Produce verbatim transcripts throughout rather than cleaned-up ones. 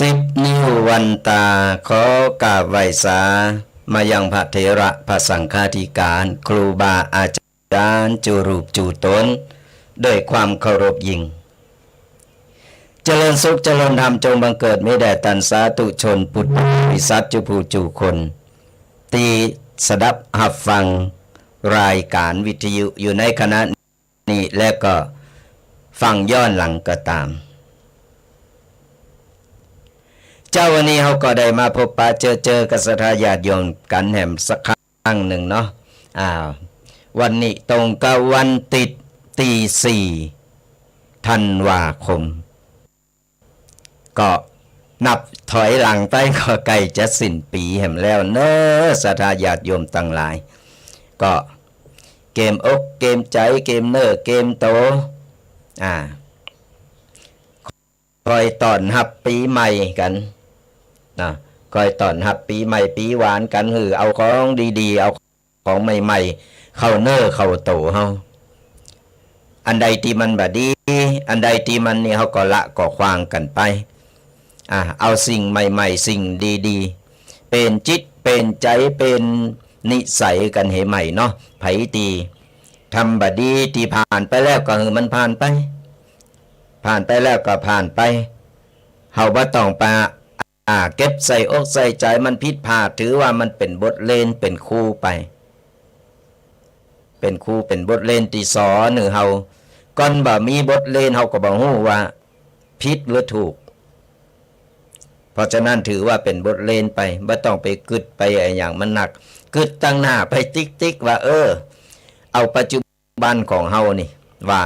สิบนิ้ววันตา ขอกราบไหว้สามายังพระเถระพระสังฆาธิการ ครูบาอาจารย์ จารย์ จู๋รูปจู๋ต๋น ด้วยความเคารพยิ่ง เจริญสุขเจริญธรรมจงบังเกิดมีแด่ต้านสาธุชนปุถุชนบริษัทจู๋ผู้จู๋คน ตี้สดับฮับฟังรายการวิทยุอยู่ในขณะนี้ และก็ฟังย้อนหลังก็ต๋าม เจ๊าวันนี้เฮาก็ได้มาพบปะเจอเจอกับศรัทธาญาติโยมกั๋นแหมสักครั้ง ครั้งนึ่งเนาะ อ่า วันนี้ตรงกับวันติ๊ด ตี้สี่ธันวาคม ก็นับถอยหลังไปก็ใก้จะสิ้นปี๋แหมแล้วเนาะ ศรัทธาญาติโยมตังหลาย ก็เกมอกเกมใจ๋ เกมเนื้อเกมตั๋ว อ่า คอยต้อนฮับปี๋ใหม่กั๋น นะ คอยต้อนฮับปี๋ใหม่ปี๋หวานกั๋น หื้อเอาของดีๆ เอาของใหม่ๆ เข้าเนื้อเข้าตั๋วเฮา อันใดตี้มันบ่ดี อันใดตี้มันนี่ เฮาก็ละก็ขว้างกั๋นไป อ่า เอาสิ่งใหม่ๆ สิ่งดีๆ เป๋นจิตเป๋นใจ๋ เป๋นนิสัยกั๋นหื้อใหม่เนาะ ใผตี้ทำบ่ดี ตี้ผ่านไปแล้วก็หื้อมันผ่านไป ผ่านไปแล้วก็ผ่านไป เฮาบ่ต้องไป อ่า เก็บใส่อกใส่ใจ๋ มันผิดพลาด ถือว่ามันเป๋นบทเรียน เป๋นครูไป เป๋นครู เป๋นบทเรียนตี้สอนหื้อเฮา ก่อนบ่มีบทเรียน เฮาก็บ่ฮู้ว่าผิดหรือถูก เพราะฉะนั้นถือว่าเป๋นบทเรียนไป บ่ต้องไปกึ๊ดไปอะหยังมันนัก กึ๊ดตังหน้าไปติ๊กๆ ว่า เออ เอาปัจจุบันของเฮานี่ ว่า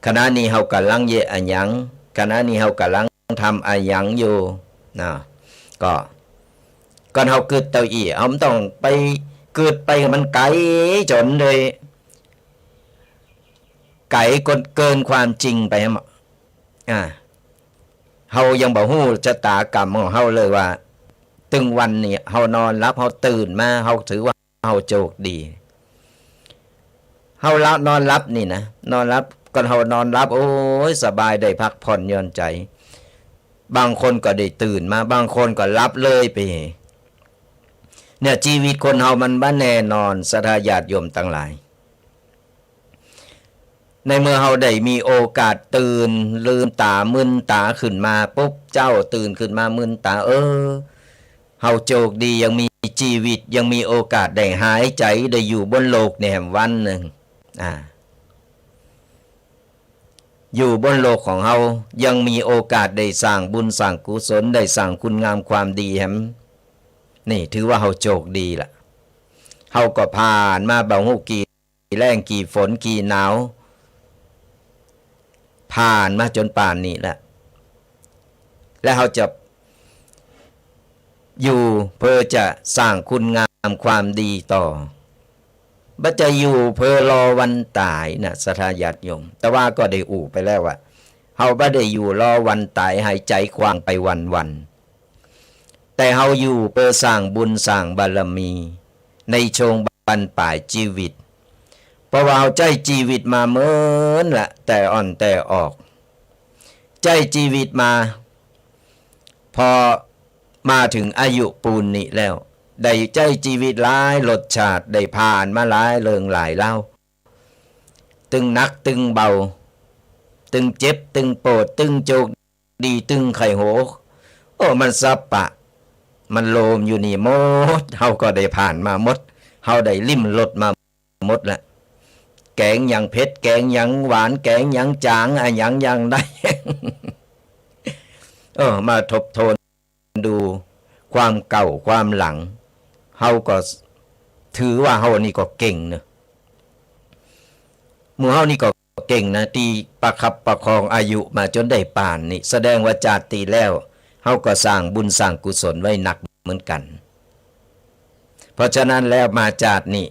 ขณะนี้เฮาก่ำลังเยียะอะหยัง ขณะนี้เฮาก่ำลังทำอะหยังอยู่ นะ ก็ ก่อนเฮากึ๊ดเต้าอี้ เฮาบ่ต้องไปกึ๊ดไปมันไก๋จ๋นเลย ไก๋เกิน เกินความจริงไปแหม อ่า เฮายังบ่ฮู้ชะตากรรมของเฮาเลยว่า ตึงวันนี้เฮานอนหลับ เฮาตื่นมา เฮาถือว่าเฮาโจคดี เฮาละ นอนหลับนี่นะ นอนหลับ ก่อนเฮานอนหลับ โอ้ย สบาย ได้พักผ่อนหย่อนใจ๋ บางคนก็ได้ตื่นมา บางคนก็หลับเลยไป เนี่ย จีวิตคนเฮามันบ่แน่นอน ศรัทธาญาติโยมตังหลาย ในเมื่อเฮาได้มีโอกาสตื่น ลืมต๋า มึนต๋าขึ้นมาปุ๊บ เจ๊าตื่นขึ้นมามึนต๋า เออ เฮาโจคดี ยังมีจีวิต ยังมีโอกาสได้หายใจ๋ ได้อยู่บนโลกนี่แหมวันนึ่ง อ่า อยู่บนโลกของเฮา ยังมีโอกาสได้สร้างบุญสร้างกุศล ได้สร้างคุณงามความดีแหม นี่ถือว่าเฮาโจคดีละ เฮาก็ผ่านมาบ่ฮู้กี่แล้งกี่ฝนกี่หนาว ผ่านมาจ๋นป่านนี้ละ และเฮาจะอยู่เพื่อจะสร้างคุณงามความดีต่อ บ่ใจ้อยู่เพื่อรอวันต๋ายนะ ศรัทธาญาติโยม แต่ว่าก็ได้อู้ไปแล้วว่า เฮาบ่ได้อยู่รอวันต๋าย หายใจ๋ขว้างไปวันๆ แต่เฮาอยู่เพื่อสร้างบุญสร้างบารมี ในช่วงบั้นป๋ายจีวิต เพราะว่าเฮาใจ๊จีวิตมาเมินละ แต่อ่อนแต่ออก ใจ๊จีวิตมา พอมาเถิงอายุปูนนี้แล้ว ได้ใจ๊จีวิตหลายรสชาติ ได้ผ่านมาหลายเรื่องหลายราว ตึงหนักตึงเบา ตึงเจ็บตึงปวด ตึงโจคดี ตึงไข้หัว โอ้ มันสะปะ มันโลมอยู่นี่หมด เฮาก็ได้ผ่านมาหมด เฮาได้ลิ้มรสมาหมดละ แกงหยังเผ็ด แกงหยังหวาน แกงหยังจ๋าง อะหยังอย่างใด เออ มาทบทวน ดูความเก่าความหลัง เฮาก็ถือว่าเฮานี่ก็เก่งเนาะ หมู่เฮานี่ก็เก่งนะ ตี้ประคับประคองอายุมาจ๋นได้ป่านนี้ แสดงว่าจาติตี้แล้ว เฮาก็สร้างบุญสร้างกุศลไว้หนักเหมือนกั๋น เพราะฉะนั้นแล้วมาจาตินี้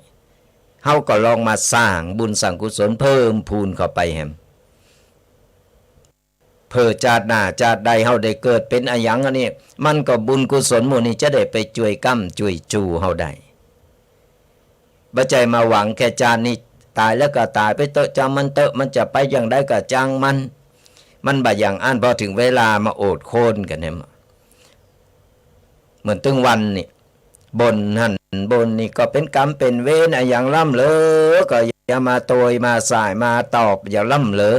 เฮาก็ลองมาสร้างบุญสร้างกุศลเพิ่มพูนเข้าไปแหม เผื่อจาติหน้าจาติใดเฮาได้เกิดเป๋นอะหยังอันนี้ มันก็บุญกุศลหมู่นี้จะได้ไปจ้วยก๊ำจ้วยจู๋เฮาได้ บ่ใจ้มาหวังแค่จาตินี้ ต๋ายแล้วก็ต๋ายไปเต๊อะ จ้างมันเต๊อะ มันจะไปอย่างใดก็จ้างมัน มันบ่อย่างอั้น พอเถิงเวลามาโอดโค่นกั๋นเนี่ย เหมือนตึงวันนี่ บ่นหั้นบ่นนี่ก็เป๋นกรรมเป๋นเวรอะหยังล้ำเหลอ ก็อย่ามาโตยมาส่ายมาตอบอย่าล้ำเหลอ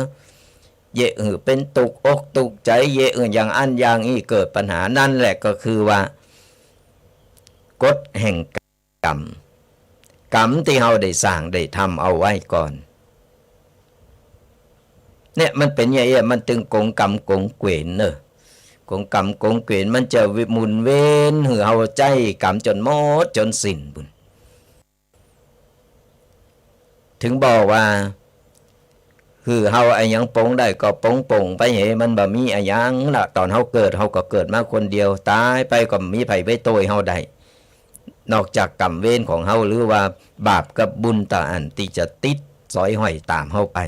เยะหื้อเป๋นตุ๊กอกตุ๊กใจ๋ เยะหื้ออย่างอั้นอย่างอี้เกิดปัญหา นั่นแหละก็คือว่า กฎแห่งกรรม กรรมตี้เฮาได้สร้างได้ทำเอาไว้ก่อน เนี่ยมันเป๋นอย่างเอี้ย มันตึงกงกรรมกงเกวียนเนอะ กงกรรมกงเกวียนมันจะหมุนเวียนหื้อเฮาใจ๊กรรมจ๋นหมดจ๋นสิ้นปู้น เถิงบอกว่า หื้อเฮาอะหยังปงได้ก็ปงป่งไปเห มันบ่มีอะหยังละ ต๋อนเฮาเกิดเฮาก็เกิดมาคนเดียว ต๋ายไปก็บ่มีใผไปโตยเฮาได้ นอกจากกรรมเวรของเฮา หรือว่าบาปกับบุญตะอั้นตี้จะติดสอยห้อยต๋ามเฮาไป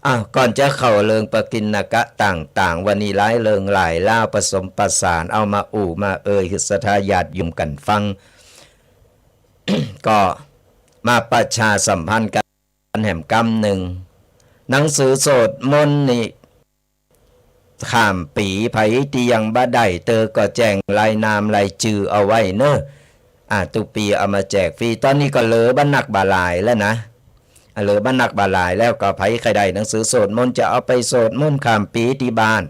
อ้าว ก่อนจะเข้าเรื่องปกิณณกะต่างๆ วันนี้หลายเรื่องหลายราวผสมประสาน เอามาอู้มาเอ่ยหื้อศรัทธาญาติโยมกั๋นฟัง ก็มาประชาสัมพันธ์กั๋นแหมกำนึ่ง หนังสือสวดมนต์นี่ ข้ามปี๋ ใผตี้ยังบ่ได้เตอก็แจ้งรายนามรายจื้อเอาไว้เนอะ อ่า ตุ๊ปี๋เอามาแจกฟรี ต๋อนนี้ก็เหลือบ่นักบ่หลายแล้วนะ อ่า เหลือบ่นักบ่หลายแล้ว ก็ใผใค่ได้หนังสือสวดมนต์จะเอาไปสวดมนต์ข้ามปี๋ตี้บ้าน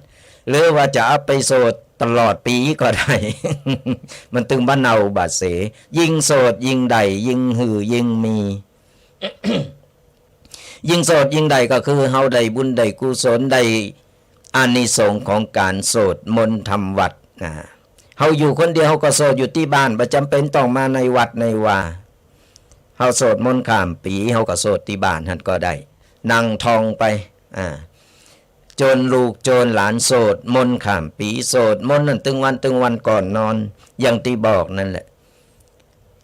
หรือว่าจะเอาไปสวดตลอดปี๋ก็ได้ มันตึงบ่เนาบ่เส ยิ่งสวดยิ่งได้ ยิ่งหื้อยิ่งมี ยิ่งสวดยิ่งได้ก็คือเฮาได้บุญได้กุศลได้อานิสงส์ของก๋านสวดมนต์ทำวัตรนะ เฮาอยู่คนเดียวเฮาก็สวดอยู่ตี้บ้าน บ่จ๋ำเป๋นต้องมาในวัดในวา เฮาสวดมนต์ข้ามปี๋ เฮาก็สวดตี้บ้านหั้นก็ได้ นั่งท่องไป อ่า จวนลูกจวนหลานสวดมนต์ข้ามปี๋ สวดมนต์หั้นตึงวันตึงวันก่อนนอน อย่างตี้บอกนั่นแหละ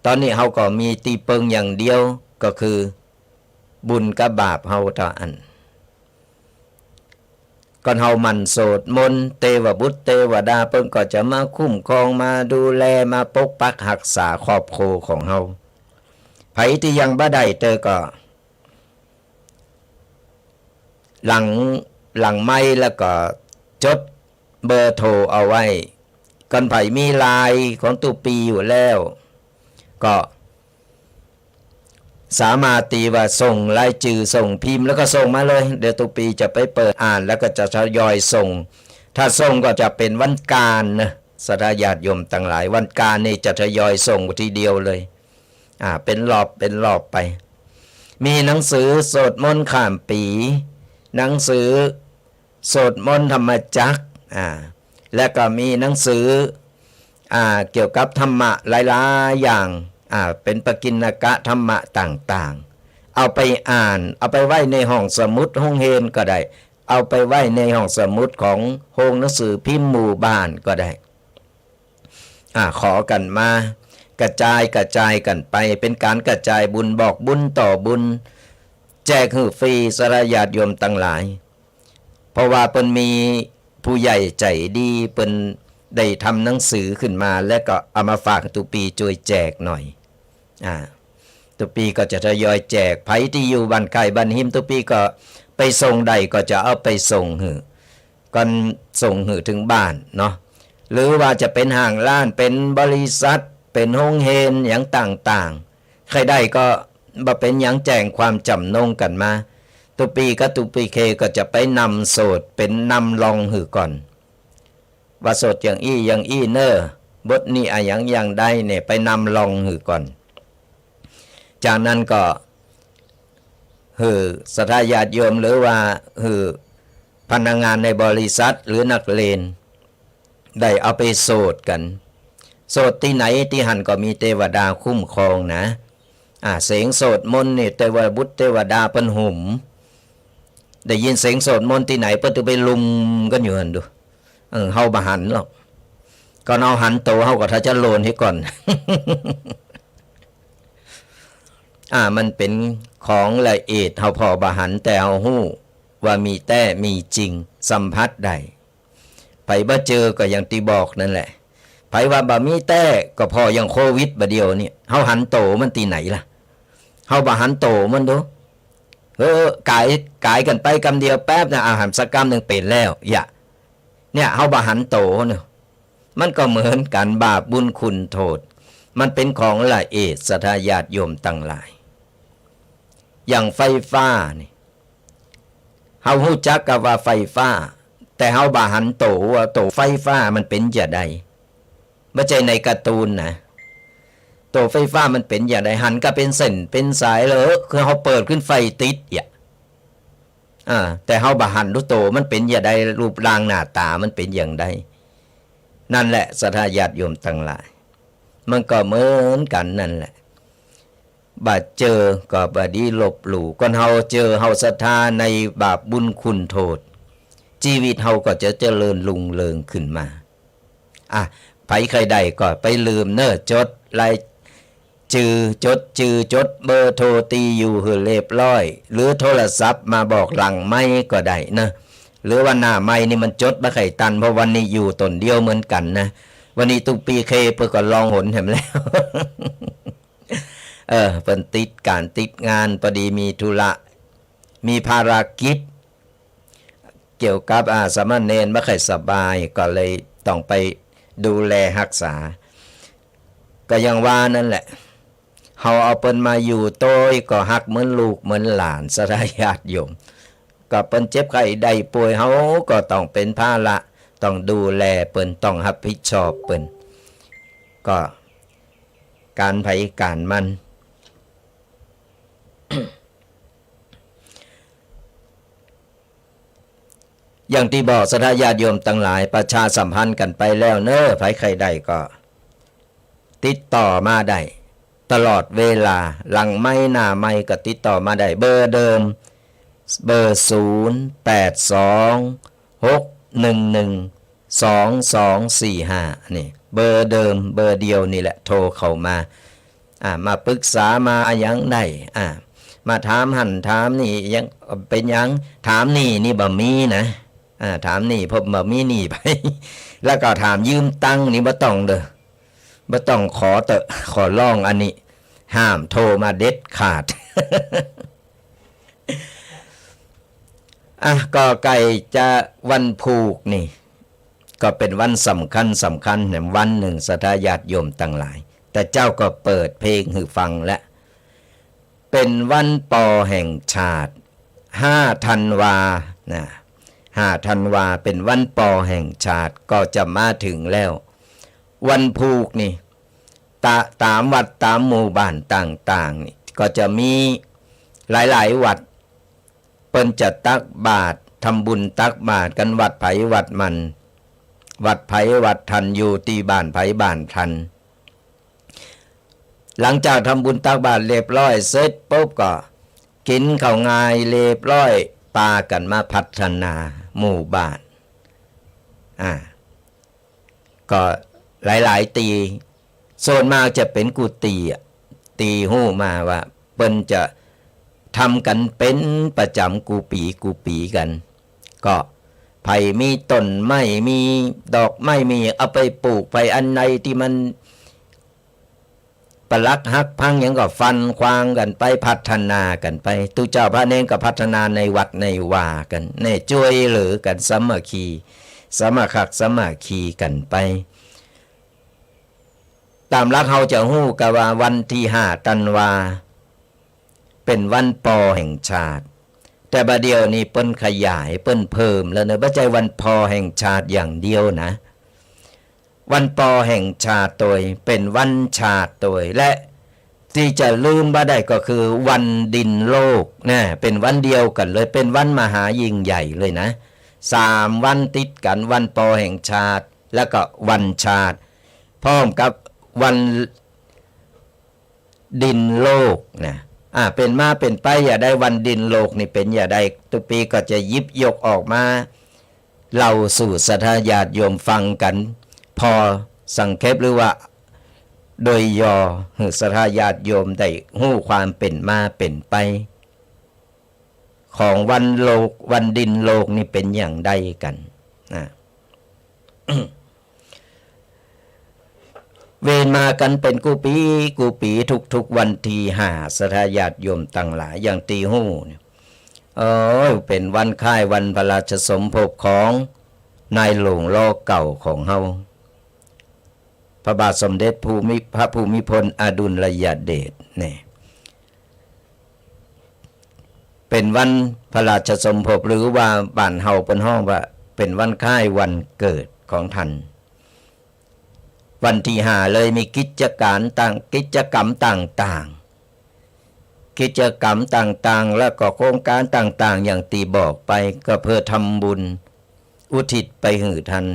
ต๋อนนี้เฮาก็มีตี้เปิงอย่างเดียวก็คือ บุญกับบาปเฮาเต้าอั้น ก่อนเฮาหมั่นสวดมนต์ เตวบุตรเตวดาเปิ้นก็จะมาคุ้มครอง มาดูแล มาปกปักฮักษาครอบครัวของเฮา ใผตี้ยังบ่ได้เตอก็ หลัง หลังไมค์แล้วก็จดเบอร์โทรเอาไว้ ก่อนใผมีไลน์ของตุ๊ปี๋อยู่แล้ว ก็ สามารถตี้ว่าส่งรายจื้อส่งพิมพ์แล้วก็ส่งมาเลย เดี๋ยวตุ๊ปี๋จะไปเปิดอ่านแล้วก็จะทยอยส่ง ถ้าส่งก็จะเป๋นวันก๋านนะ ศรัทธาญาติโยมตังหลาย วันก๋านนี่จะทยอยส่งทีเดียวเลย อ่า เป๋นรอบเป๋นรอบไป มีหนังสือสวดมนต์ข้ามปี๋ หนังสือ สวดมนต์ธรรมจักร อ่า และก็มีหนังสือ อ่า เกี่ยวกับธรรมะหลายๆ อย่าง อ่า เป๋นปกิณณกะธรรมะต่างๆ เอาไปอ่าน เอาไปไว้ในห้องสมุดโฮงเฮียนก็ได้ เอาไปไว้ในห้องสมุดของโฮงหนังสือพิมพ์หมู่บ้านก็ได้ อ่า ขอกั๋นมา กระจาย กระจายกั๋นไป เป๋นก๋านกระจายบุญ บอกบุญต่อบุญ แจกหื้อฟรี ศรัทธาญาติโยมตังหลาย เพราะว่าเปิ้นมีผู้ใหญ่ใจ๋ดี เปิ้นได้ทำหนังสือขึ้นมา แล้วก็เอามาฝากตุ๊ปี๋จ้วยแจกหน่อย อ่า ตุ๊ปี๋ก็จะทยอยแจก ใผตี้อยู่บ้านใก้บ้านฮิม ตุ๊ปี๋ก็ไปส่งได้ก็จะเอาไปส่งหื้อ ก่อนส่งหื้อเถิงบ้านเนาะ หรือว่าจะเป๋นห้างร้าน เป๋นบริษัท เป๋นโฮงเฮียน หยังต่างๆ ใค่ได้ก็บ่เป๋นหยัง แจ้งความจ๋ำนงกั๋นมา ตุ๊ปี๋กับตุ๊ปี๋เคก็จะไปนำสวด เป๋นนำลองหื้อก่อน ว่าสวดอย่างอี้อย่างอี้เน่อ บทนี้อะหยังอย่างใดเนี่ย ไปนำลองหื้อก่อน จากนั้นก็ หื้อศรัทธาญาติโยม หรือว่าหื้อพนักงานในบริษัทหรือนักเรียน ได้เอาไปสวดกั๋น สวดตี้ไหนตี้หั้นก็มีเตวดาคุ้มครองนะ อ่า เสียงสวดมนต์นี่เตวบุตรเตวดาเปิ้นหุม ได้ยินเสียงสวดมนต์ตี้ไหนเปิ้นตึงไปลุมกั๋นอยู่หั้นดู เออ เฮาบ่หันหรอก ก่อนเฮาหันโตเฮาก็ถ้าจะโลนเหียก่อน อ่า มันเป๋นของละเอียด เฮาผ่อบ่หัน แต่เฮาฮู้ว่ามีแต๊ มีจริง สัมผัสได้ ใผบ่เจอก็อย่างตี้บอกนั่นแหละ ใผว่าบ่มีแต๊ ก็ผ่ออย่างโควิดบ่าเดี่ยวนี้ เฮาหันโตมันตี้ไหนล่ะ เฮาบ่หันโตมันดู เออ ก๋าย ก๋ายกั๋นไปกำเดียวแป๊บนะ อาหารสักกำนึ่งเป๋นแล้ว อย่า เนี่ย เฮาบ่หันโตเนาะ มันก็เหมือนกั๋น บาปบุญคุณโทษ มันเป๋นของละเอียด ศรัทธาญาติโยมตังหลาย อย่างไฟฟ้านี่ เฮาฮู้จักกำว่าไฟฟ้า แต่เฮาบ่หันโตว่าโตไฟฟ้ามันเป๋นจะใด บ่ใจ้ในการ์ตูนนะ โตไฟฟ้ามันเป๋นจะใด หันก็เป๋นเส้นเป๋นสายเลย คือเฮาเปิดขึ้นไฟติดอย่า อ่า แต่เฮาบ่หันดูโตมันเป๋นจะใด รูปร่างหน้าต๋ามันเป๋นอย่างใด นั่นแหละ ศรัทธาญาติโยมตังหลาย มันก็เหมือนกั๋นนั่นแหละ บ่าเจอก็บ่ดีลบหลู่ ก่อนเฮาเจอเฮาศรัทธาในบาปบุญคุณโทษ จีวิตเฮาก็จะเจริญรุ่งเรืองขึ้นมา อ่ะ ใผใค่ได้ก็ไปลืมเน้อ จดรายจื้อ จดจื้อ จดเบอร์โทรตี้อยู่หื้อเรียบร้อย หรือโทรศัพท์มาบอกหลังไมค์ก็ได้เนาะ หรือว่าหน้าไมค์นี่มันจดบ่ใค่ตัน เพราะวันนี้อยู่ต๋นเดียวเหมือนกั๋นนะ วันนี้ตุ๊กปีเคเปิ้นก็ลองหนแหมแล้ว เออ เปิ้นติดก๋านติดงาน ปอดีมีธุระ มีภารกิจ เกี่ยวกับ อ่า สามเณรบ่ใค่อยสบาย ก็เลยต้องไปดูแลฮักษา ก็อย่างว่านั่นแหละ เฮาเอาเปิ้นมาอยู่โตยก็ฮักเหมือนลูกเหมือนหลาน ศรัทธาญาติโยม ก็เปิ้นเจ็บไข้ได้ป่วย เฮาก็ต้องเป๋นภาระ ต้องดูแลเปิ้น ต้องฮับผิดชอบเปิ้น ก็ก๋านใผก๋านมัน อย่างตี้บอกศรัทธาญาติโยมตังหลาย ประชาสัมพันธ์กั๋นไปแล้วเน้อ ใผใค่ได้ก็ติดต่อมาได้ตลอดเวลา หลังไมค์หน้าไมค์ก็ติดต่อมาได้ เบอร์เดิม เบอร์ ศูนย์ แปด สอง หก หนึ่ง หนึ่ง สอง สอง สี่ ห้า นี่ เบอร์เดิม เบอร์เดียวนี่แหละ โทรเข้ามา อ่า มาปรึกษา มาอะหยังได้ อ่า มาถามหั้นถามนี่ ยังเป๋นหยัง ถามหนี้นี่บ่มีนะ อ่า ถามหนี้ เพราะบ่มีหนี้ไป แล้วก็ถามยืมตังค์นี่บ่ต้องเด้อ บ่ต้อง ขอเต๊อะ ขอร้อง อันนี้ห้ามโทรมาเด็ดขาด อ่ะ ก็ใก้จะวันผูกนี่ ก็เป๋นวันสำคัญ สำคัญแหมวันนึ่ง ศรัทธาญาติโยมตังหลาย แต่เจ๊าก็เปิดเพลงหื้อฟังแล้ว เป๋นวันปอแห่งชาติ ห้าธันวา นะ ห้าธันวาเป๋นวันปอแห่งชาติ ก็จะมาเถิงแล้ว วันผูกนี่ ตะ ต๋ามวัดต๋ามหมู่บ้านต่างๆ นี่ ก็จะมีหลายๆ วัด เปิ้นจะตักบาตร ทำบุญตักบาตรกั๋น วัดใผวัดมัน วัดใผวัดตัน อยู่ตี้บ้านใผบ้านตัน หลังจากทำบุญตักบาตรเรียบร้อยเสร็จปุ๊บก็กิ๋นข้าวงายเรียบร้อย ปากั๋นมาพัฒนาหมู่บ้าน อ่า ก็หลายๆ ตี้ ส่วนมากจะเป๋นกู้ตี้อะ ตี้ฮู้มาว่าเปิ้นจะทำกั๋นเป๋นประจ๋ำกู้ปี๋กู้ปี๋กั๋น ก็ใผมีต้นไม้ มีดอกไม้ มีเอาไปปลูก ใผอันใดตี้มันปลักหักพังหยังก็ฟันขว้างกั๋นไป พัฒนากั๋นไป ตุ๊เจ้าพระเณรก็พัฒนาในวัดในวากั๋น ในจ้วยเหลือกั๋น สามัคคี สามัคคักสามัคคีกั๋นไป ต๋ามหลักเฮาจะฮู้กั๋นว่าวันตี้ห้าธันวา เป๋นวันปอแห่งชาติ แต่บ่าเดี่ยวนี้เปิ้นขยาย เปิ้นเพิ่มแล้วเนาะ บ่ใจ้วันปอแห่งชาติอย่างเดียวนะ วันปอแห่งชาติตวย เป๋นวันชาติตวย และตี้จะลืมบ่ได้ก็คือวันดินโลกนะ เป๋นวันเดียวกั๋นเลย เป๋นวันมหายิ่งใหญ่เลยนะ สามวันติดกั๋น วันปอแห่งชาติ แล้วก็วันชาติ พร้อมกับวันดินโลกนะ อ่า เป๋นมาเป๋นไปจะใดวันดินโลกนี่เป๋นจะใด ตุ๊กปี๋ก็จะหยิบยกออกมาเล่าสู่ศรัทธาญาติโยมฟังกั๋น ปอสังเขปหรือว่าโดยย่อ หื้อศรัทธาญาติโยมได้ฮู้ความเป๋นมาเป๋นไป ของวันโลก วันดินโลกนี่เป๋นอย่างใดกั๋นนะ เวียนมากั๋นเป๋นกู้ปี๋กู้ปี๋ ทุกๆ วันตี้ห้า ศรัทธาญาติโยมตังหลาย อย่างตี้ฮู้เนี่ย โอ้ย เป๋นวันคล้ายวันพระราชสมภพของนายหลวงหล่อเก่าของเฮา พระบาทสมเด็จภูมิ พระภูมิพลอดุลยเดชเนี่ย เป๋นวันพระราชสมภพ หรือว่าบ้านเฮาเปิ้นฮ้องว่าเป๋นวันคล้ายวันเกิดของท่าน วันตี้ห้าเลยมีกิจก๋านต่าง กิจก๋รรมต่างๆ กิจก๋รรมต่างๆ แล้วก็โครงก๋านต่างๆ อย่างตี้บอกไป ก็เพื่อทำบุญอุทิศไปหื้อท่าน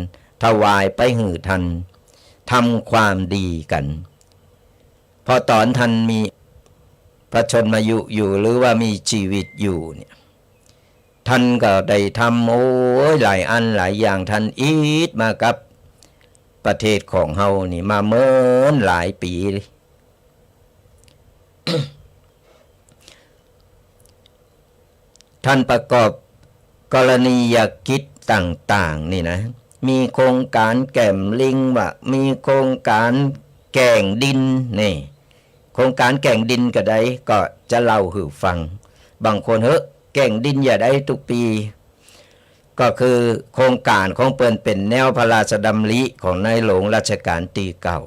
ถวายไปหื้อท่าน ทำความดีกั๋น เพราะต๋อนท่านมีพระชนมายุอยู่ หรือว่ามีจีวิตอยู่เนี่ย ท่านก็ได้ทำ โอ้ย หลายอันหลายอย่าง ท่านอีดมากับประเทศของเฮานี่มาเมินหลายปี๋ ท่านประกอบกรณียกิจต่างๆ นี่นะ มีโครงก๋านแก้มลิงวะ มีโครงก๋านแก่งดินนี่ โครงก๋านแก่งดินก็ได้ ก็จะเล่าหื้อฟัง บางคน เฮ้อ แก่งดินอย่าได้ตุ๊กปี๋ ก็คือโครงก๋านของเปิ้นเป๋นแนวพระราชดำริของในหลวงรัชกาลตี้เก้า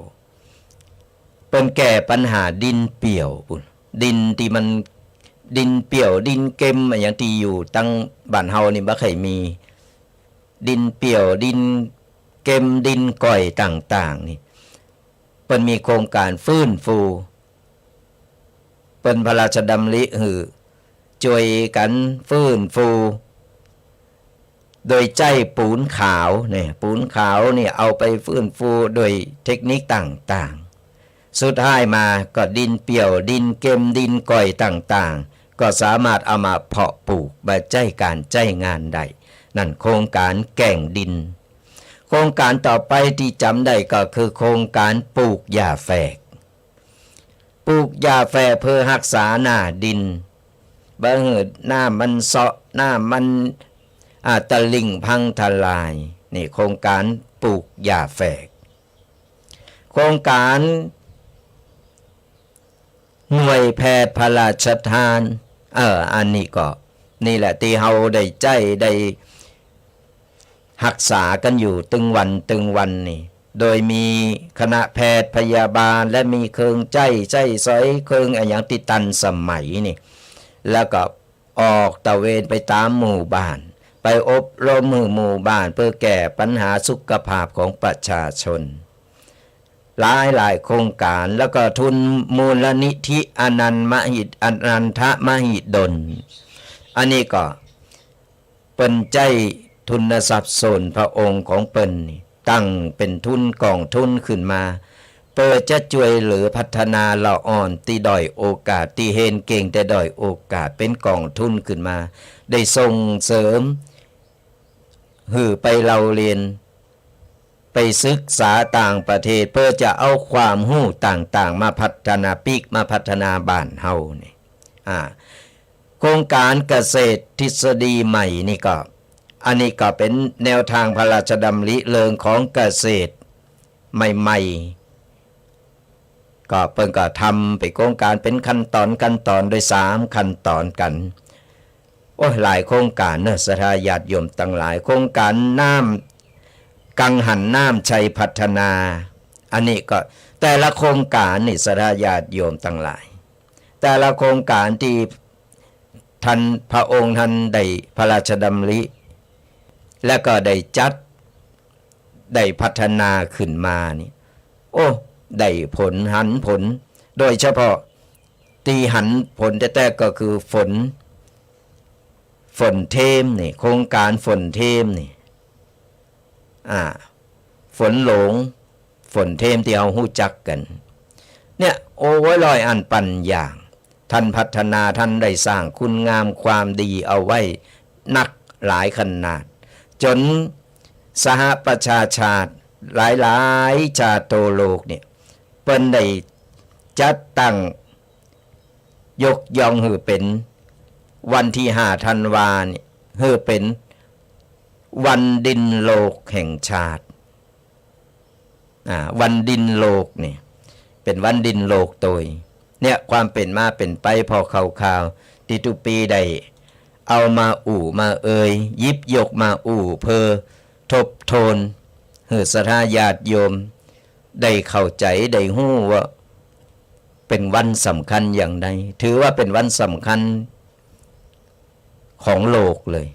เปิ้นแก้ปัญหาดินเปี่ยวปุ้น ดินตี้มัน ดินเปี่ยว ดินเก็ม อะหยังตี้อยู่ตังบ้านเฮานี่บ่ใค่มี ดินเปี่ยว ดินเก็ม ดินก่อยต่างๆ นี่ เปิ้นมีโครงก๋านฟื้นฟู เปิ้นพระราชดำริหื้อจ้วยกั๋นฟื้นฟู โดยใจ๊ปูนขาวเนี่ย ปูนขาวนี่เอาไปฟื้นฟูโดยเทคนิคต่างๆ สุดท้ายมาก็ดินเปี่ยว ดินเก็ม ดินก่อยต่างๆ ก็สามารถเอามาเพาะปลูก มาใจ๊ก๋านใจ๊งานได้ นั่นโครงก๋านแก่งดิน โครงก๋านต่อไปตี้จ๋ำได้ก็คือโครงก๋านปลูกหญ้าแฝก ปลูกหญ้าแฝกเพื่อฮักษาหน้าดิน บ่หื้อน้ำมันเซาะ น้ำมัน อ่า ตลิ่งพังทลาย นี่โครงก๋านปลูกหญ้าแฝก โครงก๋านหน่วยแพทย์พระราชทาน เออ อันนี้ก็ นี่แหละตี้เฮาได้ใจ๊ได้ฮักษากั๋นอยู่ตึงวันตึงวันนี่ โดยมีคณะแพทย์พยาบาล และมีเครื่องใจ๊ใจ๊สอย เครื่องอะหยังตี้ตันสมัยนี่ แล้วก็ออกตระเวนไปต๋ามหมู่บ้าน ไปอบรมหื้อหมู่บ้าน เพื่อแก้ปัญหาสุขภาพของประชาชน หลายๆ โครงก๋าน แล้วก็ทุนมูลนิธิอนันมหิด- อนันทมหิดล อันนี้ก็ เปิ้นใจ๊ทุนทรัพย์ส่วนพระองค์ของเปิ้นนี่ ตั้งเป๋นทุนก๋องทุนขึ้นมา เปื้อจะจ้วยเหลือพัฒนาละอ่อนตี้ด้อยโอกาส ตี้เฮนเก่งแต่ด้อยโอกาส เป๋นก๋องทุนขึ้นมา ได้ส่งเสริมหื้อไปเล่าเรียน ไปศึกษาต่างประเทศ เปื้อจะเอาความฮู้ต่างๆ มาพัฒนาปิ๊ก มาพัฒนาบ้านเฮานี่ อ่า โครงก๋านเกษตรทฤษฎีใหม่นี่ก็ อันนี้ก็เป๋นแนวตางพระราชดำริเรื่องของเกษตรใหม่ๆ ก็เปิ้นก็ทำเป๋นโครงก๋านเป๋นขั้นต๋อนขั้นต๋อน โดยสามขั้นต๋อนกั๋น โอ้ย หลายโครงก๋านเนาะ ศรัทธาญาติโยมตังหลาย โครงก๋านน้ำ กังหันน้ำชัยพัฒนา อันนี้ก็แต่ละโครงก๋านนี่ ศรัทธาญาติโยมตังหลาย แต่ละโครงก๋านตี้ท่านพระองค์ท่านได้พระราชดำริ และก็ได้จัด ได้พัฒนาขึ้นมานี่ โอ้ ได้ผล หันผล โดยเฉพาะตี้หันผลแต๊ๆ ก็คือฝน ฝนเทมนี่ โครงก๋านฝนเทมนี่ อ่า ฝนหลวง ฝนเทมตี้เฮาฮู้จักกั๋น เนี่ย โอ้ย ร้อยอันปันอย่าง ท่านพัฒนา ท่านได้สร้างคุณงามความดีเอาไว้นักหลายขนาด จ๋นสหประชาชาติหลายๆ ชาติทั่วโลกเนี่ย เปิ้นได้จัดตั้งยกย่องหื้อเป๋นวันตี้ห้าธันวาเนี่ย หื้อเป๋นวันดินโลกแห่งชาติ อ่า วันดินโลกนี่ เป๋นวันดินโลกโตย เนี่ย ความเป๋นมาเป๋นไปผ่อคาวๆ ตี้ตุ๊ปีได้ เอามาอู้มาเอ่ย หยิบยกมาอู้เพื่อทบทวน หื้อศรัทธาญาติโยมได้เข้าใจ๋ ได้ฮู้ว่าเป๋นวันสำคัญอย่างใด ถือว่าเป๋นวันสำคัญของโลกเลย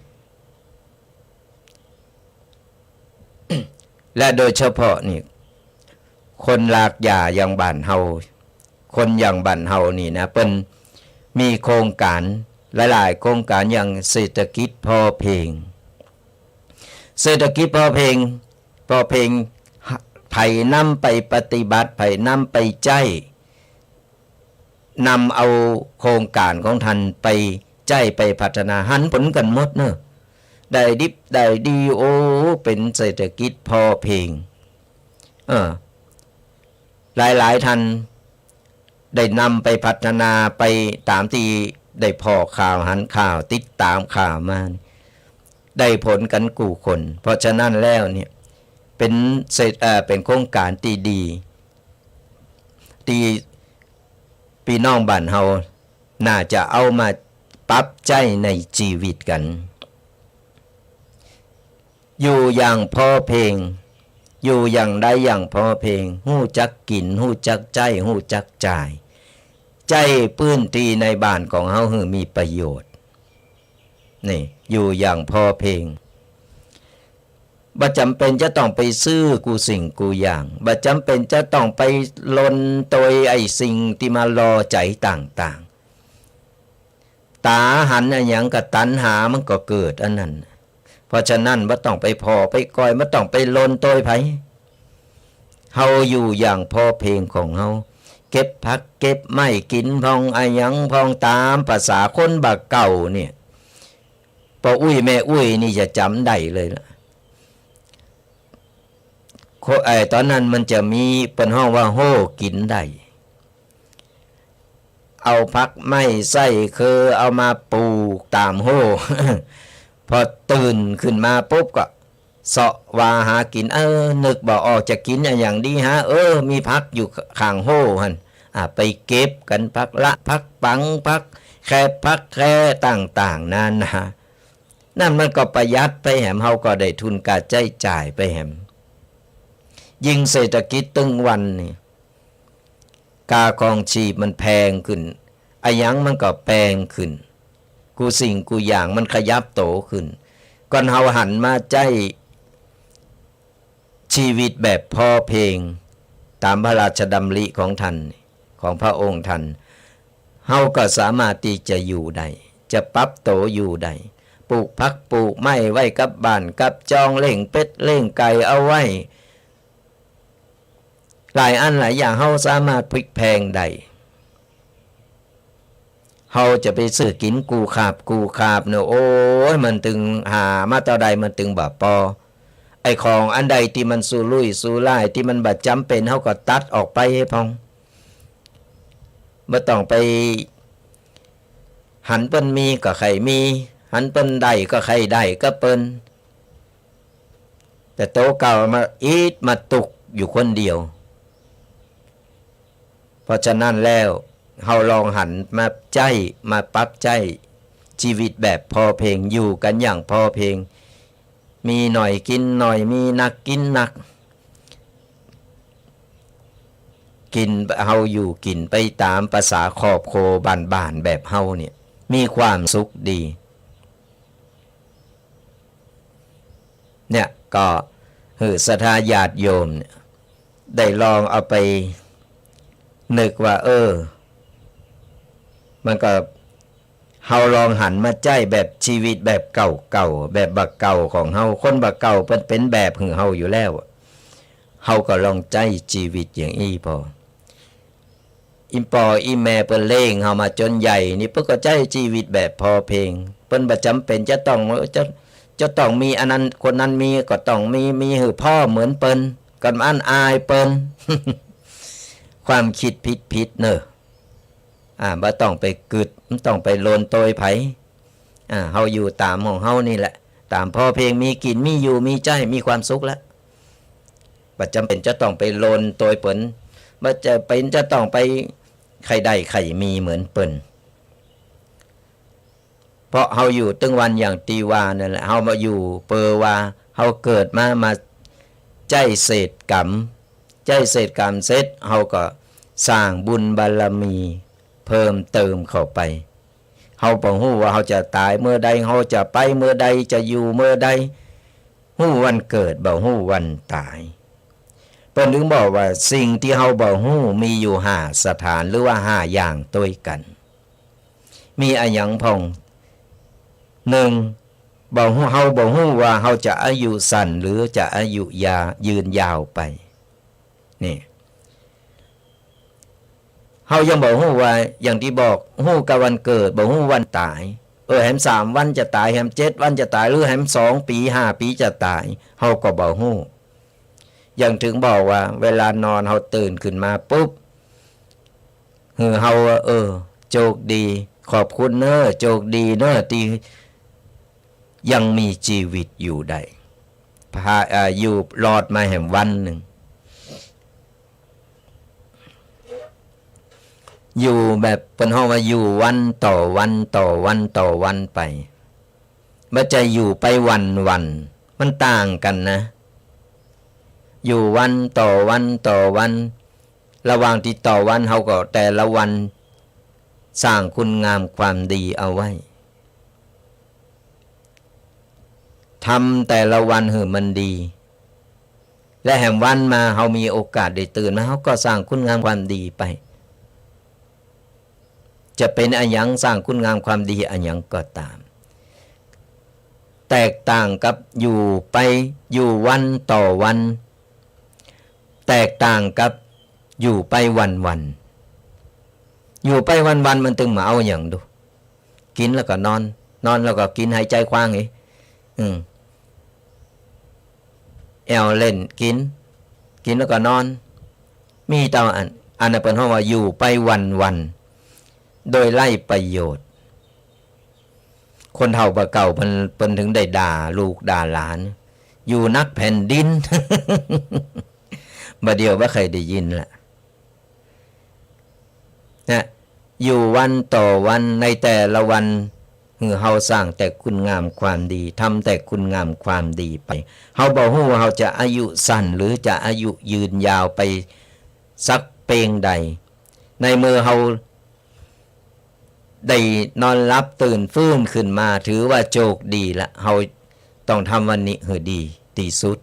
และโดยเฉพาะนี่ คนรากหญ้าอย่างบ้านเฮา คนอย่างบ้านเฮานี่นะ เปิ้นมีโครงก๋านหลายๆ โครงก๋านอย่างเศรษฐกิจพอเพียง เศรษฐกิจพอเพียง พอเพียง ไผนำไปปฏิบัติ ไผนำไปใจ๊ นำเอาโครงก๋านของท่านไปใจ๊ไปพัฒนา หันผลกั๋นหมดเนาะ ได้ดิบได้ดี โอ้ เป๋นเศรษฐกิจพอเพียง เออ หลายๆ ท่านได้นำไปพัฒนาไปต๋ามตี้ได้ผ่อข่าวหันข่าวติดต๋ามข่าวมา ได้ผลกั๋นกู้คน เพราะฉะนั้นแล้วเนี่ย เป๋นเศรษฐ- เอ่อ เป๋นโครงก๋านตี้ดี ตี้ปี้น้องบ้านเฮาน่าจะเอามาปรับใจ๊ในจีวิตกั๋น อยู่อย่างพอเพียง อยู่อย่างใดอย่างพอเพียง ฮู้จักกิ๋น ฮู้จักใจ๊ ฮู้จักจ่าย ใจ๊พื้นตี้ในบ้านของเฮาหื้อมีประโยชน์ นี่ อยู่อย่างพอเพียง บ่จ๋ำเป๋นจะต้องไปซื้อกู้สิ่งกู้อย่าง บ่จ๋ำเป๋นจะต้องไปลนโตยไอ้สิ่งตี้มาล่อใจ๋ต่างๆ ต๋าหันอะหยังก็ตัณหามันก็เกิดอันนั้น เพราะฉะนั้นบ่ต้องไปผ่อไปก่อย บ่ต้องไปลนโตยใผ เฮาอยู่อย่างพอเพียงของเฮา เก็บผักเก็บไม้กิ๋นพ่องอะหยังพ่องต๋ามภาษาคนบ่าเก่าเนี่ย ป้ออุ๊ยแม่อุ๊ยนี่จะจ๋ำได้เลยละ โค- ไอ้ต๋อนนั้นมันจะมีเปิ้นฮ้องว่าโฮ่กิ๋นได้ เอาผักไม้ใส้เคือเอามาปลูกต๋ามโฮ่ พอตื่นขึ้นมาปุ๊บก็เซาะว่าหากิ๋น เออ นึกบ่ออกจะกิ๋นอะหยังดีหา เออ มีผักอยู่ข้างโฮ่หั้น อ่ะ ไปเก็บกั๋น ผักละ ผักปัง ผักแคบ ผักแคต่างๆ นานา นั่นมันก็ประหยัดไปแหม เฮาก็ได้ทุนก้าใจ๊จ่ายไปแหม ยิ่งเศรษฐกิจตึงวันนี่ ก้าครองชีพมันแพงขึ้น อะหยังมันก็แปงขึ้น กู้สิ่งกู้อย่างมันขยับโตขึ้น ก่อนเฮาหันมาใจ๊จีวิตแบบพอเพียง ต๋ามพระราชดำริของท่าน ของพระองค์ท่าน เฮาก็สามารถตี้จะอยู่ได้ จะปรับโตอยู่ได้ ปลูกผักปลูกไม้ไว้กับบ้านกับจอง เลี้ยงเป็ดเลี้ยงไก่เอาไว้ หลายอันหลายอย่างเฮาสามารถพลิกแพลงได้ เฮาจะไปซื้อกิ๋นกู้คาบกู้คาบเนาะ โอ๊ย มันตึงหามาเต้าใดมันตึงบ่ปอ ไอ้ของอันใดตี้มันสุรุ่ยสุร่าย ตี้มันบ่จ๋ำเป๋น เฮาก็ตัดออกไปหื้อพ่อง บ่ต้องไป หันเปิ้นมีก็ใค่มี หันเปิ้นได้ก็ใค่ได้กับเปิ้น แต่โตเก่ามาอิดมาตุ๊กอยู่คนเดียว เพราะฉะนั้นแล้ว เฮาลองหันมาใจ๊ มาปรับใจ๊จีวิตแบบพอเพียง อยู่กั๋นอย่างพอเพียง มีหน่อยกิ๋นหน่อย มีนักกิ๋นนัก กิ๋น เฮาอยู่กิ๋นไปต๋ามภาษาครอบครัวบ้านๆ แบบเฮาเนี่ย มีความสุขดี เนี่ย ก็หื้อศรัทธาญาติโยมเนี่ย ได้ลองเอาไปนึกว่า เออ มันก็ เฮาลองหันมาใจ๊แบบจีวิตแบบเก่าๆ แบบบ่าเก่าของเฮา คนบ่าเก่าเปิ้นเป๋นแบบหื้อเฮาอยู่แล้ว เฮาก็ลองใจ๊จีวิตอย่างอี้ผ่อ อี่ป้ออี่แม่เปิ้นเลี้ยงเฮามาจ๋นใหญ่นี่ เปิ้นก็ใจ๊จีวิตแบบพอเพียง เปิ้นบ่จ๋ำเป๋นจะต้อง จะ จะต้องมีอันนั้น คนนั้นมีก็ต้องมี มีหื้อผ่อเหมือนเปิ้น ก่อนอั้นอายเปิ้น ความกึ๊ดผิดๆ เนาะ อ่า บ่ต้องไปกึ๊ด บ่ต้องไปลนโตยใผ อ่า เฮาอยู่ต๋ามของเฮานี่แหละ ต๋ามพอเพียง มีกิ๋น มีอยู่ มีใจ๊ มีความสุขแล้ว บ่จ๋ำเป๋นจะต้องไปลนโตยเปิ้น บ่จ๋ำเป๋นจะต้องไปใค่ได้ใค่มีเหมือนเปิ้น เพราะเฮาอยู่ตึงวันอย่างตี้ว่านั่นแหละ เฮามาอยู่เปื้อว่าเฮาเกิดมา มาใจ๊เศษกรรม ใจ๊เศษกรรมเสร็จ เฮาก็สร้างบุญบารมีเพิ่มเติมเข้าไป เฮาบ่ฮู้ว่าเฮาจะต๋ายเมื่อใด เฮาจะไปเมื่อใด จะอยู่เมื่อใด ฮู้วันเกิด บ่ฮู้วันต๋าย เปิ้นจึงบอกว่าสิ่งตี้เฮาบ่ฮู้มีอยู่ห้าสถาน หรือว่าห้าอย่างตวยกั๋น มีอะหยังพ่อง นึ่ง บ่ฮู้ เฮาบ่ฮู้ว่าเฮาจะอายุสั้นหรือจะอายุยา ยืนยาวไป นี่ เฮายังบ่ฮู้ว่า อย่างตี้บอก ฮู้กะวันเกิด บ่ฮู้วันต๋าย เออ แหมสามวันจะต๋าย แหมเจ็ดวันจะต๋าย หรือแหมสองปี๋ ห้าปี๋จะต๋าย เฮาก็บ่ฮู้ ยังถึงบอกว่า เวลานอนเฮาตื่นขึ้นมาปุ๊บ หื้อเฮาว่า เออ โจคดี ขอบคุณเน้อ โจคดีเน้อ ตี้ยังมีจีวิตอยู่ได้ ผ่า อ่า อยู่รอดมาแหมวันนึ่ง อยู่แบบเปิ้นฮ้องว่าอยู่วันต่อวันต่อวันต่อวันไป บ่ใจ้อยู่ไปวันๆ มันต่างกั๋นนะ อยู่วันต่อวันต่อวัน ระหว่างตี้ต่อวันเฮาก็แต่ละวันสร้างคุณงามความดีเอาไว้ ทำแต่ละวันหื้อมันดี และแหมวันมาเฮามีโอกาสได้ตื่นมา เฮาก็สร้างคุณงามความดีไป จะเป๋นอะหยัง สร้างคุณงามความดีอะหยังก็ต๋าม แตกต่างกับอยู่ไป อยู่วันต่อวัน แตกต่างกับอยู่ไปวันๆ อยู่ไปวันๆ มันตึงบ่เอาหยังดู กิ๋นแล้วก็นอน นอนแล้วก็กิ๋น หายใจ๋คว้างอีก อืม แอ่วเล่น กิ๋น กิ๋นแล้วก็นอน มีเต้าอั้น อันนั้นเปิ้นฮ้องว่าอยู่ไปวันๆ โดยไร้ประโยชน์ คนเฒ่าบ่าเก่าเปิ้น เปิ้นถึงได้ด่าลูกด่าหลาน อยู่นักแผ่นดิน บ่าเดี่ยวบ่ใค่ได้ยินละ นะ อยู่วันต่อวัน ในแต่ละวัน หื้อเฮาสร้างแต่คุณงามความดี ทำแต่คุณงามความดีไป เฮาบ่ฮู้ว่าเฮาจะอายุสั้นหรือจะอายุยืนยาวไปสักเปงใด ในเมื่อเฮาได้นอนหลับตื่นฟื้นขึ้นมา ถือว่าโจคดีละ เฮาต้องทำวันนี้หื้อดีตี้สุด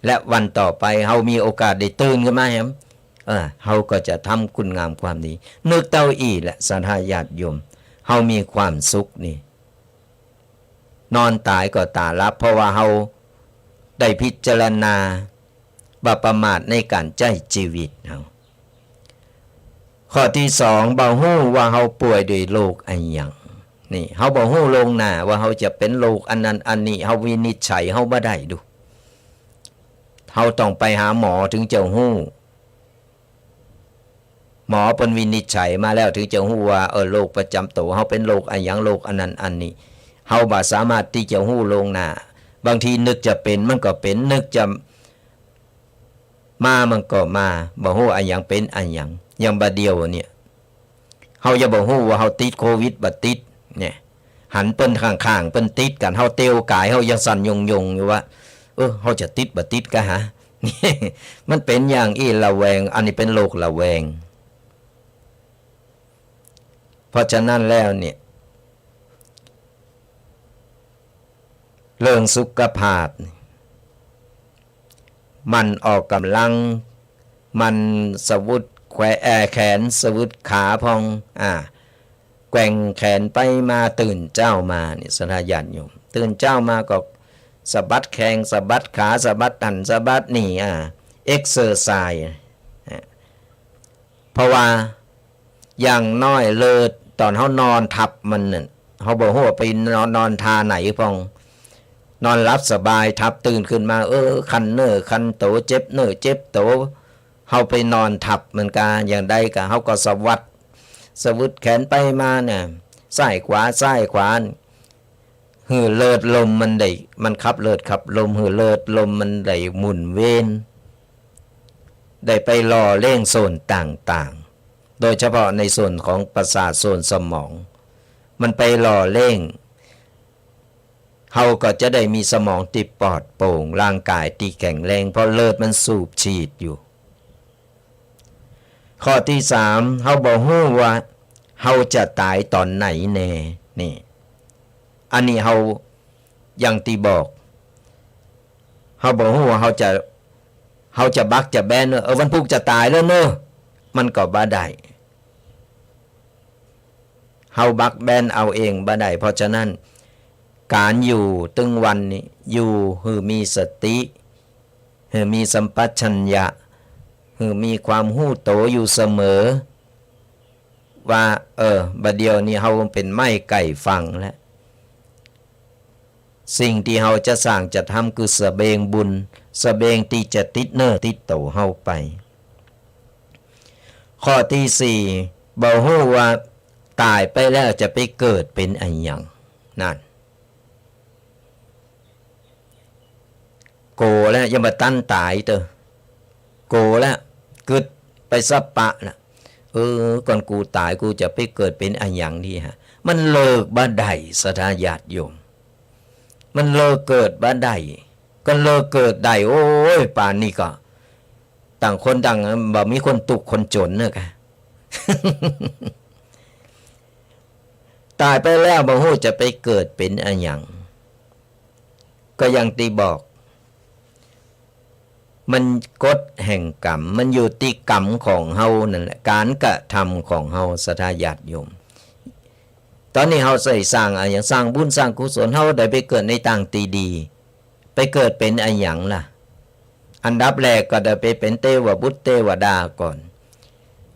และวันต่อไปเฮามีโอกาสได้ตื่นขึ้นมาแหม เออ เฮาก็จะทำคุณงามความดี นึกเต้าอี้แหละ ศรัทธาญาติโยม เฮามีความสุขนี่ นอนต๋ายก็ต๋าหลับ เพราะว่าเฮาได้พิจารณาบ่ประมาทในก๋านใจ๊จีวิตเฮา ข้อตี้สอง บ่ฮู้ว่าเฮาป่วยด้วยโรคอะหยัง นี่ เฮาบ่ฮู้ล่วงหน้าว่าเฮาจะเป๋นโรคอันนั้นอันนี้ เฮาวินิจฉัยเฮาบ่ได้ดู เฮาต้องไปหาหมอถึงจะฮู้ หมอเปิ้นวินิจฉัยมาแล้วถึงจะฮู้ว่า เออ โรคประจ๋ำตั๋วเฮาเป๋นโรคอะหยัง โรคอันนั้นอันนี้ เฮาบ่สามารถตี้จะฮู้ล่วงหน้า บางทีนึกจะเป๋นมันก็เป๋น นึกจะมามันก็มา บ่ฮู้อะหยังเป๋นอะหยัง อย่างบ่าเดี่ยวเนี่ย เฮายังบ่ฮู้ว่าเฮาติดโควิดบ่ติด เนี่ย หันเปิ้นข้างๆ เปิ้นติดกั๋น เฮาเตียวก๋าย เฮายังสั่นหย่งๆ อยู่ว่า เออ เฮาจะติดบ่ติดกาหา มันเป๋นอย่างอี้ ระแวง อันนี้เป๋นโรคระแวง เพราะฉะนั้นแล้วเนี่ย เรื่องสุขภาพนี่ หมั่นออกก๋ำลัง หมั่นสะวุดแขว- เอ่อ แขนสะวุดขาพ่อง อ่า แกว่งแขนไปมา ตื่นเจ๊ามานี่ ศรัทธาญาติโยม ตื่นเจ๊ามาก็สะบัดแข้ง สะบัดขา สะบัดหั้น สะบัดนี่ อ่า เอ็กเซอร์ไซส์ อ่า เพราะว่าอย่างน้อยเลิด ต๋อนเฮานอนทับมันนั่น เฮาบ่ฮู้ว่าไปนอน นอนท่าไหนพ่อง นอนหลับสบาย ทับตื่นขึ้นมา เออ คันเนื้อคันตั๋ว เจ็บเนื้อเจ็บตั๋ว เฮาไปนอนทับมันกา อย่างใดกา เฮาก็สะวัด สะวุดแขนไปมาเนี่ย ซ้ายขวา ซ้ายขวา หื้อเลือดลมมันได้ มันขับเลือดขับลม หื้อเลือดลมมันได้หมุนเวียน ได้ไปหล่อเลี้ยงส่วนต่างๆ โดยเฉพาะในส่วนของประสาท ส่วนสมอง มันไปหล่อเล่ง เฮาก็จะได้มีสมองตี้ปลอดโปร่ง ร่างก๋ายตี้แข็งแรง เพราะเลือดมันสูบฉีดอยู่ ข้อตี้สาม เฮาบ่ฮู้ว่าเฮาจะต๋ายต๋อนไหนแน่ นี่ อันนี้เฮา อย่างตี้บอก เฮาบ่ฮู้ว่าเฮาจะ เฮาจะบักจะแบ้น เออ วันพูกจะต๋ายแล้วเนาะ มันก็บ่ได้ เฮาบักแบ้นเอาเองบ่ได้ เพราะฉะนั้น ก๋านอยู่ตึงวันนี้ อยู่หื้อมีสติ หื้อมีสัมปชัญญะ หื้อมีความฮู้โตอยู่เสมอ ว่า เออ บ่าเดี่ยวนี้เฮาเป๋นไม้ใก้ฝั่งแล้ว สิ่งตี้เฮาจะสร้างจะทำคือสะเบงบุญ สะเบงตี้จะติดเนื้อติดโตเฮาไป ข้อตี้สี่ บ่ฮู้ว่าต๋ายไปแล้วจะไปเกิดเป๋นอะหยัง นั่น โก๋แล้ว ยังบ่ตันต๋ายเต๊อะ โก๋แล้ว กึ๊ดไปสะปะละ เออ ก่อนกูต๋ายกูจะไปเกิดเป๋นอะหยังดีฮะ มันเลิกบ่ได้ ศรัทธาญาติโยม มันเลิกเกิดบ่ได้ ก่อนเลิกเกิดได้ โอ้ย ป่านนี้ก็ ต่างคนต่าง บ่มีคนตุ๊กข์คนจ๋นเนาะกะ ต๋ายไปแล้วบ่ฮู้จะไปเกิดเป๋นอะหยัง ก็อย่างตี้บอก มันกฎแห่งกรรม มันอยู่ตี้กรรมของเฮานั่นแหละ ก๋านกระทำของเฮา ศรัทธาญาติโยม ต๋อนนี้เฮาใส่สร้างอะหยัง สร้างบุญสร้างกุศล เฮาได้ไปเกิดในตางตี้ดี ไปเกิดเป๋นอะหยังล่ะ อันดับแรกก็ได้ไปเป๋นเตวบุตรเตวดาก่อน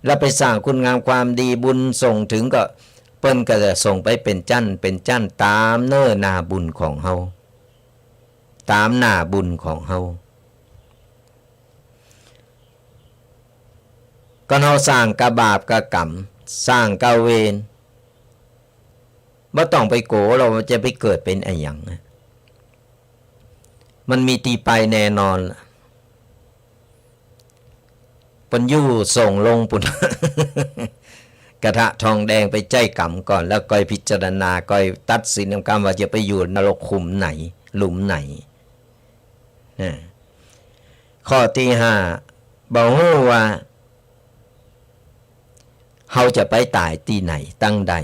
แล้วไปสร้างคุณงามความดี บุญส่งเถิงก็ เปิ้นก็จะส่งไปเป๋นจั้น เป๋นจั้น ต๋ามเนื้อหน้าบุญของเฮา ต๋ามหน้าบุญของเฮา ก็เฮาสร้างกะบาปกะกรรม สร้างกะเวร บ่ต้องไปโก๋๋หรอกว่าจะไปเกิดเป๋นอะหยังนะ มันมีตี้ไปแน่นอนล่ะ เปิ้นอยู่ส่งลงปุ้น กระทะทองแดงไปใจ๊กรรมก่อน แล้วก่อยพิจารณา ก่อยตัดสินกำว่าจะไปอยู่นรกขุมไหน หลุมไหน นะ ข้อตี้ห้า บ่ฮู้ว่า เฮาจะไปต๋ายตี้ไหน ตังใด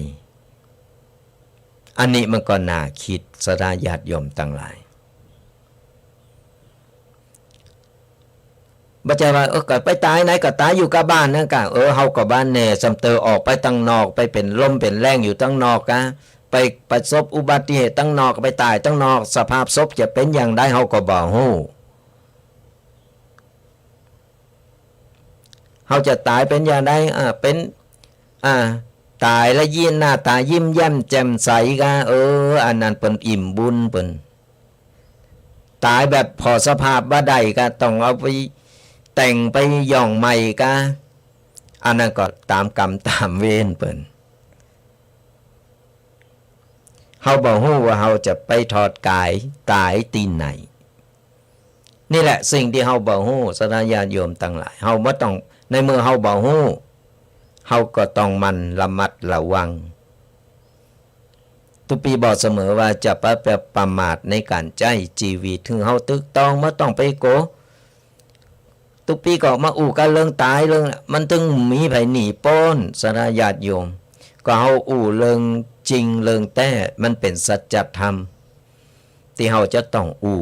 อันนี้มันก็น่าคิด ศรัทธาญาติโยมตังหลาย บ่ใจ้ว่า เออ ก็ไปต๋ายไหนก็ต๋ายอยู่กะบ้านนั่นกะ เออ เฮาก็บ่แน่ ส่ำเตอออกไปตังนอก ไปเป๋นลมเป๋นแล้งอยู่ตังนอกกะ ไปประสบอุบัติเหตุตังนอก ไปต๋ายตังนอก สภาพศพจะเป๋นอย่างใด เฮาก็บ่ฮู้ เฮาจะต๋ายเป๋นอย่างใด อ่า เป๋น อ่า ต๋ายแล้วยิ้ม หน้าต๋ายิ้มแย้มแจ่มใสกะ เออ อันนั้นเปิ้นอิ่มบุญเปิ้น ต๋ายแบบผ่อสภาพบ่ได้กะ ต้องเอาไปแต่งไปหย่องใหม่กะ อันนั้นก็ต๋ามกรรมต๋ามเวรเปิ้น เฮาบ่ฮู้ว่าเฮาจะไปถอดก๋ายต๋ายตี้ไหน นี่แหละสิ่งตี้เฮาบ่ฮู้ ศรัทธาญาติโยมตังหลาย เฮาบ่ต้อง ในเมื่อเฮาบ่ฮู้ เฮาก็ต้องหมั่นระมัดระวัง ตุ๊กปี้บอกเสมอว่าจะบ่ประมาทในก๋านใจ๊จีวิต หื้อเฮาตึกตอง บ่ต้องไปโก๋๋ ตุ๊กปี้ก็มาอู้กั๋นเรื่องต๋ายเรื่อง มันตึงบ่มีใผหนีป๊น ศรัทธาญาติโยม ก็เฮาอู้เรื่องจริงเรื่องแต๊ มันเป๋นสัจธรรม ตี้เฮาจะต้องอู้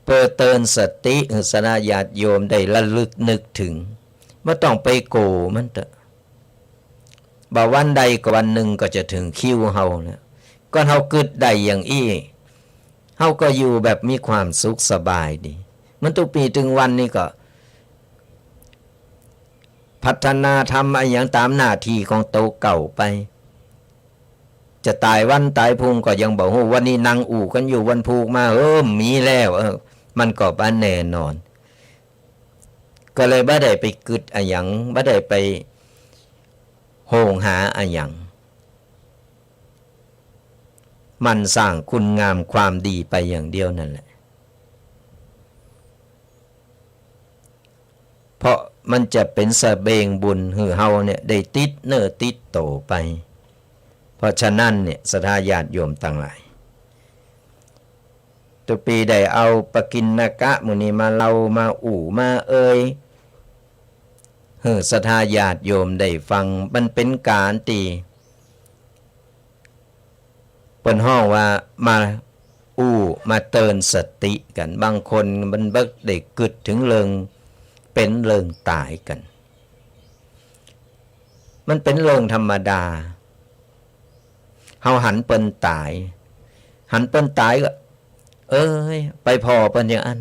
เปื้อเตือนสติหื้อศรัทธาญาติโยมได้ระลึกนึกเถิง บ่ต้องไปโก๋๋มันเต๊อะ บ่าวันใดก็วันนึ่งก็จะเถิงคิวเฮาแล้ว ก่อนเฮากึ๊ดได้อย่างอี้ เฮาก็อยู่แบบมีความสุขสบายดี มันตุ๊กปี้ตึงวันนี้ก็ พัฒนาทำอะหยังต๋ามหน้าตี้ของโตเก่าไป จะต๋ายวันต๋ายพุงก็ยังบ่ฮู้ วันนี้นั่งอู้กั๋นอยู่ วันพูกมา เออ มีแล้ว เออ มันก็บ่แน่นอน ก็เลยบ่ได้ไปกึ๊ดอะหยัง บ่ได้ไปโหงหาอะหยัง หมั่นสร้างคุณงามความดีไปอย่างเดียวนั่นแหละ เพราะมันจะเป๋นสะเบงบุญหื้อเฮาเนี่ยได้ติดเนื้อติดโตไป เพราะฉะนั้นเนี่ย ศรัทธาญาติโยมตังหลาย ตุ๊ปีได้เอาปกิณณกะหมู่นี้มาเล่า มาอู้ มาเอ่ย หื้อศรัทธาญาติโยมได้ฟัง มันเป๋นก๋านตี้ เปิ้นฮ้องว่ามาอู้ มาเตือนสติกั๋น บางคนมันบ่ได้กึ๊ดเถิงเรื่องเป๋นเรื่องต๋ายกั๋น มันเป๋นเรื่องธรรมดา เฮาหันเปิ้นต๋าย หันเปิ้นต๋ายก็ เอ้ย ไปผ่อเปิ้นอย่างอั้น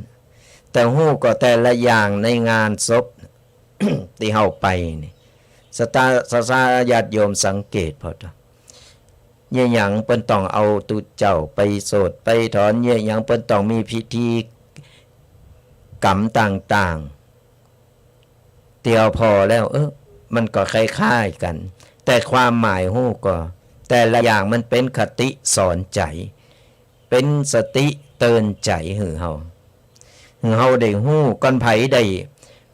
แต่ฮู้ก่อแต่ละอย่างในงานศพ ตี้เฮาไปนี่ ศรัทธา ศรัทธาญาติโยมสังเกตผ่อเต๊อะ เยียะหยังเปิ้นต้องเอาตุ๊เจ้าไปโสดไปถอน เยียะหยังเปิ้นต้องมีพิธีกรรมต่างๆ ตี้เฮาผ่อแล้ว เออ มันก็คล้ายๆ กั๋น แต่ความหมายฮู้ก่อ แต่ละอย่างมันเป๋นคติสอนใจ๋ เป๋นสติเตือนใจ๋หื้อเฮา หื้อเฮาได้ฮู้ ก่อนใผได้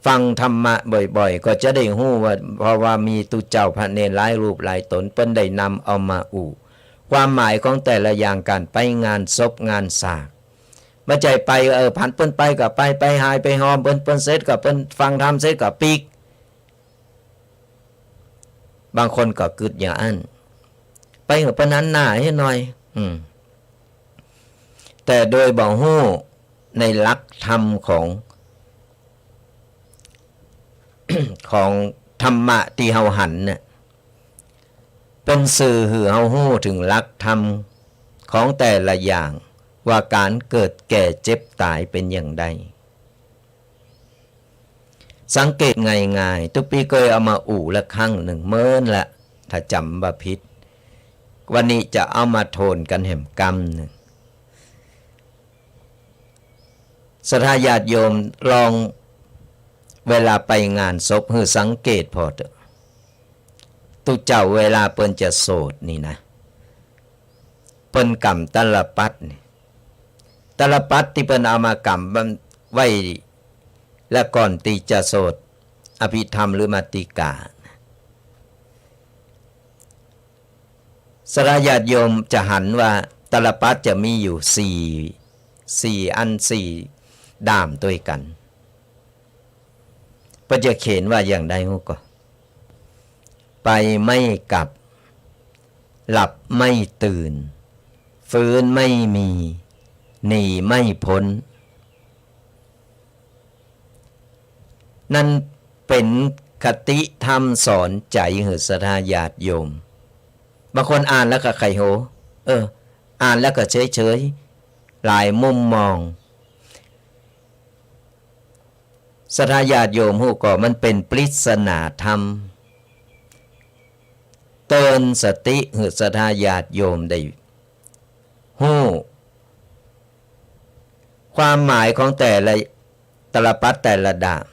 ฟังธรรมะบ่อยๆ ก็จะได้ฮู้ว่า เพราะว่ามีตุ๊เจ้าพระเณรหลายรูปหลายต๋น เปิ้นได้นำเอามาอู้ ความหมายของแต่ละอย่าง ก๋านไปงานศพงานสาก บ่ใจ้ไป เออ หันเปิ้นไปก็ไป ไปหายไปหอมเปิ้น เปิ้นเสร็จก็เปิ้นฟังธรรมเสร็จก็ปิ๊ก บางคนก็กึ๊ดอย่างอั้น ไปหื้อเปิ้นหันหน้าหื้อหน่อย อืม แต่โดยบ่ฮู้ในหลักธรรมของ ของธรรมะตี้เฮาหันเนี่ย เป๋นสื่อหื้อเฮาฮู้เถิงหลักธรรมของแต่ละอย่าง ว่าก๋านเกิดแก่เจ็บต๋ายเป๋นอย่างใด สังเกตง่ายๆ ตุ๊ปีเกยเอามาอู้ละครั้งนึ่ง เมินละ ถ้าจ๋ำบ่ผิด วันนี้จะเอามาโทนกั๋นแหมกำนึ่ง ศรัทธาญาติโยมลองเวลาไปงานศพหื้อสังเกตผ่อเต๊อะ ตุ๊เจ้าเวลาเปิ้นจะโสดนี่นะ เปิ้นก๋ำตะละปัดนี่ ตะละปัดตี้เปิ้นเอามาก๋ำไว้ และก่อนตี้จะโสดอภิธรรมหรือมาติกา ศรัทธาญาติโยมจะหันว่าตะละปัดจะมีอยู่สี่ สี่อัน สี่ด้ามตวยกั๋น เปิ้นจะเขียนว่าอย่างใดฮู้ก่อ ไปไม่กลับ หลับไม่ตื่น ฟื้นไม่มี หนีไม่พ้น นั้นเป๋นคติธรรมสอนใจ๋หื้อศรัทธาญาติโยม บางคนอ่านแล้วก็ใค่ฮู้ เออ อ่านแล้วก็เฉยๆ หลายมุมมอง ศรัทธาญาติโยมฮู้ก่อ มันเป๋นปริศนาธรรม เตือนสติหื้อศรัทธาญาติโยมได้ฮู้ ความหมายของแต่ละตะละปัดแต่ละด้าม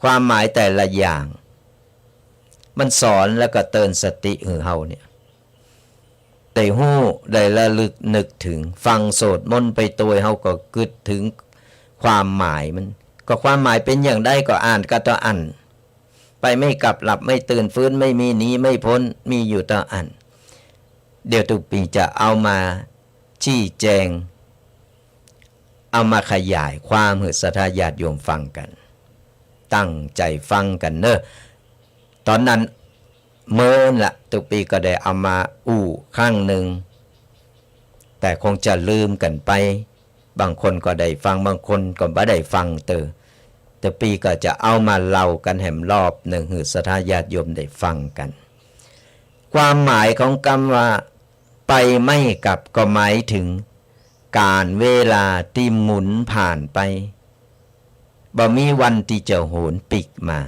ความหมายแต่ละอย่าง มันสอนแล้วก็เตือนสติหื้อเฮาเนี่ย ได้ฮู้ ได้ระลึกนึกเถิง ฟังสวดมนต์ไปตวย เฮาก็กึ๊ดเถิงความหมายมัน ก็ความหมายเป๋นอย่างใดก็อ่านก็ต้องอ่าน ไปไม่กลับ หลับไม่ตื่น ฟื้นไม่มี หนีไม่พ้น มีอยู่ต้องอ่าน เดี๋ยวตุ๊ปีจะเอามา ชี้แจง เอามาขยายความหื้อศรัทธาญาติโยมฟังกั๋น ตั้งใจ๋ฟังกั๋นเน่อ ต๋อนนั้นเมินละ ตุ๊ปีก็ได้เอามาอู้ครั้งนึ่ง แต่คงจะลืมกั๋นไป บางคนก็ได้ฟัง บางคนก็บ่ได้ฟังเต๊อะ ตุ๊ปีก็จะเอามาเล่ากั๋นแหมรอบนึ่งหื้อศรัทธาญาติโยมได้ฟังกั๋น ความหมายของกำว่า ไปไม่กลับก็หมายเถิงก๋าลเวลาตี้หมุนผ่านไป บ่มีวันตี้จะหวนปิ๊กมา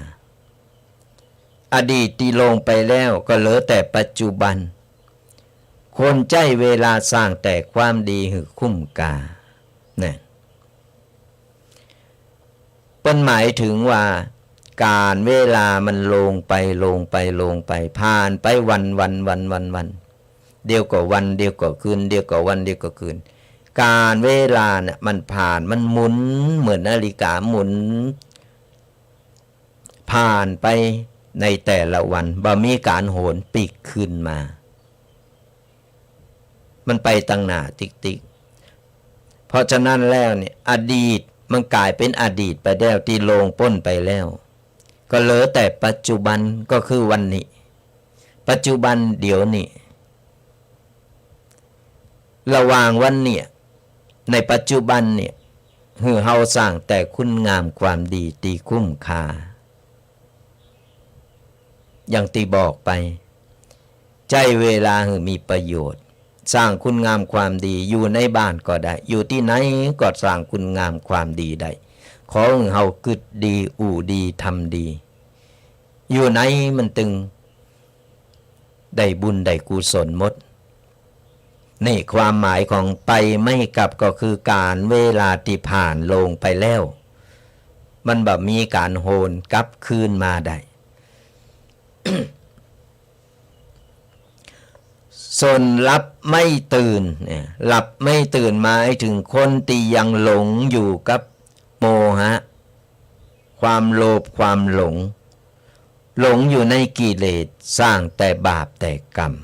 อดีตตี้ล่วงไปแล้วก็เหลือแต่ปัจจุบัน ควรใจ๊เวลาสร้างแต่ความดีหื้อคุ้มค่า นะ เปิ้นหมายเถิงว่า ก๋าลเวลามันล่วงไป ล่วงไป ล่วงไป ผ่านไปวัน วัน วัน วัน วัน เดี๋ยวก็วัน เดี๋ยวก็คืน เดี๋ยวก็วัน เดี๋ยวก็คืน ก๋าลเวลาเนี่ยมันผ่าน มันหมุนเหมือนนาฬิกาหมุน ผ่านไปในแต่ละวัน บ่มีก๋านหวนปิ๊กคืนมา มันไปตังหน้าติ๊กๆ เพราะฉะนั้นแล้วเนี่ย อดีตมันก๋ายเป๋นอดีตไปแล้ว ตี้ล่วงป๊นไปแล้ว ก็เหลือแต่ปัจจุบัน ก็คือวันนี้ ปัจจุบันเดี๋ยวนี้ ระหว่างวันเนี่ย ในปัจจุบันเนี่ย หื้อเฮาสร้างแต่คุณงามความดีตี้คุ้มค่า อย่างตี้บอกไป ใจ๊เวลาหื้อมีประโยชน์ สร้างคุณงามความดี อยู่ในบ้านก็ได้ อยู่ตี้ไหนก็สร้างคุณงามความดีได้ ขอหื้อเฮากึ๊ดดี อู้ดี ทำดี อยู่ไหนมันตึงได้บุญได้กุศลหมด นี่ความหมายของไปไม่กลับก็คือก๋าลเวลาตี้ผ่านล่วงไปแล้ว มันบ่มีก๋านหวนกลับคืนมาได้ ส่วนหลับไม่ตื่นเนี่ย หลับไม่ตื่นหมายถึงคนตี้ยังหลงอยู่กับโมหะ ความโลภ ความหลง หลงอยู่ในกิเลส สร้างแต่บาปแต่กรรม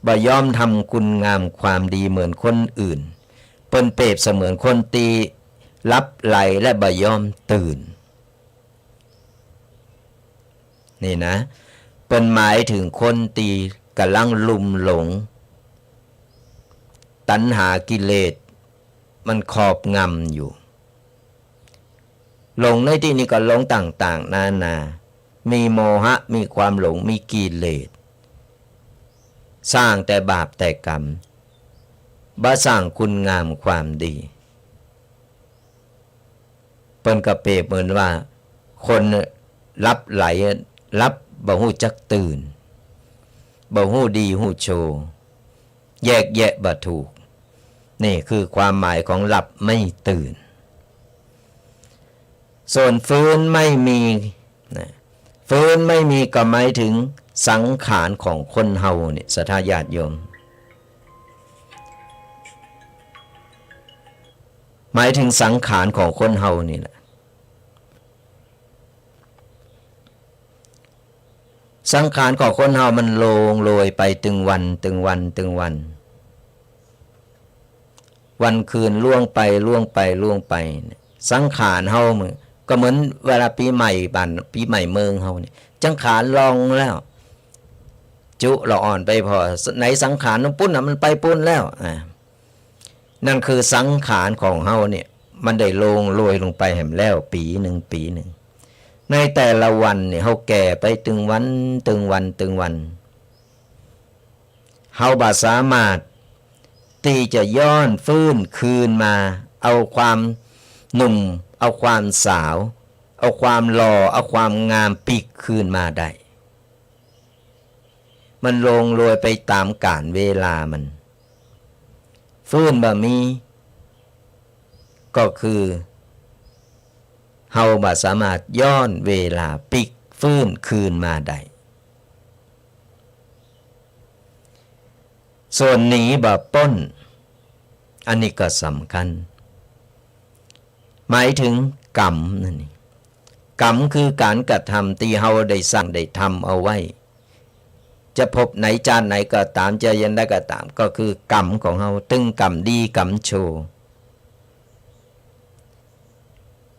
บ่ยอมทำคุณงามความดีเหมือนคนอื่น เปิ้นเปรียบเสมือนคนตี้หลับไหลและบ่ยอมตื่น นี่นะ เปิ้นหมายถึงคนตี้ก่ำลังลุ่มหลง ตัณหากิเลสมันครอบงำอยู่ หลงในตี้นี้ก็หลงต่างๆ นานา มีโมหะ มีความหลง มีกิเลส สร้างแต่บาปแต่กรรม บ่สร้างคุณงามความดี เปิ้นก็เปรียบเหมือนว่า คนหลับไหล หลับบ่ฮู้จักตื่น บ่ฮู้ดีฮู้ชั่ว แยกแยะบ่ถูก นี่คือความหมายของหลับไม่ตื่น ส่วนฟื้นไม่มีนะ ฟื้นไม่มีก็หมายถึงสังขารของคนเฮาเนี่ย ศรัทธาญาติโยม หมายถึงสังขารของคนเฮานี่แหละ สังขารของคนเฮามันล่วงโรยไปตึงวัน ตึงวัน ตึงวัน วันคืนล่วงไป ล่วงไป ล่วงไปเนี่ย สังขารเฮามันก็เหมือนเวลาปี๋ใหม่บ้าน ปี๋ใหม่เมืองเฮาเนี่ย สังขารล่วงแล้ว จุละอ่อนไปผ่อ ไหนสังขารนั้นปุ้นน่ะ มันไปปุ้นแล้ว อ่า นั่นคือสังขารของเฮาเนี่ย มันได้ล่วงโรยลงไปแหมแล้ว ปี๋นึ่ง ปี๋นึ่ง ในแต่ละวันเนี่ย เฮาแก่ไปตึงวัน ตึงวัน ตึงวัน เฮาบ่สามารถตี้จะย้อนฟื้นคืนมา เอาความหนุ่ม เอาความสาว เอาความหล่อ เอาความงามปิ๊กคืนมาได้ มันล่วงโรยไปต๋ามกาลเวลามัน ฟื้นบ่มี ก็คือ เฮาบ่สามารถย้อนเวลาปิ๊กฟื้นคืนมาได้ ส่วนหนีบ่ป๊น อันนี้ก็สำคัญ หมายถึงกรรมนั่นเอง กรรมคือก๋านกระทำตี้เฮาได้สร้างได้ทำเอาไว้ จะภพไหนจาติไหนก็ต๋าม จะยังไงก็ต๋าม ก็คือกรรมของเฮา ตึงกรรมดีกรรมชั่ว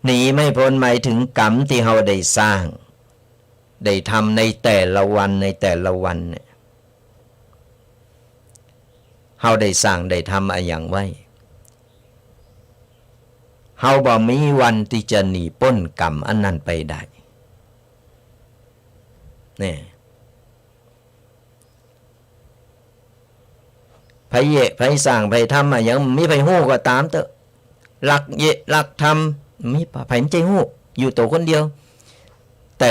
หนีไม่ป๊นหมายถึงกรรมตี้เฮาได้สร้าง ได้ทำในแต่ละวัน ในแต่ละวันเนี่ย เฮาได้สร้างได้ทำอะหยังไว้ เฮาบ่มีวันตี้จะหนีป๊นกรรมอันนั้นไปได้ นี่ ไผเยียะ ไผสร้าง ไผทำอะหยัง มีไผฮู้ก็ต๋ามเต๊อะ ลักเยียะ ลักทำ มีไผมันจะฮู้ อยู่ตั๋วคนเดียว แต่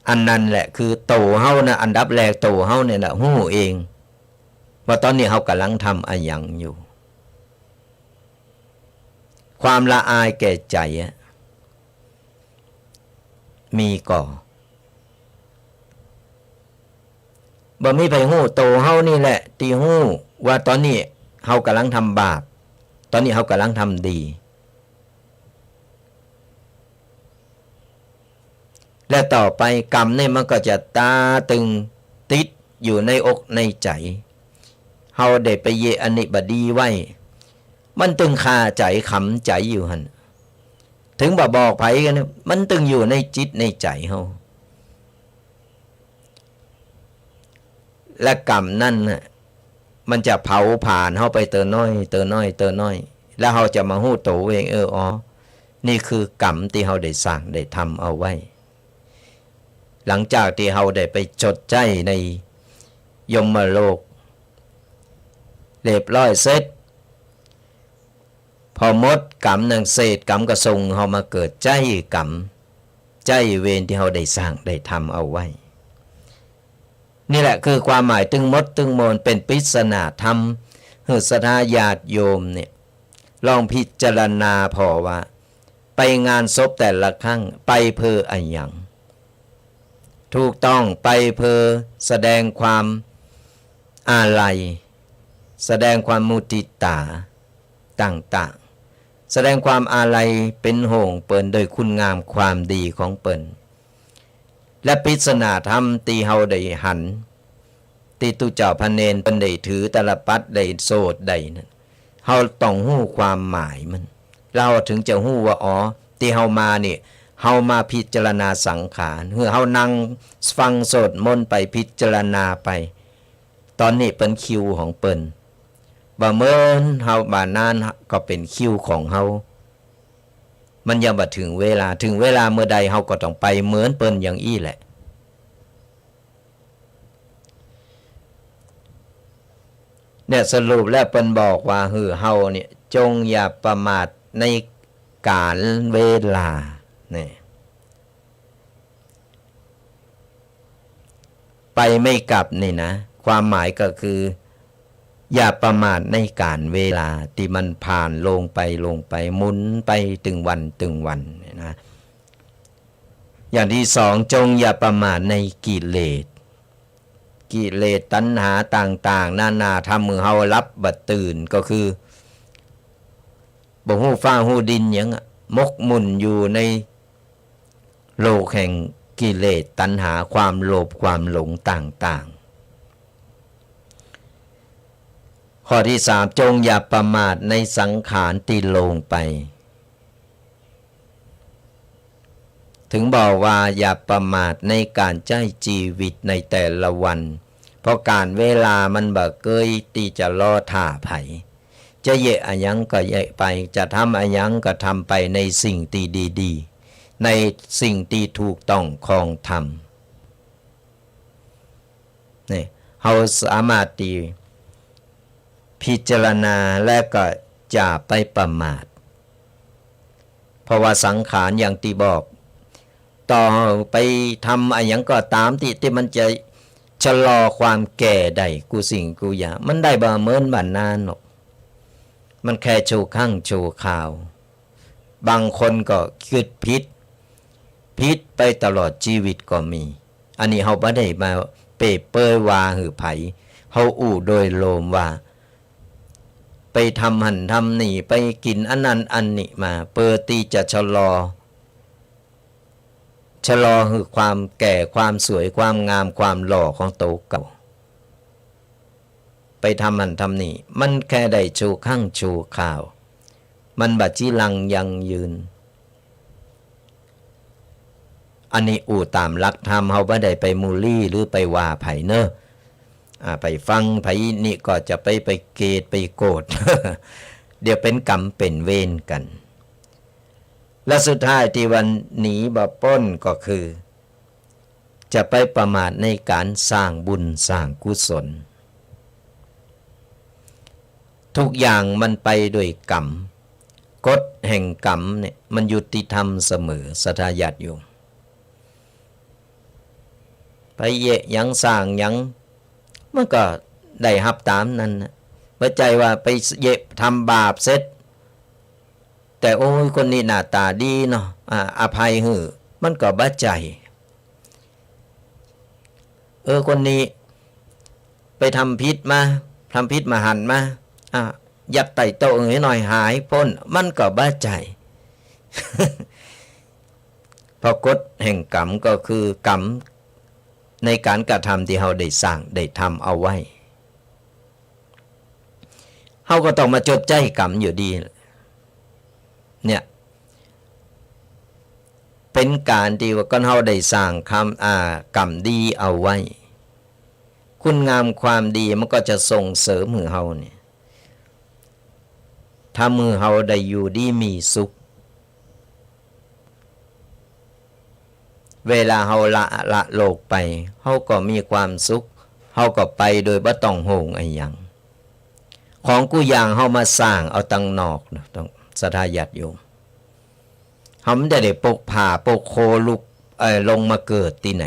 อันนั้นแหละคือตั๋วเฮานะ อันดับแรกตั๋วเฮาเนี่ยแหละฮู้เอง ว่าต๋อนนี้เฮากำลังทำอะหยังอยู่ ความละอายแก่ใจ๋อะ มีก่อ บ่มีไผฮู้ ตั๋วเฮานี่แหละตี้ฮู้ว่าต๋อนนี้เฮากำลังทำบาป ต๋อนนี้เฮากำลังทำดี และต่อไปกรรมนี่มันก็จะต๋าตึงติดอยู่ในอกในใจ๋ เฮาได้ไปเยียะอันนี้บ่ดีไว้ มันตึงคาใจ๋ขำใจ๋อยู่หั้น ถึงบ่บอกใผกั๋น มันตึงอยู่ในจิตในใจ๋เฮา และกรรมนั้นน่ะ มันจะเผาผลาญเฮาไปเตื้อน้อย เตื้อน้อย เตื้อน้อย แล้วเฮาจะมาฮู้โตเอง เออ อ๋อ นี่คือกรรมตี้เฮาได้สร้างได้ทำเอาไว้ หลังจากตี้เฮาได้ไปชดใช้ในยมโลกเรียบร้อยเสร็จ พอหมดกรรมนั้น เศษกรรมก็ส่งเฮามาเกิดใจ๊กรรม ใจ๊เวรตี้เฮาได้สร้างได้ทำเอาไว้ นี่แหละคือความหมายตึงหมดตึงมวล เป๋นปริศนาธรรม หื้อศรัทธาญาติโยมเนี่ย ลองพิจารณาผ่อว่า ไปงานศพแต่ละครั้ง ไปเพื่ออะหยัง ถูกต้อง ไปเพื่อแสดงความอาลัย แสดงความมุทิตาต่างๆ แสดงความอาลัยเป๋นห่วงเปิ้นโดยคุณงามความดีของเปิ้น และปริศนาธรรมตี้เฮาได้หัน ตี้ตุ๊เจ้าพระเณรเปิ้นได้ถือตาลปัตรได้โสดได้นั้น เฮาต้องฮู้ความหมายมัน เฮาถึงจะฮู้ว่า อ๋อ ตี้เฮามานี่ เฮามาพิจารณาสังขาร หื้อเฮานั่งฟังสวดมนต์ไปพิจารณาไป ต๋อนนี้เป๋นคิวของเปิ้น บ่าเมินเฮาบ่านานก็เป๋นคิวของเฮา มันยังบ่เถิงเวลา เถิงเวลาเมื่อใดเฮาก็ต้องไปเหมือนเปิ้นอย่างอี้แหละ เนี่ยสรุปแล้วเปิ้นบอกว่าหื้อเฮาเนี่ยจงอย่าประมาทในก๋าลเวลา เนี่ย ไปไม่กลับนี่นะ ความหมายก็คือ อย่าประมาทในก๋าลเวลาตี้มันผ่านลงไปลงไป หมุนไปตึงวันตึงวันเนี่ยนะ อย่างตี้สอง จงอย่าประมาทในกิเลส กิเลสตัณหาต่างๆ นานา ทำหื้อเฮาหลับบ่ตื่น ก็คือ บ่ฮู้ฟ้าฮู้ดินหยังอะ หมกมุ่นอยู่ในโลกแห่งกิเลสตัณหา ความโลภความหลงต่างๆ ข้อตี้สาม จงอย่าประมาทในสังขารตี้ล่วงไป ถึงบอกว่าอย่าประมาทในก๋านใจ๊จีวิตในแต่ละวัน เพราะก๋าลเวลามันบ่เกยตี้จะรอถ่าใผ จะเยียะอะหยังก็เยียะไป จะทำอะหยังก็ทำไปในสิ่งตี้ดีๆ ในสิ่งตี้ถูกต้องครองธรรม นี่ เฮาสามารถตี้พิจารณาและก็อย่าไปประมาท เพราะว่าสังขารอย่างตี้บอก ต่อไปทำอะหยังก็ต๋ามตี้ ตี้มันจะชะลอความแก่ได้กู้สิ่งกู้อย่าง มันได้บ่าเมินบ่านานหรอก มันแค่ชั่วครั้งชั่วคราว บางคนก็กึ๊ดผิด ผิดไปตลอดจีวิตก็มี อันนี้เฮาบ่ได้มาเปรียบเปยว่าหื้อใผ เฮาอู้โดยรวมว่า ไปทำหั้นทำนี่ ไปกิ๋นอันนั้นอันนี้มา เปื้อตี้จะชะลอ ชะลอหื้อความแก่ ความสวย ความงาม ความหล่อของโตเก่า ไปทำหั้นทำนี่ มันแค่ได้ชั่วครั้งชั่วคราว มันบ่จีรังยั่งยืน อันนี้อู้ต๋ามหลักธรรม เฮาบ่ได้ไปบูลลี่หรือไปว่าใผเนาะ อ่า ไปฟังใผนี่ก็จะไป ไปเกลียดไปโกรธ เดี๋ยวเป๋นกรรมเป๋นเวรกั๋น และสุดท้ายตี้วันนี้บ่ป๊นก็คือ จะไปประมาทในก๋านสร้างบุญสร้างกุศล ทุกอย่างมันไปด้วยกรรม กฎแห่งกรรมเนี่ยมันยุติธรรมเสมอ ศรัทธาญาติโยม ไปเยียะหยังสร้างหยัง มันก็ได้ฮับต๋ามนั้นนะ บ่ใจ้ว่าไปเยียะทำบาปเสร็จ แต่ โอ้ย คนนี้หน้าต๋าดีเนาะ อ่า อภัยหื้อ มันก็บ่ใจ้ เออ คนนี้ไปทำผิดมา ทำผิดมาหันมา อ่ะ ยัดใต้โต๊ะหื้อหน่อย หายป๊น มันก็บ่ใจ้ เพราะกฎแห่งกรรมก็คือกรรมในก๋านกระทำตี้เฮาได้สร้างได้ทำเอาไว้ เฮาก็ต้องมาจดใจ๊กรรมอยู่ดี เนี่ย เป๋นก๋านตี้ว่าก้อนเฮาได้สร้างกรรม อ่า กรรมดีเอาไว้ คุณงามความดีมันก็จะส่งเสริมหื้อเฮาเนี่ย ทำหื้อเฮาได้อยู่ดีมีสุข เวลาเฮาละ ละโลกไป เฮาก็มีความสุข เฮาก็ไปโดยบ่ต้องห่วงอะหยัง ของกู้อย่างเฮามาสร้างเอาตังนอกเนาะ ต้อง ศรัทธาญาติโยม เฮาบ่ได้ปกผ้าปกโคลุก เอ่อ ลงมาเกิดตี้ไหน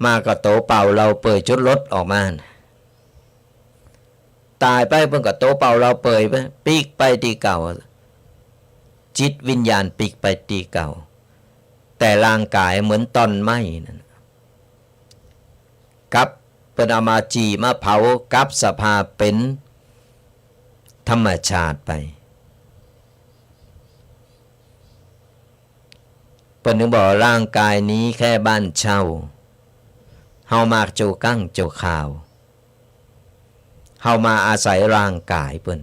มาก็ตั๋วเปล่าเปล่าเปลือย จุดหลดออกมา ต๋ายไปเปิ้นก็ตั๋วเปล่าเปล่าเปลือยไป ปิ๊กไปตี้เก่า จิตวิญญาณปิ๊กไปตี้เก่า แต่ร่างก๋ายเหมือนต้นไม้นั่น กลับเปิ้นเอามาจี่มาเผา กลับสภาพเป๋นธรรมชาติไป เปิ้นจึงบอกว่าร่างก๋ายนี้แค่บ้านเช่า เฮามาจั่วกั๊งจั่วคาว เฮามาอาศัยร่างก๋ายเปิ้น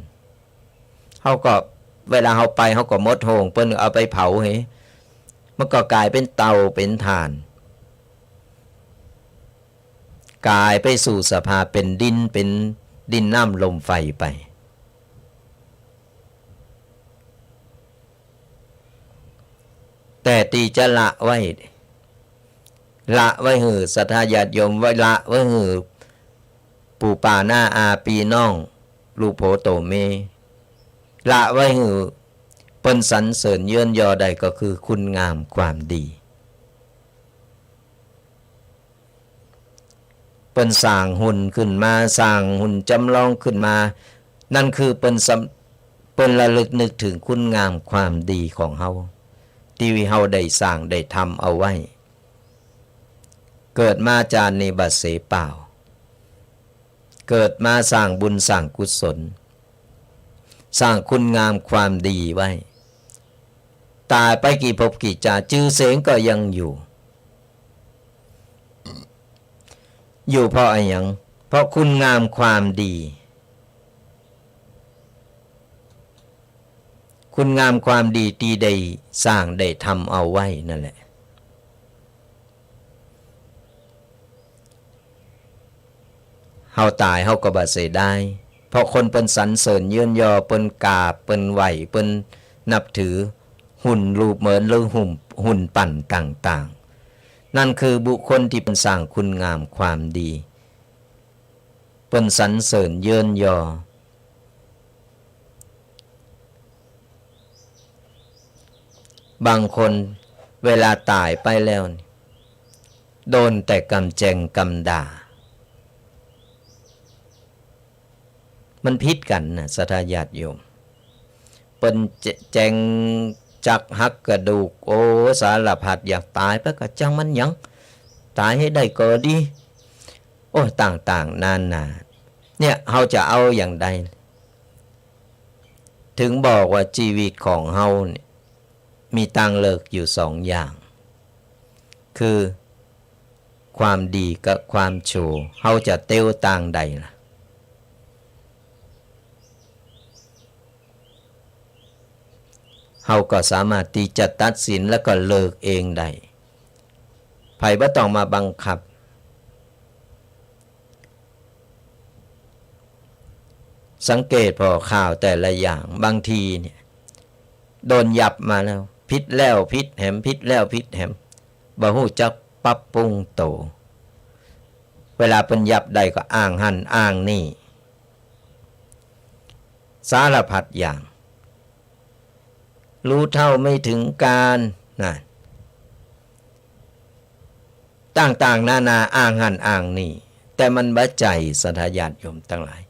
เฮาก็ เวลาเฮาไป เฮาก็หมดห่วง เปิ้นเอาไปเผาเห มันก็ก๋ายเป๋นเตาเป๋นถ่าน ก๋ายไปสู่สภาพเป๋นดิน เป๋นดินน้ำลมไฟไป แต่ตี้จะละไว้ ละไว้หื้อศรัทธาญาติโยม ไว้ละไว้หื้อปู่ป้าน้าอาปี้น้อง ลูกโผโตเม ละไว้หื้อเปิ้นสรรเสริญเยินยอได้ก็คือคุณงามความดี เปิ้นสร้างหุ่นขึ้นมา สร้างหุ่นจ๋ำลองขึ้นมา นั่นคือเปิ้นสำ- เปิ้นระลึกนึกเถิงคุณงามความดีของเฮา ตี้เฮาได้สร้างได้ทำเอาไว้ เกิดมาจาตินี้บ่เสียเปล่า เกิดมาสร้างบุญสร้างกุศล สร้างคุณงามความดีไว้ ต๋ายไปกี่ภพกี่จาติ จื้อเสียงก็ยังอยู่ อยู่เพราะอะหยัง เพราะคุณงามความดี คุณงามความดีตี้ได้สร้างได้ทำเอาไว้นั่นแหละ เฮาต๋ายเฮาก็บ่เสียดาย เพราะคนเปิ้นสรรเสริญเยินยอ เปิ้นกราบ เปิ้นไหว้ เปิ้นนับถือ หุ่นรูปเหมือนหรือหุ่น หุ่นปั้นต่างๆ นั่นคือบุคคลตี้เปิ้นสร้างคุณงามความดี เปิ้นสรรเสริญเยินยอ บางคนเวลาต๋ายไปแล้วนี่ โดนแต่กำแจงกำด่า มันผิดกั๋นนะ ศรัทธาญาติโยม เปิ้นแจ- แจ๋งจักหักกระดูก โอ้ สารพัดอย่าง ต๋ายไปก็จังมันหยัง ต๋ายหื้อได้ก็ดี โอ้ ต่างๆ นานา เนี่ย เฮาจะเอาอย่างใด เถิงบอกว่าจีวิตของเฮาเนี่ย มีตางเลือกอยู่สองอย่าง คือความดีกับความชั่ว เฮาจะเตียวตางใดล่ะ เฮาก็สามารถตี้จะตัดสินแล้วก็เลือกเองได้ ใผบ่ต้องมาบังคับ สังเกตผ่อข่าวแต่ละอย่าง บางทีเนี่ย โดนยับมาแล้ว ผิดแล้วผิดแหม ผิดแล้วผิดแหม บ่ฮู้จักปรับปรุงโต เวลาเปิ้นยับได้ก็อ้างหั้นอ้างนี่ สารพัดอย่าง รู้เท่าไม่ถึงการ นะ ต่างๆ นานา อ้างหั้นอ้างนี่ แต่มันบ่ใจ้ ศรัทธาญาติโยมตังหลาย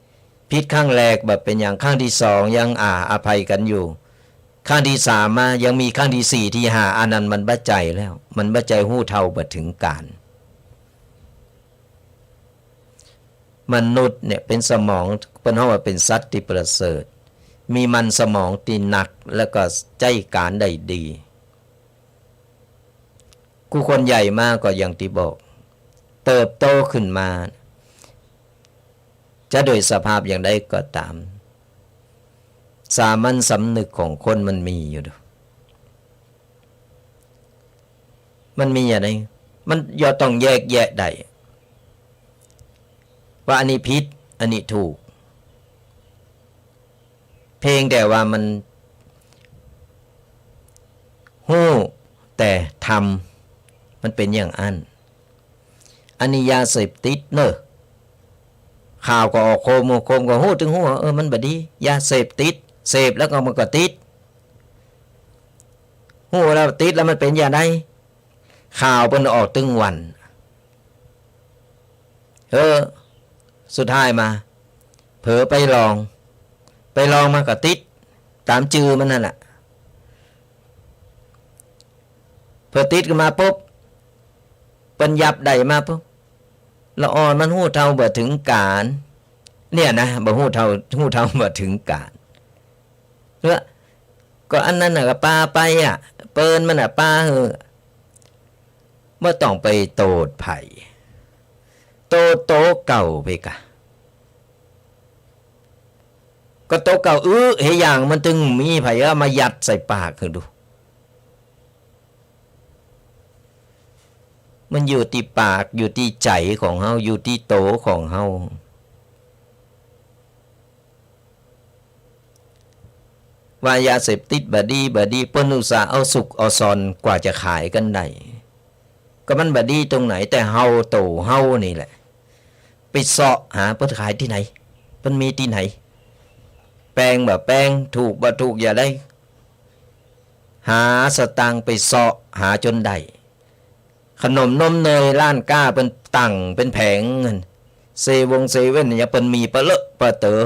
ผิดครั้งแรกบ่เป๋นหยัง ครั้งตี้สองยัง อ่า อภัยกั๋นอยู่ ครั้งตี้สามมา ยังมีครั้งตี้สี่ ตี้ห้า อันนั้นมันบ่ใจ้แล้ว มันบ่ใจ้ฮู้เท่าบ่ถึงการ มนุษย์เนี่ยเป๋นสมอง เปิ้นฮ้องว่าเป๋นสัตว์ตี้ประเสริฐ มีมันสมองตี้หนัก แล้วก็ใจ๊ก๋านได้ดี กู้คนใหญ่มาก็อย่างตี้บอก เติบโตขึ้นมา จะโดยสภาพอย่างใดก็ต๋าม สามัญสำนึกของคนมันมีอยู่ มันมีอย่างใด มันย่อมต้องแยกแยะได้ ว่าอันนี้ผิด อันนี้ถูก เพียงแต่ว่ามันฮู้ แต่ทำมันเป๋นอย่างอั้น อันนี้ยาเสพติดเน่อ ข่าวก็ออกโคม โคมก็ฮู้ ตึงฮู้ เออ มันบ่ดี ยาเสพติด เสพแล้วก็มันก็ติด ฮู้แล้วติดแล้วมันเป๋นอย่างใด ข่าวเปิ้นออกตึงวัน เออ สุดท้ายมา เผลอไปลอง ไปลองมาก็ติด ต๋ามจือมันนั่นแหละ เผลอติดขึ้นมาปุ๊บ เปิ้นยับได้มาปุ๊บ ละอ่อนมันฮู้เท่าบ่ถึงก๋าล เนี่ยนะ บ่ฮู้เท่า ฮู้เท่าบ่ถึงก๋าล เออ ก็อันนั้นน่ะก็ปาไปอะ เปิ้นมันน่ะปาเหอะ บ่ต้องไปโต้ษใผ โต้ษโตเก่าไปกะ ก็โตเก่า อื้อ เหย่างมันตึงมี ไผเอามายัดใส่ปากหื้อดู มันอยู่ตี้ปาก อยู่ตี้ใจ๋ของเฮา อยู่ตี้โตของเฮา ว่ายาเสพติดบ่ดี บ่ดี เปิ้นอุตส่าห์เอาสุกเอาซ่อนกว่าจะขายกั๋นได้ ก็มันบ่ดีตรงไหน แต่เฮา โตเฮานี่แหละ ไปเซาะหาเปิ้นขายตี้ไหน เปิ้นมีตี้ไหน แปงบ่แปง ถูกบ่ถูก อย่างใด หาสตางค์ไปเซาะหาจ๋นได้ ขนมนมเนยร้านก๊าเปิ้นตั้งเป๋นแผง เซวงเซเว่นเนี่ยเปิ้นมีปะเลอะปะเต๋อ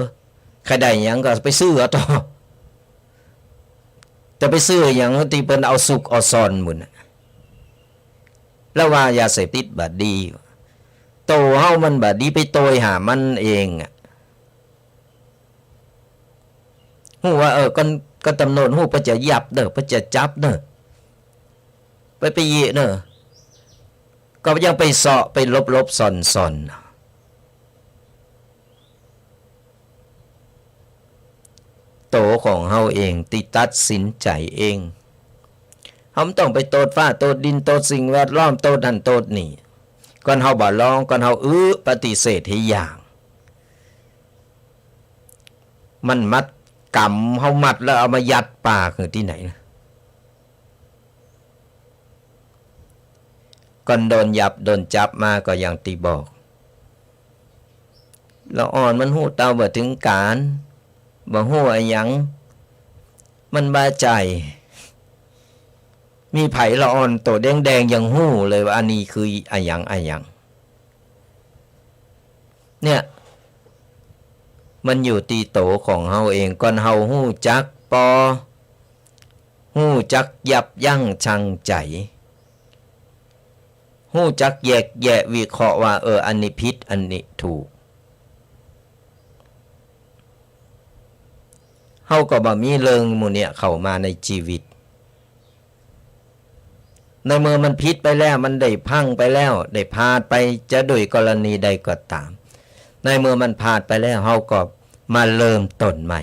ใค่ได้หยังก็ไปซื้อเอาต่อ จะไปซื้อหยังตี้เปิ้นเอาสุกเอาซ่อนหมุนน่ะ แล้วว่ายาเสพติดบ่ดี โตเฮามันบ่ดี ไปโตยหามันเองอะ ฮู้ว่า เออ ก็ ก็ต๋ำรวจฮู้ เปิ้นจะยับเน่อ เปิ้นจะจับเน่อ ไป ไปเยียะเน่อ ก็ยังไปเซาะ ไปหลบๆ ซ่อนๆ โตของเฮาเองตี้ตัดสินใจ๋เอง เฮาบ่ต้องไปโต้ษฟ้า โต้ษดิน โต้ษสิ่งแวดล้อม โต้ษหั้นโต้ษนี่ ก่อนเฮาบ่ลอง ก่อนเฮาอื้อปฏิเสธเหย่าง มันมัด ก๋ำเฮามัดแล้วเอามายัดปากหื้อตี้ไหนนะ ก่อนโดนยับโดนจับมาก็อย่างตี้บอก ละอ่อนมันฮู้เต้าบ่ถึงก๋าล บ่ฮู้อะหยัง มันบ่ใจ้ มีใผละอ่อนโตแดงๆ ยังฮู้เลยว่าอันนี้คืออะหยังอะหยัง เนี่ย มันอยู่ตี้โตของเฮาเอง ก่อนเฮาฮู้จักปอ ฮู้จักยับยั้งชั่งใจ๋ ฮู้จักแยกแยะวิเคราะห์ว่า เออ อันนี้ผิด อันนี้ถูก เฮาก็บ่มีเรื่องหมู่เนี่ยเข้ามาในจีวิต ในเมื่อมันผิดไปแล้ว มันได้พังไปแล้ว ได้พลาดไป จะด้วยกรณีใดก็ต๋าม ในเมื่อมันพลาดไปแล้ว เฮาก็มาเริ่มต้นใหม่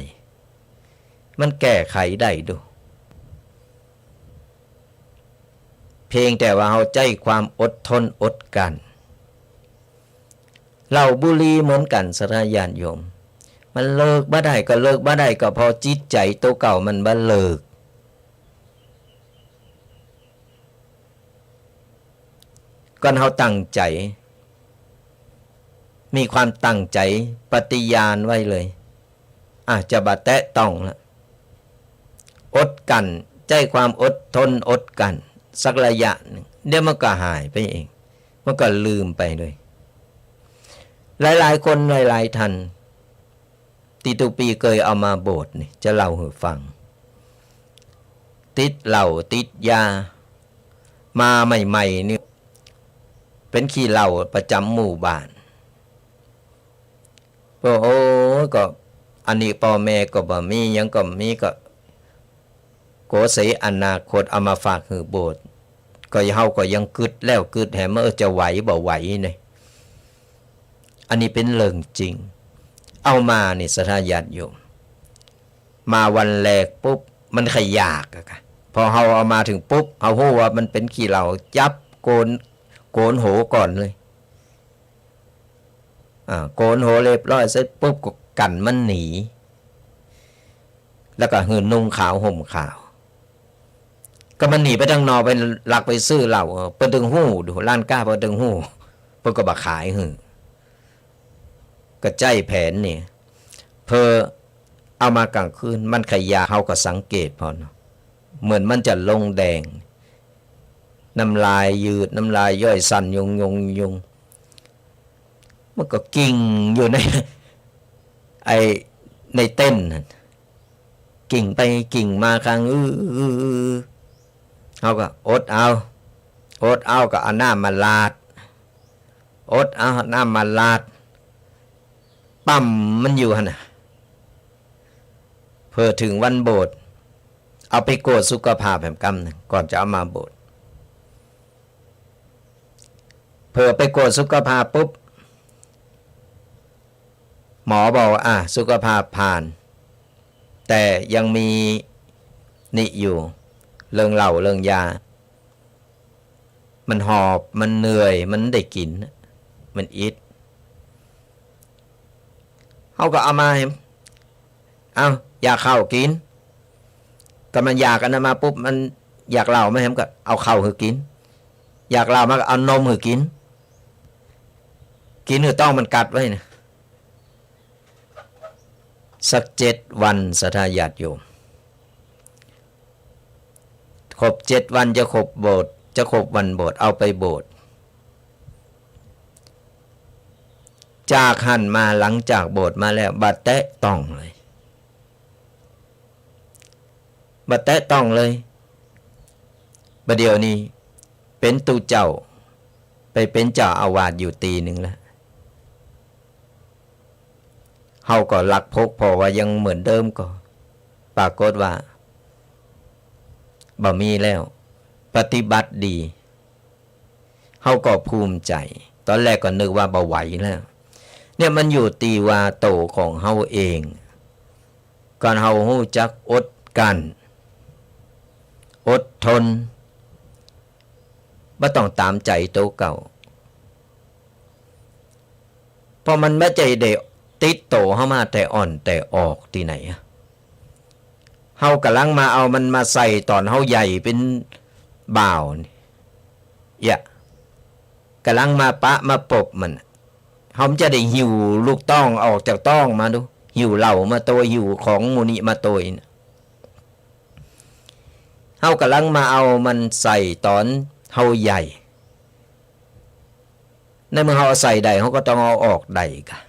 มันแก้ไขได้ดู เพียงแต่ว่าเฮาใจ๊ความอดทนอดกลั้น เหล้าบุหรี่เหมือนกั๋น ศรัทธาญาติโยม มันเลิกบ่ได้ก็เลิกบ่ได้ ก็เพราะจิตใจ๋โตเก่ามันบ่เลิก ก่อนเฮาตั้งใจ๋ มีความตั้งใจ๋ปฏิญาณไว้เลย อ่ะ จะบ่แตะต้องละ อดกลั้น ใจ๊ความอดทนอดกลั้น สักระยะหนึ่ง เดี๋ยวมันก็หายไปเอง มันก็ลืมไปเลย หลายๆ คนหลายๆ ท่าน ตี้ตุ๊ปี้เกยเอามาโบสถ์นี่ จะเล่าหื้อฟัง ติดเหล้าติดยา มาใหม่ๆ นี่ เป๋นขี้เหล้าประจ๋ำหมู่บ้าน ก็ โอ้ย ก็อันนี้ป้อแม่ก็บ่มี หยังก็บ่มี ก็กั๋วเสียอนาคต เอามาฝากหื้อโบสถ์ ก็เฮาก็ยังกึ๊ดแล้วกึ๊ดแหม เออ จะไหวบ่ไหวเนี่ย อันนี้เป๋นเรื่องจริง เอามานี่ ศรัทธาญาติโยม มาวันแรกปุ๊บ มันใค่อยากอะค่ะ พอเฮาเอามาเถิงปุ๊บ เฮาฮู้ว่ามันเป๋นขี้เหล้า จับโกน โกนหัวก่อนเลย อ่า โกนหัวเรียบร้อยเสร็จปุ๊บ ก็กั๋นมันหนี แล้วก็หื้อนุ่งขาวห่มขาว ก็มันหนีไปตางนอก ไปลักไปซื้อเหล้า เปิ้นตึงฮู้ ดู ร้านก๊าเปิ้นตึงฮู้ เปิ้นก็บ่ขายหื้อ ก็ใจ๊แผนนี่ เผลอเอามากลางคืน มันใค่อยาก เฮาก็สังเกตผ่อเนาะ เหมือนมันจะลงแดง น้ำลายยืด น้ำลายย่อยสั่นยุงยุงยุง มันก็กิ่งอยู่ใน ไอ้ ในเต็นท์นั่น กิ่งไปกิ่งมาค้าง อื้อ อื้อ อื้อ เฮาก็อดเอา อดเอา ก็เอาน้ำมาราด อดเอา น้ำมาราด ปั๊มมันอยู่หั้นน่ะ เผลอเถิงวันโบสถ์ เอาไปกวดสุขภาพแหมกำนึ่ง ก่อนจะเอามาโบสถ์ เผลอไปกวดสุขภาพปุ๊บ หมอบอกว่า อ่ะ สุขภาพผ่าน แต่ยังมีนี่อยู่ เรื่องเหล้าเรื่องยา มันหอบ มันเหนื่อย มันได้กิ๋น มันอิด เฮาก็เอามาแหม เอา อยากข้าวกิ๋น ก็มันอยากอันนั้นมาปุ๊บ มันอยากเหล้ามาแหม ก็เอาข้าวหื้อกิ๋น อยากเหล้ามาก็เอานมหื้อกิ๋น กิ๋นหื้อต๊องมันกัดไว้นะ สักเจ็ดวัน ศรัทธาญาติโยม ครบเจ็ดวันจะครบโบสถ์ จะครบวันโบสถ์ เอาไปโบสถ์ จากหั้นมา หลังจากโบสถ์มาแล้ว บ่แตะต้องเลย บ่แตะต้องเลย บ่าเดี่ยวนี้เป๋นตุ๊เจ้า ไปเป๋นเจ้าอาวาสอยู่ตี้นึ่งแล้ว เฮาก็ลักพกผ่อว่ายังเหมือนเดิมก็ ปรากฏว่า บ่มีแล้ว ปฏิบัติดี เฮาก็ภูมิใจ๋ ต๋อนแรกก็นึกว่าบ่ไหวแล้ว เนี่ยมันอยู่ตี้ว่าตั๋วของเฮาเอง ก่อนเฮาฮู้จักอดกลั้น อดทน บ่ต้องต๋ามใจ๋ตั๋วเก่า เพราะมันบ่ใจ้ได้ติดตั๋วเฮามาแต่อ่อนแต่ออกตี้ไหนอะ เฮาก่ำลังมาเอามันมาใส่ต๋อนเฮาใหญ่เป๋นบ่าวนี่ เยียะ ก่ำลังมาปะมาปบมัน เฮาจะได้หิ้วลูกต๊องออกจากต๊องมาดู หิ้วเหล้ามาตวย หิ้วของหมู่นี้มาตวยนะ เฮาก่ำลังมาเอามันใส่ต๋อนเฮาใหญ่ ในเมื่อเฮาเอาใส่ได้ เฮาก็ต้องเอาออกได้กะ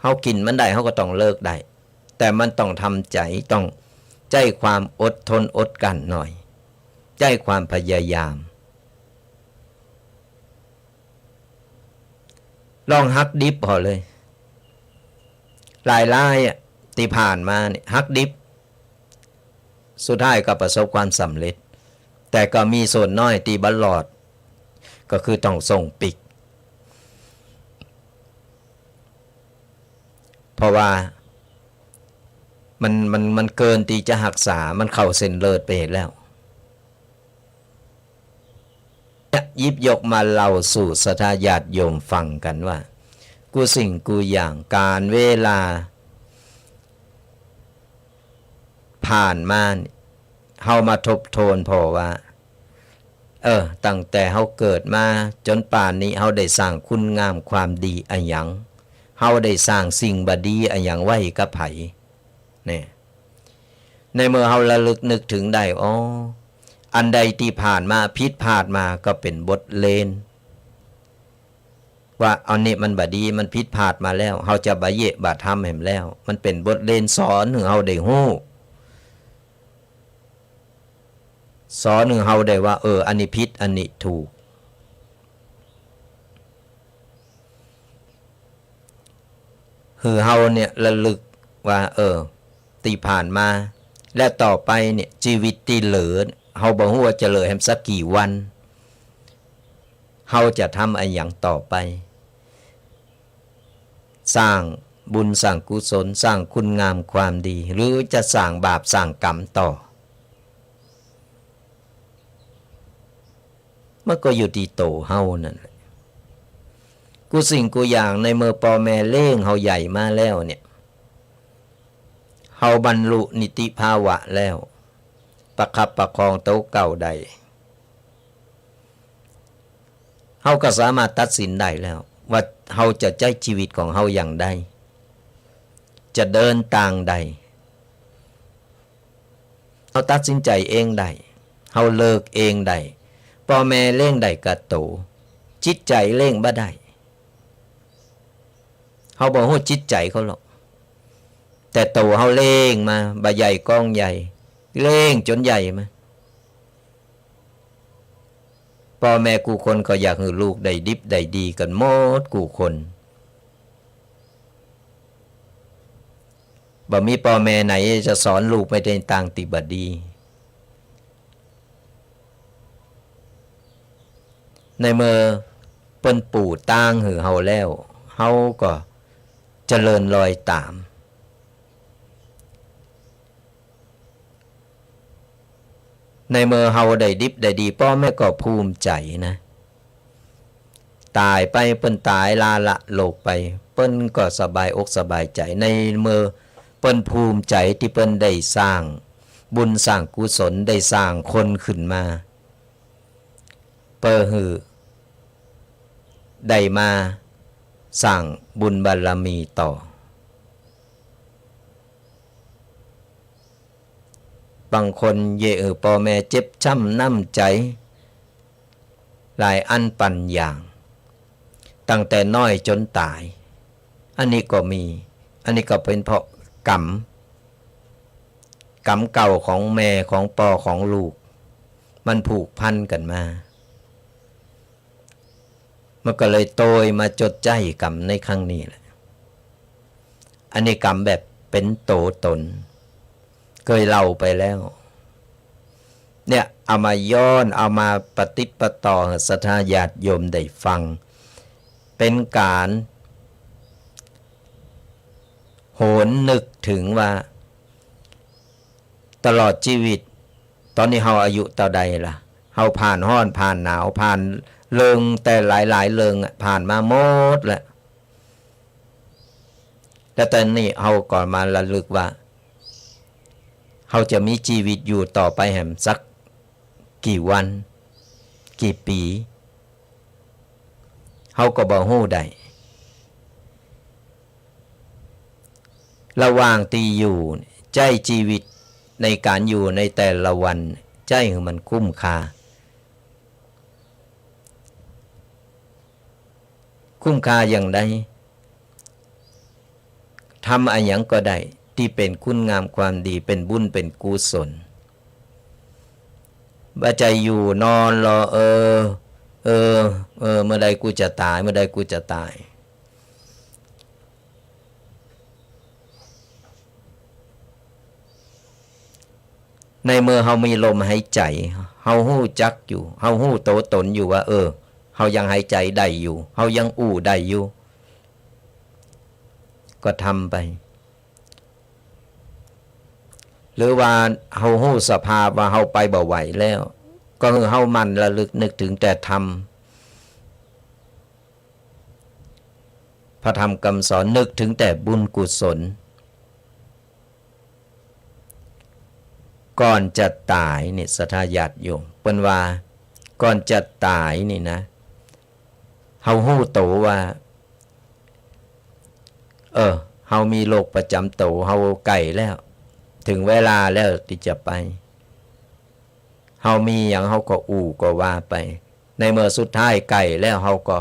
เฮากิ๋นมันได้ เฮาก็ต้องเลิกได้ แต่มันต้องทำใจ๋ ต้องใจ๊ความอดทนอดกลั้นหน่อย ใจ๊ความพยายาม ลองหักดิบผ่อเลย หลายๆ อะ ตี้ผ่านมาเนี่ย หักดิบ สุดท้ายก็ประสบความสำเร็จ แต่ก็มีส่วนน้อยตี้บ่รอด ก็คือต้องส่งปิ๊ก เพราะว่ามัน มัน มันเกินตี้จะฮักษา มันเข้าเส้นเลือดไปแล้ว หยิบยกมาเล่าสู่ศรัทธาญาติโยมฟังกั๋นว่า กู้สิ่งกู้อย่าง ก๋าลเวลาผ่านมานี่ เฮามาทบทวนผ่อว่า เออ ตั้งแต่เฮาเกิดมาจ๋นป่านนี้ เฮาได้สร้างคุณงามความดีอะหยัง เฮาได้สร้างสิ่งบ่ดีอะหยังไว้กับใผ เนี่ย ในเมื่อเฮาระลึกนึกเถิงได้ อ๋อ อันใดตี้ผ่านมา ผิดพลาดมา ก็เป๋นบทเรียน ว่าอันนี้มันบ่ดี มันผิดพลาดมาแล้ว เฮาจะบ่เยียะบ่ทำแหมแล้ว มันเป๋นบทเรียนสอนหื้อเฮาได้ฮู้ สอนหื้อเฮาได้ว่า เออ อันนี้ผิด อันนี้ถูก หื้อเฮาเนี่ยระลึกว่า เออ ตี้ผ่านมา และต่อไปเนี่ย จีวิตตี้เหลือ เฮาบ่ฮู้ว่าจะเหลือแหมสักกี่วัน เฮาจะทำอะหยังต่อไป สร้างบุญสร้างกุศล สร้างคุณงามความดี หรือจะสร้างบาปสร้างกรรมต่อ มันก็อยู่ตี้ตั๋วเฮานั่นแหละ กู้สิ่งกู้อย่าง ในเมื่อป้อแม่เลี้ยงเฮาใหญ่มาแล้วเนี่ย เฮาบรรลุนิติภาวะแล้ว ประคับประคองตั๋วเก่าได้ เฮาก็สามารถตัดสินได้แล้ว ว่าเฮาจะใจ๊จีวิตของเฮาอย่างใด จะเดินตางใด เฮาตัดสินใจ๋เองได้ เฮาเลือกเองได้ ป้อแม่เลี้ยงได้ก้าตั๋ว จิตใจ๋เลี้ยงบ่ได้ เฮาบ่ฮู้จิตใจ๋เขาหรอก แต่ตั๋วเฮาเลี้ยงมา บ่าใหญ่กองใหญ่ เลี้ยงจ๋นใหญ่มา ป้อแม่กู้คนก็อยากหื้อลูกได้ดิบได้ดีกั๋นหมดกู้คน บ่มีป้อแม่ไหนจะสอนลูกไปในตางตี้บ่ดี ในเมื่อเปิ้นปูตางหื้อเฮาแล้ว เฮาก็เจริญรอยต๋าม ในเมื่อเฮาได้ดิบได้ดี ป้อแม่ก็ภูมิใจ๋นะ ต๋ายไป เปิ้นต๋ายลาละโลกไป เปิ้นก็สบายอกสบายใจ๋ ในเมื่อเปิ้นภูมิใจ๋ตี้เปิ้นได้สร้างบุญสร้างกุศล ได้สร้างคนขึ้นมา เปื้อหื้อได้มาสร้างบุญบารมีต่อ บางคนเยียะหื้อป้อแม่เจ็บจ๊ำน้ำใจ๋ หลายอันปันอย่าง ตั้งแต่น้อยจ๋นต๋าย อันนี้ก็มี อันนี้ก็เป๋นเพราะกรรม กรรมเก่าของแม่ ของป้อ ของลูก มันผูกพันกั๋นมา มันก็เลยโตยมาจดใจ๊กรรมในครั้งนี้แหละ อันนี้กรรมแบบเป๋นตั๋วต๋น เกยเล่าไปแล้ว เนี่ย เอามาย้อน เอามาปะติดปะต่อหื้อศรัทธาญาติโยมได้ฟัง เป๋นก๋านหวนนึกเถิงว่า ตลอดจีวิต ต๋อนนี้เฮาอายุเต้าใดละ เฮาผ่านฮ้อน ผ่านหนาว ผ่านเริงแต่หลายๆ เริงอะ ผ่านมาหมดแล้ว แล้วต๋อนนี้เฮาก็มาระลึกว่า เฮาจะมีจีวิตอยู่ต่อไปแหมสักกี่วัน กี่ปี๋ เฮาก็บ่ฮู้ได้ ระหว่างตี้อยู่ ใจ๊จีวิตในก๋านอยู่ในแต่ละวัน ใจ๊หื้อมันคุ้มค่า คุ้มค่าอย่างใด ทำอะหยังก็ได้ ตี้เป๋นคุณงามความดี เป๋นบุญ เป๋นกุศล บ่ใจ้อยู่นอนรอ เออ เออ เออ เมื่อใดกูจะต๋าย เมื่อใดกูจะต๋าย ในเมื่อเฮามีลมหายใจ๋ เฮาฮู้จักอยู่ เฮาฮู้ตั๋วต๋นอยู่ว่า เออ เฮายังหายใจ๋ได้อยู่ เฮายังอู้ได้อยู่ ก็ทำไป หรือว่าเฮาฮู้สภาพว่าเฮาไปบ่ไหวแล้ว ก็หื้อเฮาหมั่นระลึกนึกเถิงแต่ธรรม พระธรรมกำสอน นึกเถิงแต่บุญกุศล ก่อนจะต๋ายนี่ ศรัทธาญาติโยม เปิ้นว่า ก่อนจะต๋ายนี่นะ เฮาฮู้ตั๋วว่า เออ เฮามีโรคประจ๋ำตั๋ว เฮาแก่แล้ว เถิงเวลาแล้วตี้จะไป เฮามีหยังเฮาก็อู้ก็ว่าไป ในเมื่อสุดท้ายแก่แล้ว เฮาก็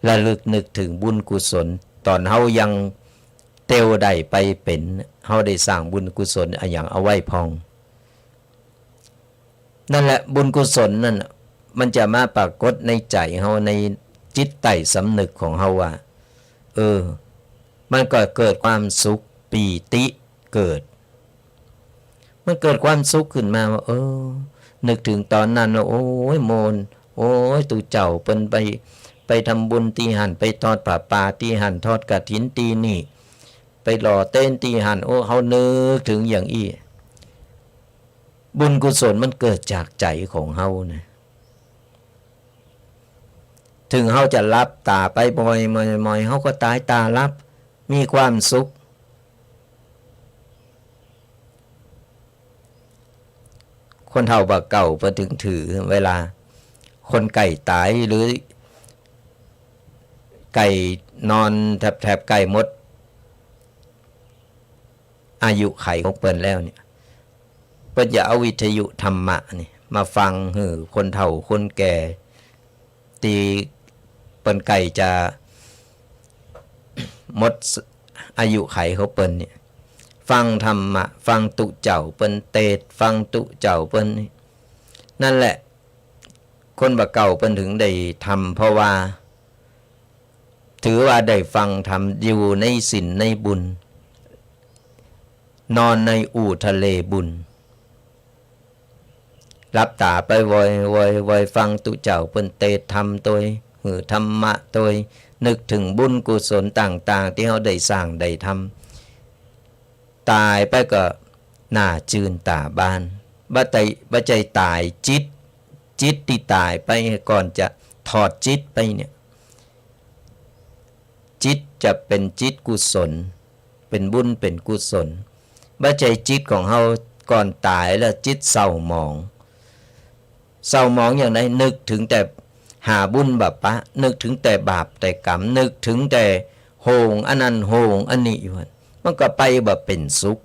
ระลึกนึกเถิงบุญกุศล ต๋อนเฮายังเตียวได้ไปเป๋น เฮาได้สร้างบุญกุศลอะหยังเอาไว้พ่อง นั่นแหละ บุญกุศลนั่นน่ะ มันจะมาปรากฏในใจ๋เฮา ในจิตใต้สำนึกของเฮาว่า เออ มันก็เกิดความสุข ปีติเกิด มันเกิดความสุขขึ้นมาว่า เออ นึกเถิงต๋อนนั้นว่า โอ้ย โมน โอ้ย ตุ๊เจ้าเปิ้นไป ไป ทำบุญตี้หั้น ไปทอดผ้าป่าตี้หั้น ทอดกฐินตี้นี่ ไปหล่อเต็นท์ตี้หั้น โอ้ เฮานึกเถิงอย่างอี้ บุญกุศลมันเกิดจากใจ๋ของเฮานะ เถิงเฮาจะหลับต๋าไปบ่อยๆ เฮาก็ต๋ายต๋าหลับ มีความสุข คนเฒ่าบ่าเก่าเปิ้นเถิงถือ เวลาคนใก้ต๋ายหรือใก้นอนแถบๆ ใก้หมดอายุขัยของเปิ้นแล้วเนี่ย เปิ้นจะเอาวิทยุธรรมะนี่มาฟังหื้อคนเฒ่าคนแก่ ตี้เปิ้นใก้จะหมดอายุขัยของเปิ้นเนี่ย ฟังธรรมะ ฟังตุ๊เจ้าเปิ้นเตสน์ ฟังตุ๊เจ้าเปิ้นนี่ นั่นแหละ คนบ่าเก่าเปิ้นเถิงได้ทำ เพราะว่า ถือว่าได้ฟังธรรม อยู่ในศีลในบุญ นอนในอู่ทะเลบุญ หลับต๋าไปวอยๆๆ ฟังตุ๊เจ้าเปิ้นเตสน์ธรรมตวย หื้อธรรมะตวย นึกเถิงบุญกุศลต่างๆ ตี้เฮาได้สร้างได้ทำ ต๋ายไปก็หน้าจื้นต๋าบาน บ่ใจ้ บ่ใจ้ต๋ายจิต จิตตี้ต๋ายไปก่อนจะถอดจิตไปเนี่ย จิตจะเป๋นจิตกุศล เป๋นบุญเป๋นกุศล บ่ใจ้จิตของเฮาก่อนต๋ายแล้วจิตเศร้าหมอง เศร้าหมองอย่างใด นึกเถิงแต่หาบุญบ่ปะ นึกเถิงแต่บาปแต่ก๋รรม นึกเถิงแต่โฮงอันนั้นโฮงอันนี้อยู่หั้น มันก็ไปบ่เป๋นสุข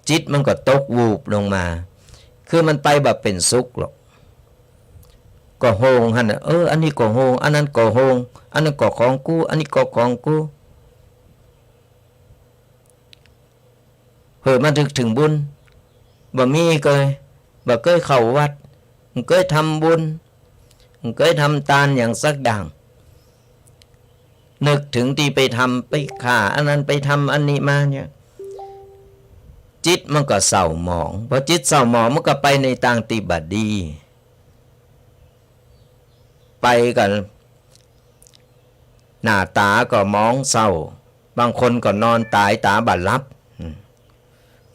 จิตมันก็ตกวูบลงมา คือมันไปบ่เป๋นสุขหรอก ก็โฮงหั้นน่ะ เออ อันนี้ก็โฮง อันนั้นก็โฮง อันนั้นก็ของกู อันนี้ก็ของกู เผลอมานึกเถิงบุญ บ่มีเกย บ่เกยเข้าวัด บ่เกยทำบุญ บ่เกยทำตานอย่างสักอย่าง นึกเถิงตี้ไปทำ ไปฆ่าอันนั้น ไปทำอันนี้มาเนี่ย จิตมันก็เศร้าหมอง พอจิตเศร้าหมองมันก็ไปในตางตี้บ่ดี ไปก็หน้าต๋าก็หมองเศร้า บางคนก็นอนต๋ายต๋าบ่หลับ อืม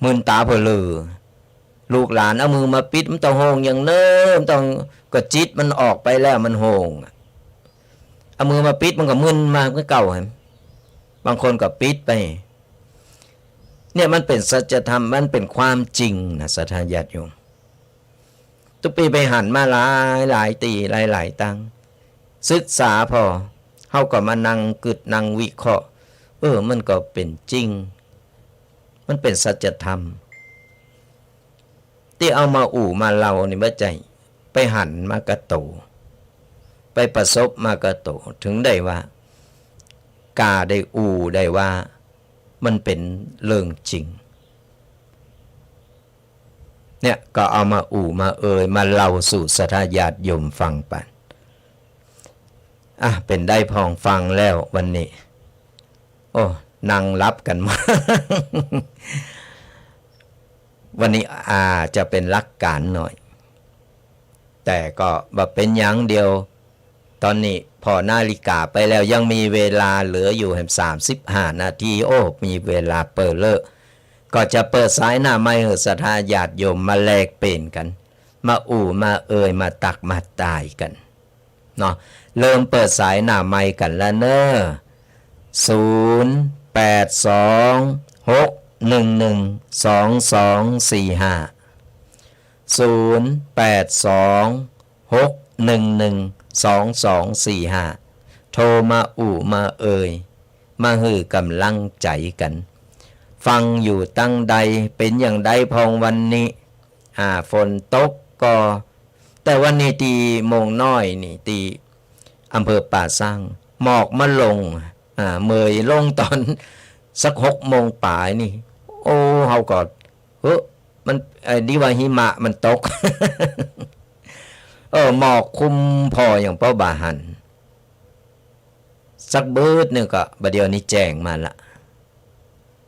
มึนต๋าเผลอ ลูกหลานเอามือมาปิด มันต้องโฮงอย่างเนิ่น มันต้อง ก็จิตมันออกไปแล้วมันโฮงอะ เอามือมาปิดมันก็มึนมาเหมือนเก่าหั้น บางคนก็ปิดไป เนี่ยมันเป๋นสัจธรรม มันเป๋นความจริงนะ ศรัทธาญาติโยม ตุ๊ปีไปหันมาหลายหลายตี้ หลายหลายตัง ศึกษาผ่อ เฮาก็มานั่งกึ๊ดนั่งวิเคราะห์ เออ มันก็เป๋นจริง มันเป๋นสัจธรรม ตี้เอามาอู้มาเล่านี่บ่ใจ้ ไปหันมากับโต ไปประสบมากับโต เถิงได้ว่า ก้าได้อู้ได้ว่า มันเป๋นเรื่องจริง เนี่ย ก็เอามาอู้มาเอ่ย มาเล่าสู่ศรัทธาญาติโยมฟังไป อ่ะ เป๋นใดพ่องฟังแล้ววันนี้ โอ้ นั่งหลับกั๋นหมด วันนี้อาจจะเป๋นหลักก๋านหน่อย แต่ก็บ่เป๋นหยัง เดี๋ยว ต๋อนนี้ผ่อนาฬิกาไปแล้ว ยังมีเวลาเหลืออยู่แหม สามสิบห้านาที โอ้ มีเวลาเป๋อเลอะ ก็จะเปิดสายหน้าไมค์หื้อศรัทธาญาติโยมมาแลกเปลี่ยนกั๋น มาอู้มาเอ่ย มาตักมาตายกั๋นเนาะ เริ่มเปิดสายหน้าไมค์กั๋นแล้วเน่อ ศูนย์ แปด สอง หก หนึ่ง หนึ่ง สอง สอง สี่ ห้า ศูนย์ แปด สอง หก หนึ่ง หนึ่ง สอง สอง สี่ ห้า โทรมาอู้มาเอ่ย มาหื้อก๋ำลังใจ๋กั๋น ฟังอยู่ตังใด เป๋นอย่างใดพ่องวันนี้ อ่า ฝนตกก่อ แต่วันนี้ตี้โมงน้อยนี่ ตี้อำเภอป่าซาง หมอกมาลง อ่า เมยลงต๋อนสักหกโมงป๋ายนี่ โอ้ เฮาก็ เฮ้อ มัน ไอ้ดีว่าหิมะมันตก เออ หมอกคลุมผ่ออย่างเป๋าบ่หัน สักบึดนึ่งก็บ่าเดี่ยวนี้แจ้งมาละ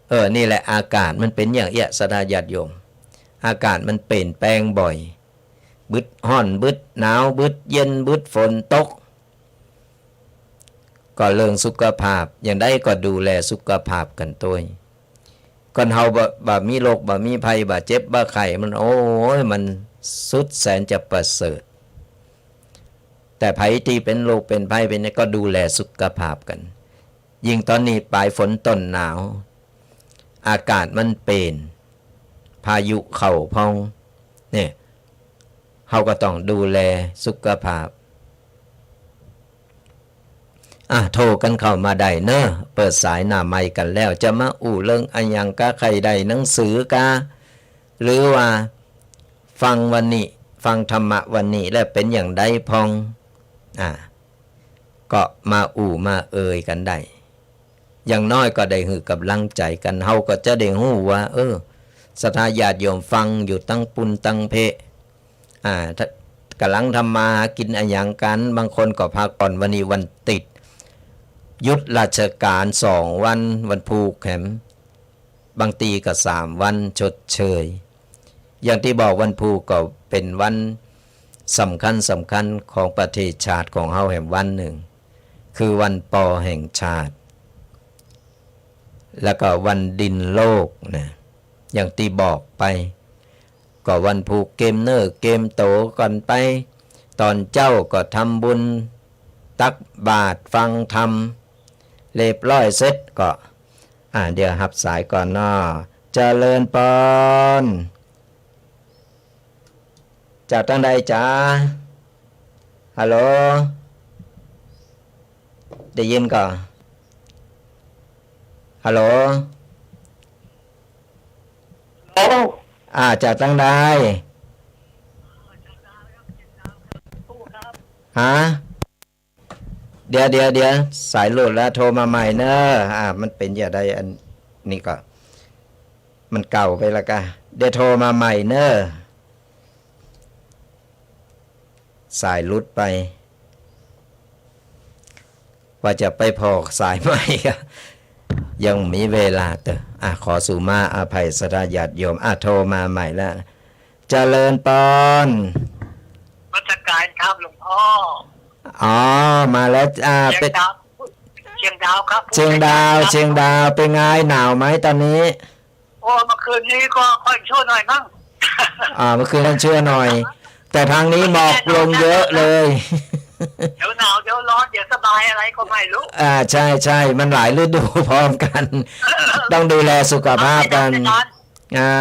เออ นี่แหละ อากาศมันเป๋นอย่างเอี้ย ศรัทธาญาติโยม อากาศมันเปลี่ยนแปลงบ่อย บึดฮ้อน บึดหนาว บึดเย็น บึดฝนตก ก็เรื่องสุขภาพ อย่างใดก็ดูแลสุขภาพกั๋นตวย คนเฮาบ่ บ่มีโรค บ่มีภัย บ่เจ็บ บ่ไข้ มัน โอ้ย มันสุดแสนจะประเสริฐ แต่ใผตี้เป๋นโรค เป๋นภัย เป๋นหยัง ก็ดูแลสุขภาพกั๋น ยิ่งต๋อนนี้ป๋ายฝนต้นหนาว อากาศมันเป๋น พายุเข้าพ่อง เนี่ย เฮาก็ต้องดูแลสุขภาพ อ่ะ โทรกั๋นเข้ามาได้เน่อ เปิดสายหน้าไมค์กั๋นแล้ว จะมาอู้เรื่องอะหยังกา ใค่ได้หนังสือกา หรือว่าฟังวันนี้ ฟังธรรมะวันนี้แล้วเป๋นอย่างใดพ่อง อ่ะ ก็มาอู้มาเอ่ยกั๋นได้ อย่างน้อยก็ได้หื้อก๋ำลังใจ๋กั๋น เฮาก็จะได้ฮู้ว่า เออ ศรัทธาญาติโยมฟังอยู่ตังปุ้นตังเพ อ่า ถ้า ก๋ำลังทำมาหากิ๋นอะหยังกั๋น บางคนก็พักผ่อน วันนี้วันติด หยุดราชก๋านสองวัน วันพูกแหม บางตี้ก็สามวันชดเชย อย่างตี้บอกวันพูกก็เป๋นวันสำคัญสำคัญของประเทศชาติของเฮาแหมวันนึ่ง คือวันปอแห่งชาติ แล้วก็วันดินโลกนะ อย่างตี้บอกไป ก็วันพูกเกียมเนื้อเกียมตั๋วกั๋นไป ต๋อนเจ๊าก็ทำบุญ ตักบาตร ฟังธรรม เรียบร้อยเสร็จก็ อ่า เดี๋ยวฮับสายก่อนเนาะ เจริญปอน จากตังใดจ๊ะ ฮัลโหล ได้ยินก่อ ฮัลโหล ฮัลโหล อ่า จากตังใด ฮะ เดี๋ยว เดี๋ยว เดี๋ยว สายหลุดแล้ว โทรมาใหม่เน่อ อ่า มันเป๋นอย่างใด อันนี้ก็ มันเก่าไปแล้วกา เดี๋ยวโทรมาใหม่เน่อ สายหลุดไป ว่าจะไปผ่อสายใหม่ ยังมีเวลาเต๊อะ อ่ะ ขอสุมาอภัยศรัทธาญาติโยม อ่ะ โทรมาใหม่แล้ว เจริญปอน นมัสก๋านครับหลวงพ่อ อ๋อ มาแล้ว อ่า เชียง เป๋น ดาว เชียงดาวครับ เชียงดาว ครับ เชียงดาว เป๋นไง หนาวไหมต๋อนนี้ โอ้ เมื่อคืนนี้ก็ค่อยชั่วหน่อยมั้ง อ่า เมื่อคืนนั้นชั่วหน่อย แต่ทางนี้หมอกลงเยอะเลย เดี๋ยวหนาว เดี๋ยวร้อน เดี๋ยวสบายอะไรก็ไม่รู้ อ่า ใช่ ใช่ มันหลายฤดูพร้อมกั๋น ต้องดูแลสุขภาพกั๋น ครับ อาจารย์ อ่า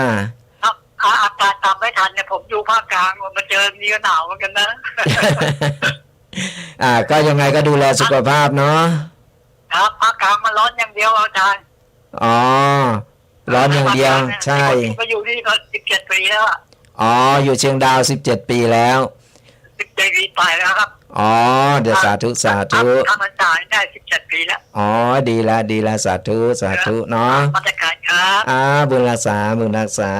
ครับ อา อากาศต๋ามไม่ทันเนี่ย ผมอยู่ภาคกลาง มาเจอนี่ก็หนาวเหมือนกันนะ อ่า ก็ยังไงก็ดูแลสุขภาพเนาะ ครับ ภาคกลางมันร้อนอย่างเดียวอาจารย์ อ๋อ ร้อนอย่างเดียว ภาคกลางเนี่ย ใช่ ผมก็อยู่นี่ก็สิบเจ็ดปีแล้วอะ อ๋อ อยู่เชียงดาวสิบเจ็ดปีแล้ว สิบเจ็ดปีไปแล้วครับ อ๋อ เดี๋ยว ครับ สาธุ สาธุ ครับ เข้าพรรษาได้สิบเจ็ดปีแล้ว อ๋อ ดีละ ดีละ สาธุ สาธุเนาะ นมัสก๋านครับ อ่า บุญรักษา บุญรักษา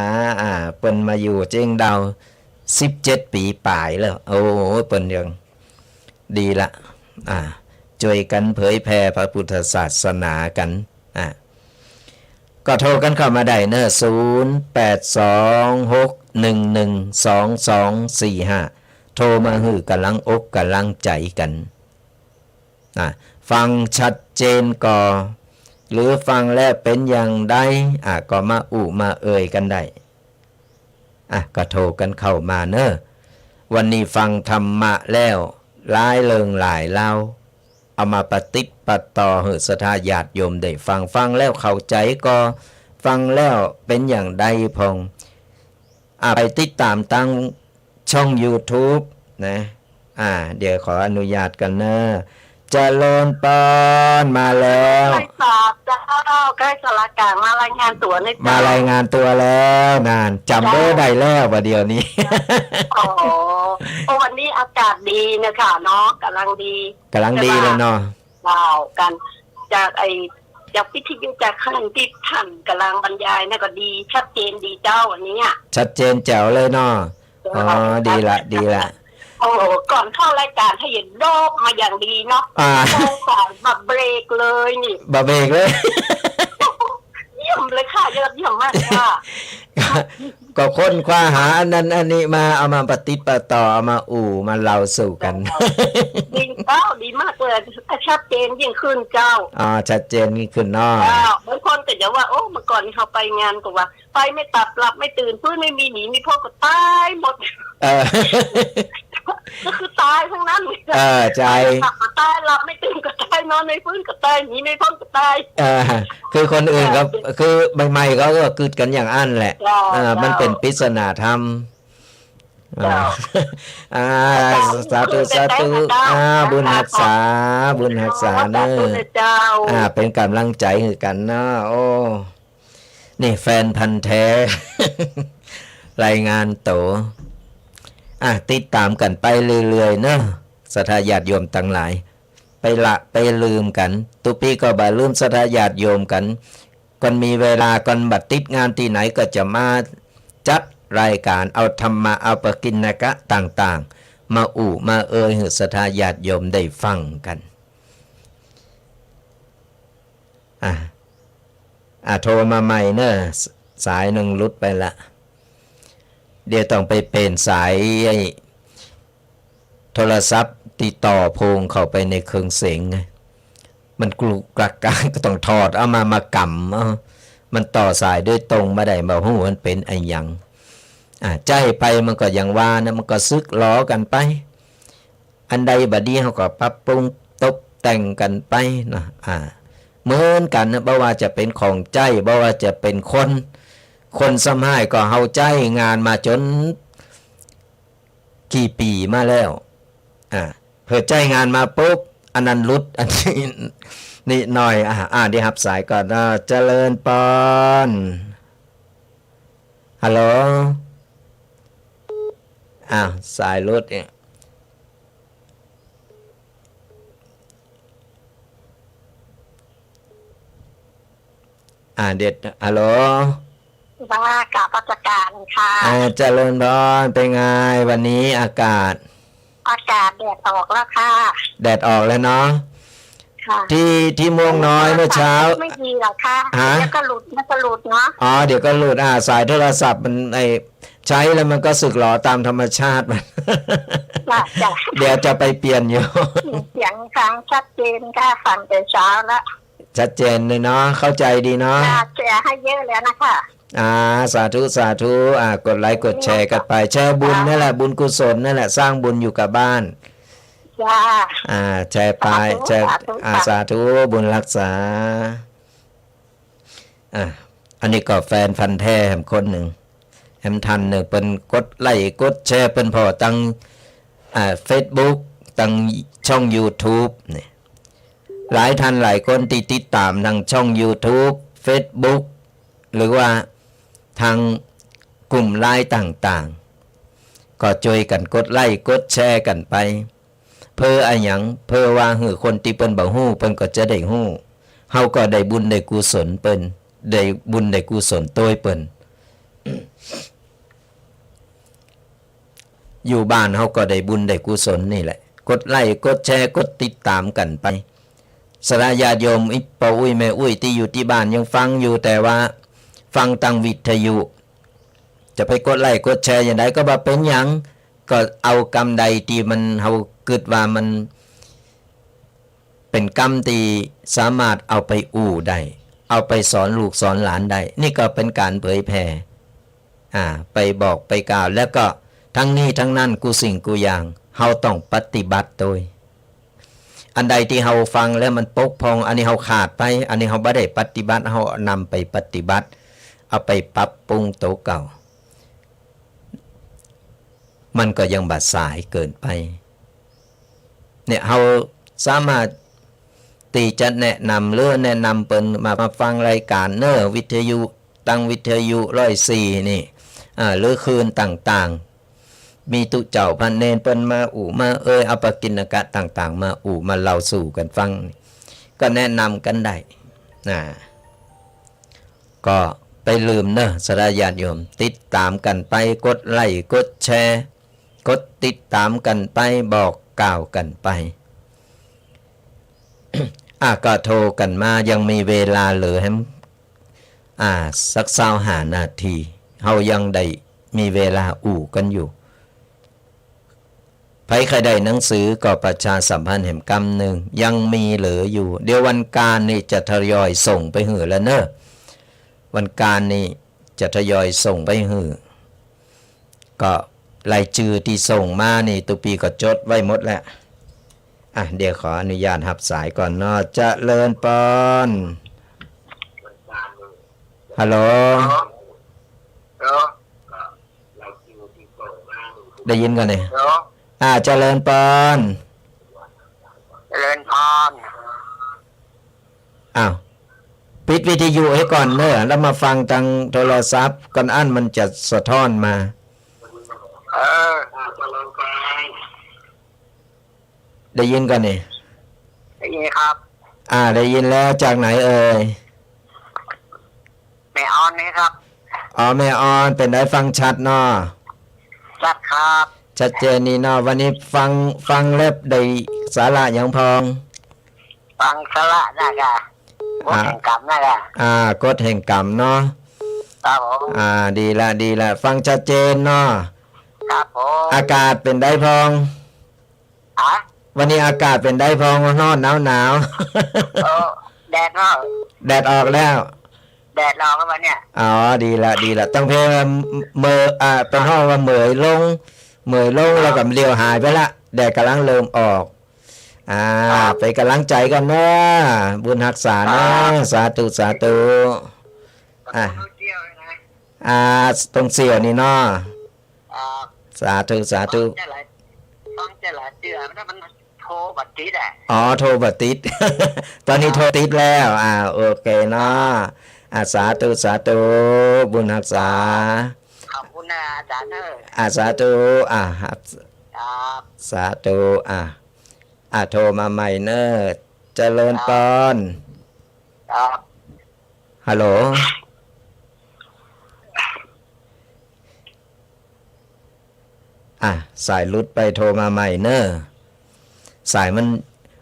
อ่า เปิ้นมาอยู่เชียงดาวสิบเจ็ดปีป๋ายแล้ว โอ้ เปิ้นยัง ดีละ อ่า จ้วยกั๋นเผยแผ่พระพุทธศาสนากั๋น อ่า ก็โทรกั๋นเข้ามาได้เน่อ ศูนย์แปดสองหกหนึ่งหนึ่งสองสองสี่ห้า โทรมาหื้อก๋ำลังอกก๋ำลังใจ๋กั๋น อ่า ฟังชัดเจนก่อ หรือฟังแล้วเป๋นอย่างใด อ่า ก็มาอู้มาเอ่ยกั๋นได้ อ่ะ ก็โทรกั๋นเข้ามาเน่อ วันนี้ฟังธรรมะแล้ว หลายเรื่องหลายราว เอามาประติดประต่อหื้อศรัทธาญาติโยมได้ฟัง ฟังแล้วเข้าใจ๋ก่อ ฟังแล้วเป๋นอย่างใดพ่อง อ่ะ ไปติดต๋ามตางช่องยูทูบนะ อ่า เดี๋ยวขออนุญาตก่อนเน่อ เจริญปอน มาแล้ว ใกล้สอบเจ้า ใกล้สารกลาง มารายงานตั๋วนะเจ้า มารายงานตั๋วแล้ว นั่น จ๋ำเบอร์ได้แล้วบ่าเดี่ยวนี้ โอ้โห โอ้ วันนี้อากาศดีนะคะเนาะ ก๋ำลังดี ก๋ำลังดีเลยเนาะ เจ้า กั๋น จากไอ้ จากวิทยุ จากคลังที่ท่านก๋ำลังบรรยายนะก็ดี ชัดเจนดีเจ้า วันนี้อะ ชัดเจนแจ๋วเลยเนาะ อ๋อ ดีละ ดีละ โอ้โห ก่อนเข้ารายการถ้าเห็นโดบมาอย่างดีเนาะ อ่า โดบสายบ่เบรกเลยนี่ บ่เบรกเลย นี่ ยี่ยมเลยค่ะ ยอดเยี่ยมมากค่ะ ก็ค้นคว้าหาอันนั้นอันนี้มา เอามาปะติดปะต่อ เอามาอู้มาเล่าสู่กั๋น ดีเจ้า ดีมากเลย ชัดเจนยิ่งขึ้นเจ้า อ๋อ ชัดเจนยิ่งขึ้นเนาะ เจ้า บางคนก็จะว่า โอ้ เมื่อก่อนนี้เขาไปงานก็ว่า ไปไม่ตับหลับไม่ตื่น ฟื้นไม่มีหนี มีพ้นก็ตายหมด เออ ก็คือตายทั้งนั้น เออ ใช่ ไปตับก็ตาย หลับไม่ตื่นก็ตาย นอนไม่ฟื้นก็ตาย หนีไม่พ้นก็ตาย เออ คือคนอื่นเขา เออ คือใหม่ๆ เขาก็กึ๊ดกั๋นอย่างอั้นแหละ เจ้า อ่า มันเป๋น เจ้า ปริศนาธรรม เจ้า อ่า อ่า สาธุ สาธุ เจ้า อ่า บุญฮักษา บุญฮักษาเน่อ สาธุเจ้า อ่า เป๋นก๋ำลังใจ๋หื้อกั๋นเนาะ โอ้ นี่แฟนพันธุ์แท้ รายงานตั๋ว อ่ะ ติดต๋ามกั๋นไปเรื่อยๆ เนาะ ศรัทธาญาติโยมตังหลาย ไปละไปลืมกั๋น ตุ๊ปี้ก็บ่าลืมศรัทธาญาติโยมกั๋น ก่อนมีเวลา ก่อนบ่ติดงานตี้ไหนก็จะมาจัดรายก๋าน เอาธรรมะ เอาปกิณณกะต่างๆ มาอู้มาเอ่ยหื้อศรัทธาญาติโยมได้ฟังกั๋น อ่ะ อ่ะ โทรมาใหม่เน่อ ส- สายนึ่งหลุดไปละ เดี๋ยวต้องไปเป๋นสายไอ้โทรศัพท์ตี้ต่อโพงเข้าไปในเครื่องเสียงไง มันกลุกกลักกัก ก็ต้องถอดเอามา มากำเอา มันต่อสายโดยตรงบ่ได้ บ่ฮู้มันเป๋นอะหยัง อ่ะ ใจ๊ไปมันก็อย่างว่านะ มันก็สึกหลอกั๋นไป อันใดบ่ดีเฮาก็ปรับปรุงตกแต่งกั๋นไปเนาะ อ่า เหมือนกั๋นนะ บ่ว่าจะเป๋นของใจ๊ บ่ว่าจะเป๋นคน คนซ้ำฮ้ายก็เฮาใจ๊งานมาจ๋นกี่ปี๋มาแล้ว อ่า เผลอใจ๊งานมาปุ๊บ อันนั้นหลุด อันนี้นิดหน่อย อ่า อ่า เดี๋ยวฮับสายก่อนเนาะ เจริญปอน ฮัลโหล อ้าว สายหลุดเนี่ย อ่า เดี๋ยว ฮัลโหล ว่ากราบนมัสก๋านค่ะ อ่า เจริญพร เป๋นไงวันนี้อากาศ อากาศแดดออกแล้วค่ะ แดดออกแล้วเนาะ ค่ะ ที่ ที่ม่วงน้อยเมื่อเช้า ไม่ดีเหรอคะ ฮะ เดี๋ยวก็หลุด เดี๋ยวก็หลุดเนาะ อ๋อ เดี๋ยวก็หลุด อ่า สายโทรศัพท์มัน ไอ้ ใจ๊แล้วมันก็สึกหลอต๋ามธรรมชาติมัน จ้ะ จ้ะ เดี๋ยวจะไปเปลี่ยนอยู่ เสียงฟังชัดเจนค่ะ ฟังแต่เช้าละ ชัดเจนเลยเนาะ เข้าใจ๋ดีเนาะ ค่ะ แชร์หื้อเยอะแล้วนะคะ อ่า สาธุ สาธุ อ่า กดไลก์ กดแชร์กั๋นไป แชร์บุญนั่นแหละ บุญกุศลนั่นแหละ สร้างบุญอยู่กับบ้าน จ้า อ่า แชร์ไป สาธุ แชร์ สาธุ อ่า ค่ะ สาธุ บุญฮักษา อ่ะ อันนี้ก็แฟนพันธุ์แท้แหมคนนึ่ง แหมท่านนึ่ง เปิ้นกดไลก์กดแชร์ เปิ้นผ่อตัง อ่า เฟซบุ๊ก ตังช่องยูทูบเนี่ย หลายท่านหลายคนตี้ติดต๋ามตังช่องยูทูบ เฟซบุ๊ก หรือว่าตังกลุ่มไลน์ต่างๆ ก็จ้วยกั๋นกดไลก์กดแชร์กั๋นไป เพื่ออะหยัง เพื่อว่าหื้อคนตี้เปิ้นบ่ฮู้ เปิ้นก็จะได้ฮู้ เฮาก็ได้บุญได้กุศลเปิ้น ได้บุญได้กุศลโตยเปิ้น อยู่บ้านเฮาก็ได้บุญได้กุศลนี่แหละ กดไลก์กดแชร์กดติดต๋ามกั๋นไป ศรัทธาญาติโยม อิ ป้ออุ๊ยแม่อุ๊ยตี้อยู่ตี้บ้านยังฟังอยู่ แต่ว่าฟังตังวิทยุ จะไปกดไลก์กดแชร์อย่างใดก็บ่เป๋นหยัง ก็เอากำใดตี้มัน เฮากึ๊ดว่ามันเป๋นกำตี้สามารถเอาไปอู้ได้ เอาไปสอนลูกสอนหลานได้ นี่ก็เป๋นก๋านเผยแผ่ อ่า ไปบอกไปกล่าว แล้วก็ทั้งนี้ทั้งนั้นกู้สิ่งกู้อย่าง เฮาต้องปฏิบัติโตย อันใดตี้เฮาฟังแล้วมันปกพ่อง อันนี้เฮาขาดไป อันนี้เฮาบ่ได้ปฏิบัติ เฮานำไปปฏิบัติ เอาไปปรับปรุงตั๋วเก่า มันก็ยังบ่สายเกินไป เนี่ย เฮาสามารถตี้จะแนะนำ หรือแนะนำเปิ้นมา มาฟังรายก๋านเน่อ วิทยุ ตังวิทยุร้อยสี่นี่ อ่า หรือคลื่นต่างๆ มีตุ๊เจ้าพระเณรเปิ้นมาอู้มาเอ่ย เอาปกิณณกะต่างๆ มาอู้มาเล่าสู่กั๋นฟัง ก็แนะนำกั๋นได้ นะ ก็ไปลืมเน่อ ศรัทธาญาติโยม ติดต๋ามกั๋นไป กดไลก์ กดแชร์ กดติดต๋ามกั๋นไป บอกกล่าวกั๋นไป อ่ะ ก็โทรกั๋นมา ยังมีเวลาเหลือแหม อ่า สักซาวห้านาที เฮายังได้มีเวลาอู้กั๋นอยู่ ใผใค่ได้หนังสือก็ประชาสัมพันธ์แหมกำนึ่ง ยังมีเหลืออยู่ เดี๋ยววันก๋านนี่จะทยอยส่งไปหื้อแล้วเน่อ วันก๋านนี่จะทยอยส่งไปหื้อ ก็รายจื้อตี้ส่งมานี่ ตุ๊ปี้ก็จดไว้หมดแล้ว อ่ะ เดี๋ยวขออนุญาตฮับสายก่อนเนาะ เจริญปอน ฮัลโหล ฮัลโหล ได้ยินก่อนนี่ ฮัลโหล อ่า เจริญปอน เจริญปอน อ้าว ปิดวิทยุหื้อก่อนเน่อ แล้วมาฟังตางโทรศัพท์ก่อน อันมันจะสะท้อนมา เออ ได้ยินก่อนนี่ ได้ยินครับ อ่า ได้ยินแล้ว จากไหนเอ่ย แม่ออนนี่ครับ อ๋อ แม่ออน เป๋นใดฟังชัดเนาะ ชัดครับ ชัดเจนนี่เนาะ วันนี้ฟัง ฟังแล้วได้สาระหยังพอง ฟังสาระนะกะ กฎแห่งกรรมนะกะ อ่า กฎแห่งกรรมเนาะ ครับผม อ่า ดีละ ดีละ ฟังชัดเจนเนาะ ครับผม อากาศเป๋นใดพอง อะ วันนี้อากาศเป๋นใดพอง ฮ้อนหนาวหนาว เออ แดดออก แดดออกแล้ว แดดออกแล้ววันเนี้ย อ๋อ ดีละ ดีละ ตางเพเมย อ่า เปิ้นฮ้องว่าเมยลง เมยลง ครับ แล้วก็เลี้ยวหายไปละ แดดก่ำลังเริ่มออก อ่า ครับ เป๋นก๋ำลังใจ๋กั๋นเนาะ บุญฮักษาเนาะ ครับ สาธุ สาธุ อ่ะ เที่ยวนะ อ่า ตรงเสี่ยวนี่เนาะ ครับ สาธุ สาธุ ฟังจะหลาย ฟังจะหลายเตื้อ มัน มันโทรบ่ติดอะ อ๋อ โทรบ่ติด ต๋อนนี้ ครับ โทรติดแล้ว อ่า โอเคเนาะ อ่า สาธุ สาธุ บุญฮักษา ขอบคุณนะอาจารย์เนอะ อ่า สาธุ อ่า ครับ สาธุ อ่า อ่า โทรมาใหม่เน่อ เจริญปอน ครับ ฮัลโหล อ่ะ สายหลุดไป โทรมาใหม่เน่อ สายมัน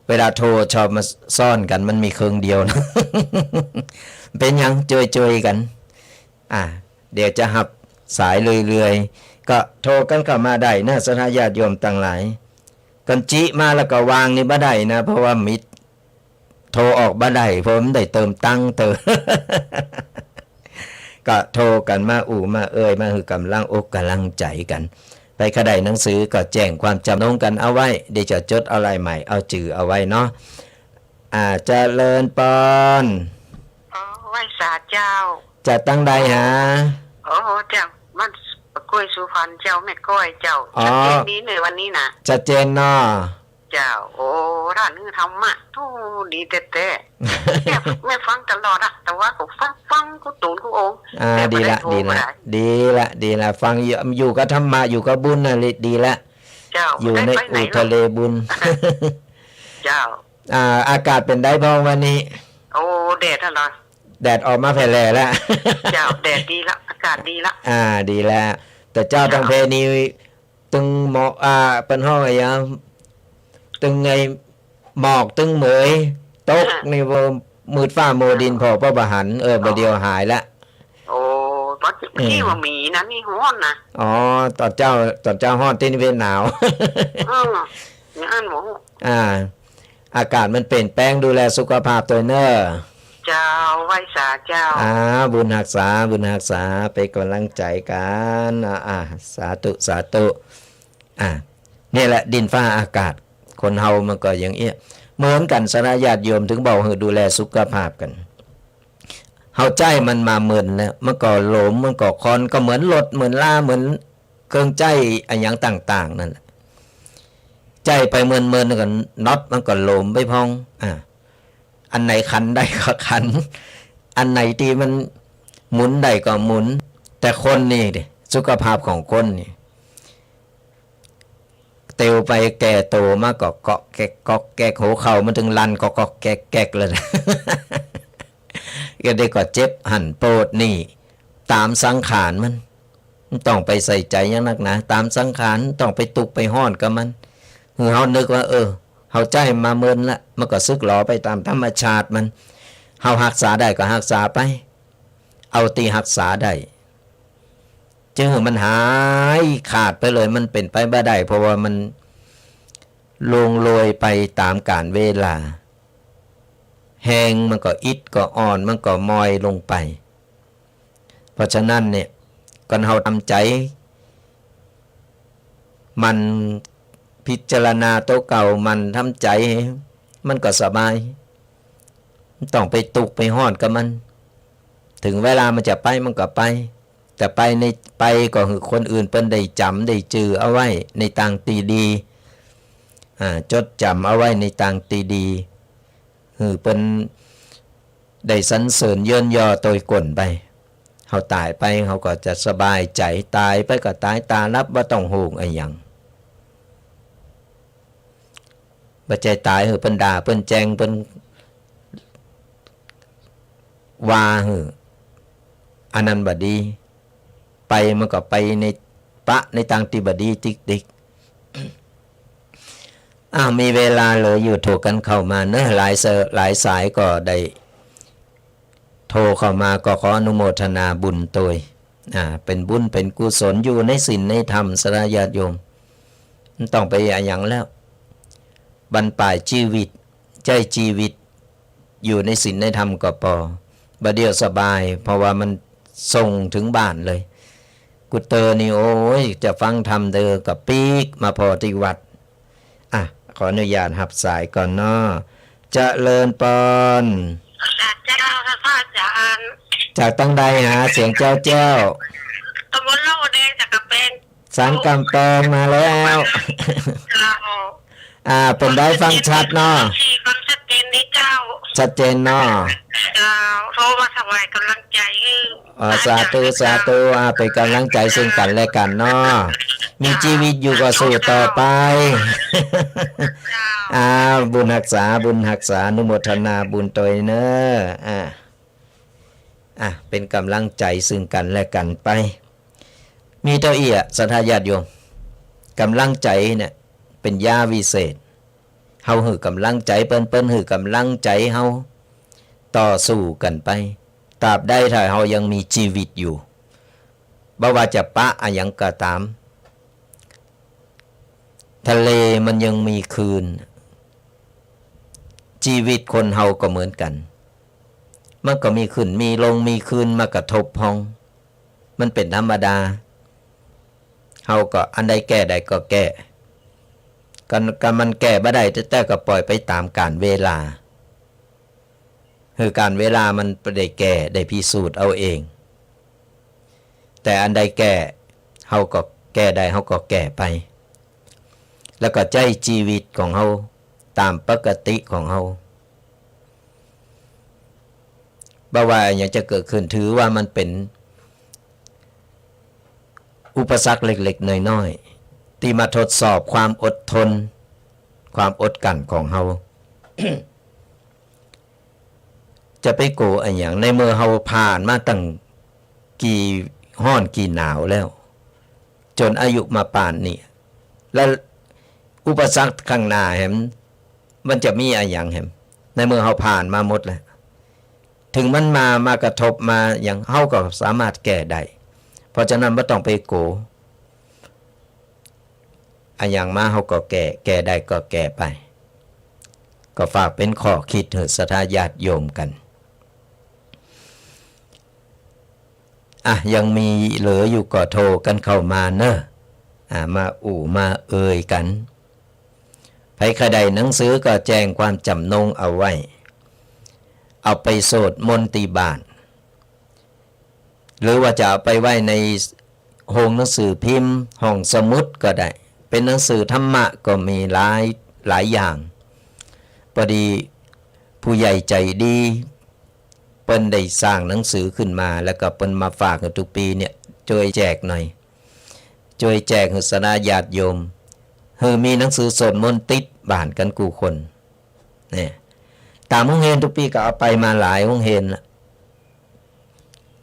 เวลาโทรชอบมาซ้อนกั๋น มันมีเครื่องเดียวนะ เป๋นหยัง จ่วยๆ กั๋น อ่ะ เดี๋ยวจะฮับสายเรื่อยๆ ก็โทรกั๋นเข้ามาได้นะ ศรัทธาญาติโยมตังหลาย กั๋นจิมาแล้วก็วางนี่บ่ได้นะ เพราะว่ามิด โทรออกบ่ได้ เพราะมันได้เติมตังค์เติม ก็โทรกั๋นมาอู้มาเอ่ย มาหื้อก๋ำลังอกก๋ำลังใจ๋กั๋น ใผใค่ได้หนังสือก็แจ้งความจำนงกั๋นเอาไว้ เดี๋ยวจะจดเอาลายใหม่ เอาจื้อเอาไว้เนาะ อ่า เจริญปอน อ๋อ ไหว้สาเจ้า จากตังใดหา โอ้ จากบ้านปะกล้วยสุพรรณเจ้า แม่ก้อยเจ้า อ๋อ ชัดเจนดีในวันนี้นะ ชัดเจนเนาะ เจ้า โอ้ ท่านนี่ธรรมะ โอ้ ดีแต๊ๆ แม่ แม่ฟังตลอดอะ แต่ว่าก็ฟัง ฟังกู้ตูนกู้องค์ อ่า แต่บ่ได้โทรมา ดีละ ดีละ ดีละ ฟังอยู่ อยู่กับธรรมะ อยู่กับบุญน่ะ ดีละ เจ้า อยู่ใน ได้ไปไหน อุทะเลบุญ เจ้า อ่า อากาศเป๋นใดพองวันนี้ โอ้ แดดอะเหรอ แดดออกมาแผ่แหล่แล้ว เจ้า แดดดีละ อากาศดีละ อ่า ดีแล้ว แต่เจ้า เจ้า ตังเพนี่ ตึงหมอก อ่า เปิ้นฮ้องอะหยัง ตึงไอ้หมอกตึงเหมยตก อ่ะ นี่ว่ามืดฟ้ามัวดิน อ่ะ ผ่อป้อบ่หัน เออ บ่าเดี่ยวหายละ โอ้ ต๋อน เออ นี่ว่ามีนะ นี่ฮ้อนนะ อ๋อ ต๋อนเจ๊า ต๋อนเจ๊าฮ้อน ตี้นี่เป๋นหนาว อืม อย่างอั้นหมอ อ่า อากาศมันเปลี่ยนแปลง ดูแลสุขภาพตวยเน่อ เจ้า ไหว้สาเจ้า อ่า บุญฮักษา บุญฮักษา เป๋นก๋ำลังใจ๋กั๋น อ่า อ่า สาธุ สาธุ อ่า เนี่ยแหละ ดินฟ้าอากาศ คนเฮามันก็อย่างเอี้ย เหมือนกั๋น ศรัทธาญาติโยม ถึงบอกหื้อดูแลสุขภาพกั๋น เฮาใจ๊มันมาเมินแล้ว มันก็หลม มันก็คอน ก็เหมือนรถ เหมือนลา เหมือนเครื่องใจ๊อะหยังต่างๆ นั่นแหละ ใจ๊ไปเมินๆ ก็น็อตมันก็หลมไปพ่อง อ่า อันไหนขันได้ก็ขัน อันไหนตี้มันหมุนได้ก็หมุน แต่คนนี่ดิ สุขภาพของคนนี่ เตียวไปแก่โตมาก็ก๊อกแก๊กก๊อกแก๊ก หัวเข่ามันตึงลั่นก๊อกก๊อกแก๊กแก๊กเลย ก็ได้ก็เจ็บหั้นปวดนี่ ต๋ามสังขารมัน บ่ต้องไปใส่ใจ๋หยังนักหนา ต๋ามสังขาร บ่ต้องไปตุ๊กข์ไปฮ้อนกับมัน หื้อเฮานึกว่า เออ เฮาใจ๊มาเมินละ มันก็สึกหรอไปต๋ามธรรมชาติมัน เฮาฮักษาได้ก็ฮักษาไป เอาตี้ฮักษาได้ จะหื้อมันหายขาดไปเลย มันเป๋นไปบ่ได้ เพราะว่ามันล่วงโรยไปต๋ามกาลเวลา แฮงมันก็อิดก็อ่อน มันก็มอยลงไป เพราะฉะนั้นเนี่ย ก่อนเฮาทำใจ๋ หมั่นพิจารณาตั๋วเก่า หมั่นทำใจ๋ มันก็สบาย บ่ต้องไปตุ๊กข์ไปฮ้อนกับมัน เถิงเวลามันจะไปมันก็ไป แต่ไปใน ไปก็หื้อคนอื่นเปิ้นได้จ๋ำได้จื้อเอาไว้ในตางตี้ดี อ่า จดจ๋ำเอาไว้ในตางตี้ดี หื้อเปิ้นได้สรรเสริญเยินยอโตยก้นไป เฮาต๋ายไปเฮาก็จะสบายใจ๋ ต๋ายไปก็ต๋ายต๋าหลับ บ่ต้องฮู้อะหยัง บ่ใจ้ต๋ายหื้อเปิ้นด่า เปิ้นแจ้ง เปิ้นว่าหื้อ อันนั้นบ่ดี ไปมันก็ไปใน ปะในตางตี้บ่ดีติ๊กๆ อ้าว มีเวลาเหลืออยู่ โทรกั๋นเข้ามาเนาะ หลายเส- หลายสายก็ได้โทรเข้ามา ก็ขออนุโมทนาบุญโตย อ่า เป๋นบุญเป๋นกุศล อยู่ในศีลในธรรม ศรัทธาญาติโยม บ่ต้องไปอะหยังแล้ว บั้นปลายจีวิต ใจ๊จีวิต อยู่ในศีลในธรรมก็ปอ บ่าเดี่ยวสบาย เพราะว่ามันส่งเถิงบ้านเลย กูเตอนี่ โอ๊ย จะฟังธรรมเด้อ ก็ปิ๊กมาผ่อตี้วัด อ่ะ ขออนุญาตฮับสายก่อนเนาะ เจริญปอน เจ้าค่ะพระอาจารย์ จากตางใดหา เสียงแจ้วๆ ตำบลหนองบัวแดง จากกำแพง สันกำแพงมาแล้ว เจ้า อ่า เป๋นใดฟังชัดเนาะ ฟังชัดเจนดีเจ้า ชัดเจนเนาะ เจ้า โทรมาถวายกำลังใจ๋ อ๋อ สาธุ สาธุ อ่า เป๋นกำลังใจ๋ซึ่งกั๋นและกั๋นเนาะ มีจีวิตอยู่ก็สู้ต่อไป เจ้า อ่า บุญฮักษา บุญฮักษา อนุโมทนาบุญโตยเนาะ อ่า อ่ะ เป๋นกำลังใจ๋ซึ่งกั๋นและกั๋นไป มีเต้าอี้อะ ศรัทธาญาติโยม กำลังใจ๋เนี่ย เป๋นยาวิเศษ เฮาหื้อกำลังใจ๋เปิ้น เปิ้นหื้อกำลังใจ๋เฮา ต่อสู้กั๋นไป ตราบใดถ้าเฮายังมีจีวิตอยู่ บ่ว่าจะปะอะหยังก็ต๋าม ทะเลมันยังมีคลื่น จีวิตคนเฮาก็เหมือนกั๋น มันก็มีขึ้นมีลง มีคลื่นมากระทบพ่อง มันเป๋นธรรมดา เฮาก็อันใดแก้ได้ก็แก้ กัน กันมันแก้บ่ได้แต๊ๆ ก็ปล่อยไปต๋ามกาลเวลา หื้อกาลเวลามันได้แก้ ได้พิสูจน์เอาเอง แต่อันใดแก้ เฮาก็แก้ได้ เฮาก็แก้ไป แล้วก็ใจ๊จีวิตของเฮาต๋ามปกติของเฮา บ่ว่าอะหยังจะเกิดขึ้น ถือว่ามันเป๋นอุปสรรคเล็กๆ น้อยๆ ตี้มาทดสอบความอดทน ความอดกลั้นของเฮา จะไปกั๋วอะหยัง ในเมื่อเฮาผ่านมาตั้งกี่ฮ้อนกี่หนาวแล้ว จ๋นอายุมาป่านนี้ แล้วอุปสรรคข้างหน้าแหม มันจะมีอะหยังแหม ในเมื่อเฮาผ่านมาหมดแล้ว เถิงมันมา มากระทบมาหยัง เฮาก็สามารถแก้ได้ เพราะฉะนั้นบ่ต้องไปกั๋ว อะหยังมาเฮาก็แก้ แก้ได้ก็แก้ไป ก็ฝากเป๋นข้อคิดหื้อศรัทธาญาติโยมกั๋น อ่ะ ยังมีเหลืออยู่ก็โทรกั๋นเข้ามาเนาะ อ่ะ มาอู้มาเอ่ยกั๋น ใผใค่ได้หนังสือก็แจ้งความจ๋ำนงเอาไว้ เอาไปสวดมนต์ตี้บ้าน หรือว่าจะเอาไปไว้ในโฮงหนังสือพิมพ์ ห้องสมุดก็ได้ เป๋นหนังสือธรรมะก็มีหลาย หลายอย่าง พอดีผู้ใหญ่ใจ๋ดี เปิ้นได้สร้างหนังสือขึ้นมา แล้วก็เปิ้นมาฝากหื้อกู้ปี๋เนี่ย จ้วยแจกหน่อย จ้วยแจกหื้อศรัทธาญาติโยม หื้อมีหนังสือสวดมนต์ติดบ้านกั๋นกู้คน เนี่ย ต๋ามโฮงเฮียนกู้ปี๋ก็เอาไปมาหลายโฮงเฮียนละ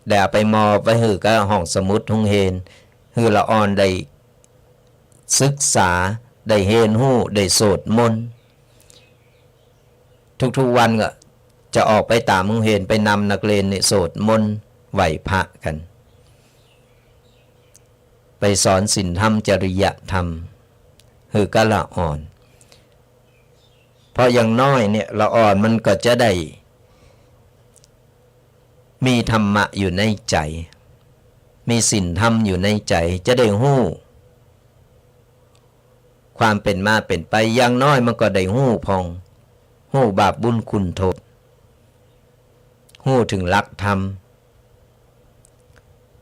ได้เอาไปมอบไว้หื้อกับห้องสมุดโฮงเฮียน หื้อละอ่อนได้ศึกษา ได้เฮียนฮู้ ได้สวดมนต์ ทุกๆ วันก็จะออกไปต๋ามโฮงเฮียน ไปนำนักเรียนนี่สวดมนต์ ไหว้พระกั๋น ไปสอนศีลธรรม จริยธรรม หื้อก้าละอ่อน เพราะอย่างน้อยเนี่ย ละอ่อนมันก็จะได้มีธรรมะอยู่ในใจ๋ มีศีลธรรมอยู่ในใจ๋ จะได้ฮู้ ความเป๋นมาเป๋นไป อย่างน้อยมันก็ได้ฮู้พ่อง ฮู้บาปบุญคุณโทษ ฮู้เถิงหลักธรรม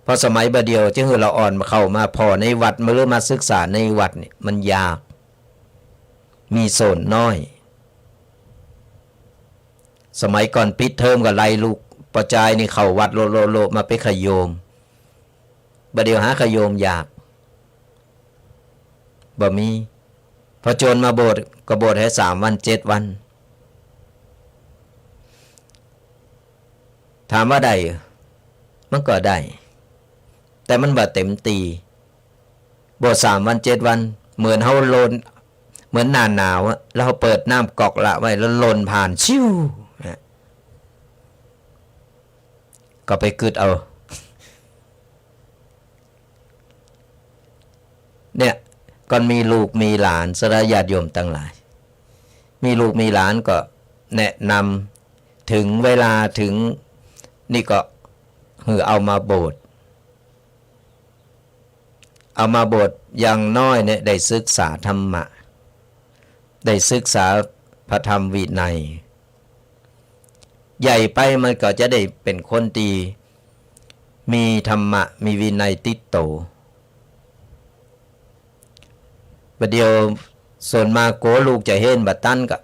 เพราะสมัยบ่าเดี่ยวจะหื้อละอ่อนเข้ามาผ่อในวัด มาหรือมาศึกษาในวัดเนี่ย มันยาก มีส่วนน้อย สมัยก่อนปิดเทอมก็ไล่ลูกป้อจายนี่เข้าวัดโลดๆๆ มาเป๋นขะโยม บ่าเดี่ยวหาขะโยมยาก บ่มี พอจวนมาบวชก็บวชหื้อสามวันเจ็ดวัน ถามว่าได้ มันก็ได้ แต่มันบ่เต็มตี้ บวชสามวันเจ็ดวัน เหมือนเฮาโลน เหมือนหน้าหนาวอะ แล้วเฮาเปิดน้ำก๊อกละไว้ แล้วโลนผ่าน ซิ่ว นะ ก็ไปกึ๊ดเอา เนี่ย ก่อนมีลูกมีหลาน สาธารณะญาติโยมตังหลาย มีลูกมีหลานก็แนะนำ เถิงเวลาเถิงนี่ก็หื้อเอามาบวช เอามาบวช อย่างน้อยเนี่ยได้ศึกษาธรรมะ ได้ศึกษาพระธรรมวินัย ใหญ่ไปมันก็จะได้เป๋นคนตี้มีธรรมะ มีวินัยติดโต บ่าเดี่ยวส่วนมากกั๋วลูกจะเฮนบ่ตันก็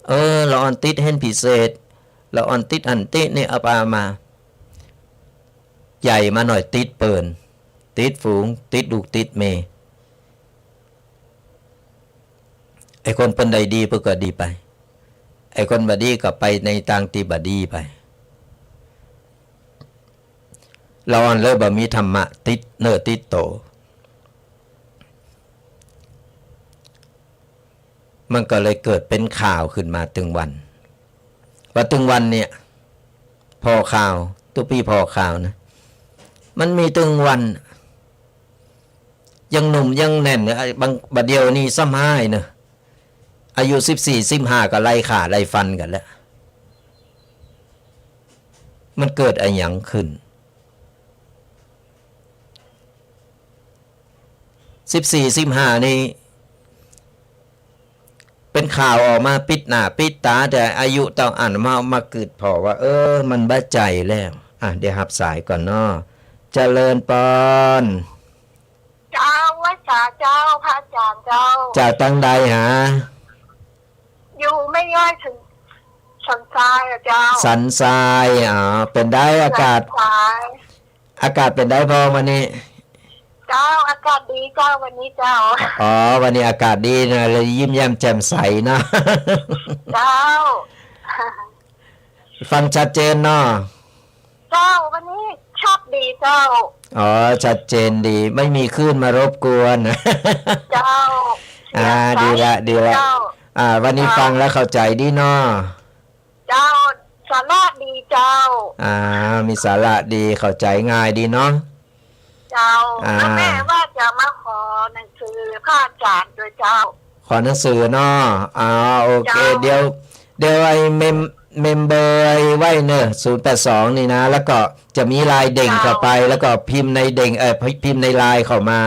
เออ ละอ่อนติดเฮนพิเศษ ละอ่อนติดอันติดนี่ เอาปามา ใหญ่มาหน่อยติดเปิ้น ติดฝูง ติดลูกติดเมย์ ไอ้คนเปิ้นได้ดีเปิ้นก็ดีไป ไอ้คนบ่ดีก็ไปในตางตี้บ่ดีไป ละอ่อนเลยบ่มีธรรมะติดเนื้อติดโต มันก็เลยเกิดเป๋นข่าวขึ้นมาตึงวัน ว่าตึงวันเนี่ย ผ่อข่าว ตุ๊ปี้ผ่อข่าวนะ มันมีตึงวัน ยังหนุ่มยังแน่นเนี่ย บาง บ่าเดี่ยวนี้ซ้ำฮ้ายเนอะ อายุสิบสี่ สิบห้าก็ไล่ฆ่าไล่ฟันกั๋นแล้ว มันเกิดอะหยังขึ้น สิบสี่ สิบห้า นี่ เป๋นข่าวออกมาปิดหน้าปิดต๋า แต่อายุเต้าอั้นมา มากึ๊ดผ่อว่า เออ มันบ่ใจ้แล้ว อ่ะ เดี๋ยวฮับสายก่อนเนาะ เจริญปอน เจ้า ไหว้สาเจ้า พระอาจ๋ารย์เจ้า จากตางใดหา อยู่แม่ย้อยเถิงสันทรายอะเจ้า สันทราย อ๋อ เป๋นใดอากาศ สันทราย อากาศเป๋นใดพ่องวันนี้ เจ้า อากาศดีเจ้า วันนี้เจ้า อ๋อ วันนี้อากาศดีนะ เลยยิ้มแย้มแจ่มใสเนาะ เจ้า ฟังชัดเจนเนาะ เจ้า วันนี้ชัดดีเจ้า อ๋อ ชัดเจนดี ไม่มีคลื่นมารบกวน เจ้า อ่า เสียงใส ดีละ ดีละ เจ้า อ่า วันนี้ เจ้า ฟังแล้วเข้าใจ๋ดีเนาะ เจ้า สาระดีเจ้า อ่า มีสาระดี เข้าใจ๋ง่ายดีเนาะ เจ้า อ่า แล้วแม่ว่าจะมาขอหนังสือพระอาจ๋ารย์ด้วยเจ้า ขอหนังสือเนาะ อ่า โอเค เจ้า เดี๋ยว เดี๋ยวไอ้เมม เมมเบอร์ไว้เนอะ ศูนย์แปดสอง นี่นะ แล้วก็จะมีไลน์เด้งเข้าไป เจ้า แล้วก็พิมพ์ในเด้ง เอ่อ พิมพ์ในไลน์เข้ามา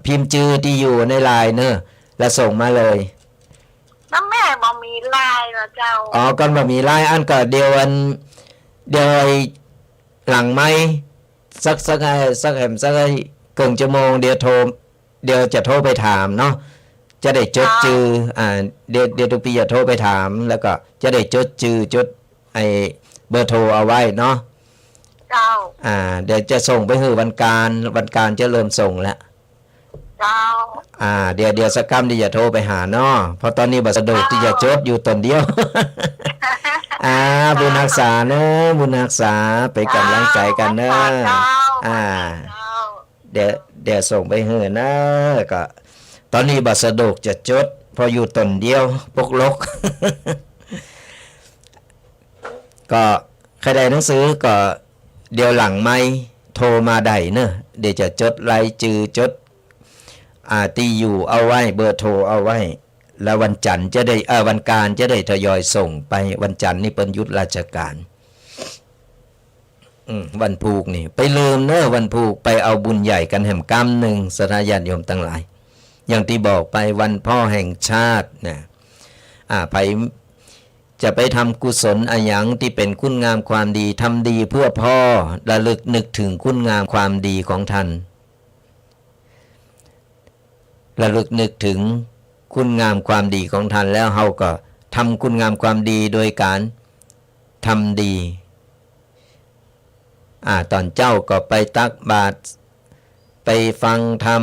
พิมพ์จื้อตี้อยู่ในไลน์เนอะ แล้วส่งมาเลย แล้วแม่บ่มีไลน์เหรอเจ้า อ๋อ ก่อนบ่มีไลน์ อันก็เดี๋ยวอัน เดี๋ยวไอ้หลังไมค์ สัก สัก เอ่อ สักแหม สักเกิ่งชั่วโมง เดี๋ยวโทร เดี๋ยวจะโทรไปถามเนาะ จะได้จดจื้อ เจ้า อ่า เดี๋ยว เดี๋ยวตุ๊ปี้จะโทรไปถาม แล้วก็จะได้จดจื้อ จดไอ้เบอร์โทรเอาไว้เนาะ เจ้า อ่า เดี๋ยวจะส่งไปหื้อวันจันทร์ วันจันทร์จะเริ่มส่งแล้ว เจ้า อ่า เดี๋ยว เดี๋ยวสักกำตี้จะโทรไปหาเนาะ เพราะต๋อนนี้บ่สะดวกตี้จะจด อยู่ต๋นเดียว อ่า บุญฮักษาเนอะ บุญฮักษา เป๋นก๋ำลังใจ๋กั๋นเนอะ เจ้า อ่า เจ้า เดี๋ยว เดี๋ยวส่งไปหื้อนะ ก็ต๋อนนี้บ่สะดวกจะจด เพราะอยู่ต๋นเดียว ปกลก ก็ใค่ได้หนังสือก็ เดี๋ยวหลังไมค์โทรมาได้เนอะ เดี๋ยวจะจดรายจื้อ จด อ่า ตี้อยู่เอาไว้ เบอร์โทรเอาไว้ แล้ววันจันทร์จะได้ เอ่อ วันการจะได้ทยอยส่งไป วันจันทร์นี่เปิ้นหยุดราชการ อืม วันพูกนี่ ไปลืมเนอะ วันพูกไปเอาบุญใหญ่กั๋นแหมกำนึ่ง ศรัทธาญาติโยมตังหลาย อย่างตี้บอกไป วันพ่อแห่งชาตินะ อ่า ใผจะไปทำกุศลอะหยังตี้เป๋นคุณงามความดี ทำดีเพื่อพ่อ ระลึกนึกถึงคุณงามความดีของท่าน ระลึกนึกถึงคุณงามความดีของท่านแล้ว เฮาก็ทำคุณงามความดีโดยก๋านทำดี อ่า ต๋อนเจ๊าก็ไปตักบาตร ไปฟังธรรม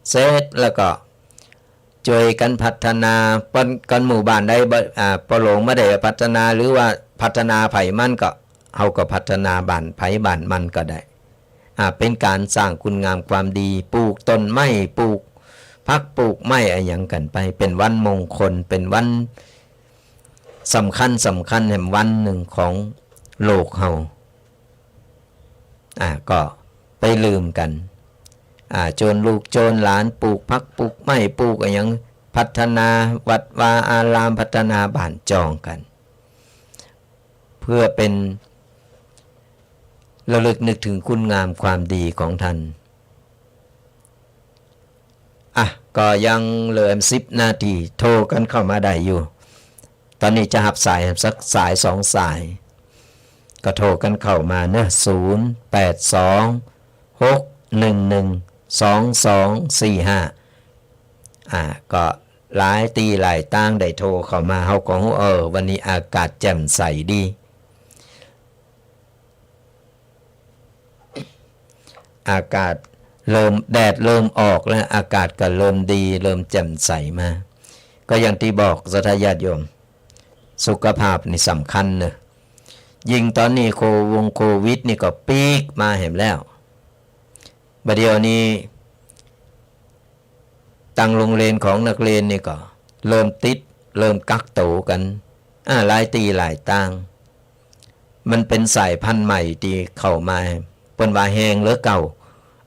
เสร็จแล้วก็ จ้วยกั๋นพัฒนา ปอน กันหมู่บ้านใดบ่ อ่า ปอหลงบ่ได้พัฒนา หรือว่าพัฒนาใผมันก็ เฮาก็พัฒนาบ้านใผบ้านมันก็ได้ อ่า เป๋นก๋านสร้างคุณงามความดี ปลูกต้นไม้ ปลูกผัก ปลูกไม้อะหยังกั๋นไป เป๋นวันมงคล เป๋นวันสำคัญ สำคัญแหมวันนึ่งของโลกเฮา อ่า ก็ไปลืมกั๋น อ่า จวนลูกจวนหลานปลูกผักปลูกไม้ปลูกอะหยัง พัฒนาวัดวาอาราม พัฒนาบ้านจองกั๋น เพื่อเป๋นระลึกนึกถึงคุณงามความดีของท่าน อ่ะ ก็ยังเหลือสิบนาที โทรกั๋นเข้ามาได้อยู่ ต๋อนนี้จะฮับสายสักสายสองสาย ก็โทรกั๋นเข้ามาเนอะ ศูนย์แปดสอง หกหนึ่งหนึ่ง สองสองสี่ห้า อ่า ก็หลายตี้หลายตางได้โทรเข้ามา เฮาก็ฮู้ เออ วันนี้อากาศแจ่มใสดี อากาศเริ่ม แดดเริ่มออกแล้ว อากาศก็เริ่มดี เริ่มแจ่มใสมา ก็อย่างตี้บอกศรัทธาญาติโยม สุขภาพนี่สำคัญเนอะ ยิ่งต๋อนนี้โควงโควิดนี่ก็ปี๊ดมาแหมแล้ว บ่าเดี่ยวนี้ ตังโรงเรียนของนักเรียนนี่ก็เริ่มติด เริ่มกักตั๋วกั๋น อ่า หลายตี้หลายตาง มันเป๋นสายพันธุ์ใหม่ตี้เข้ามา เปิ้นว่าแฮงเหลือเก่า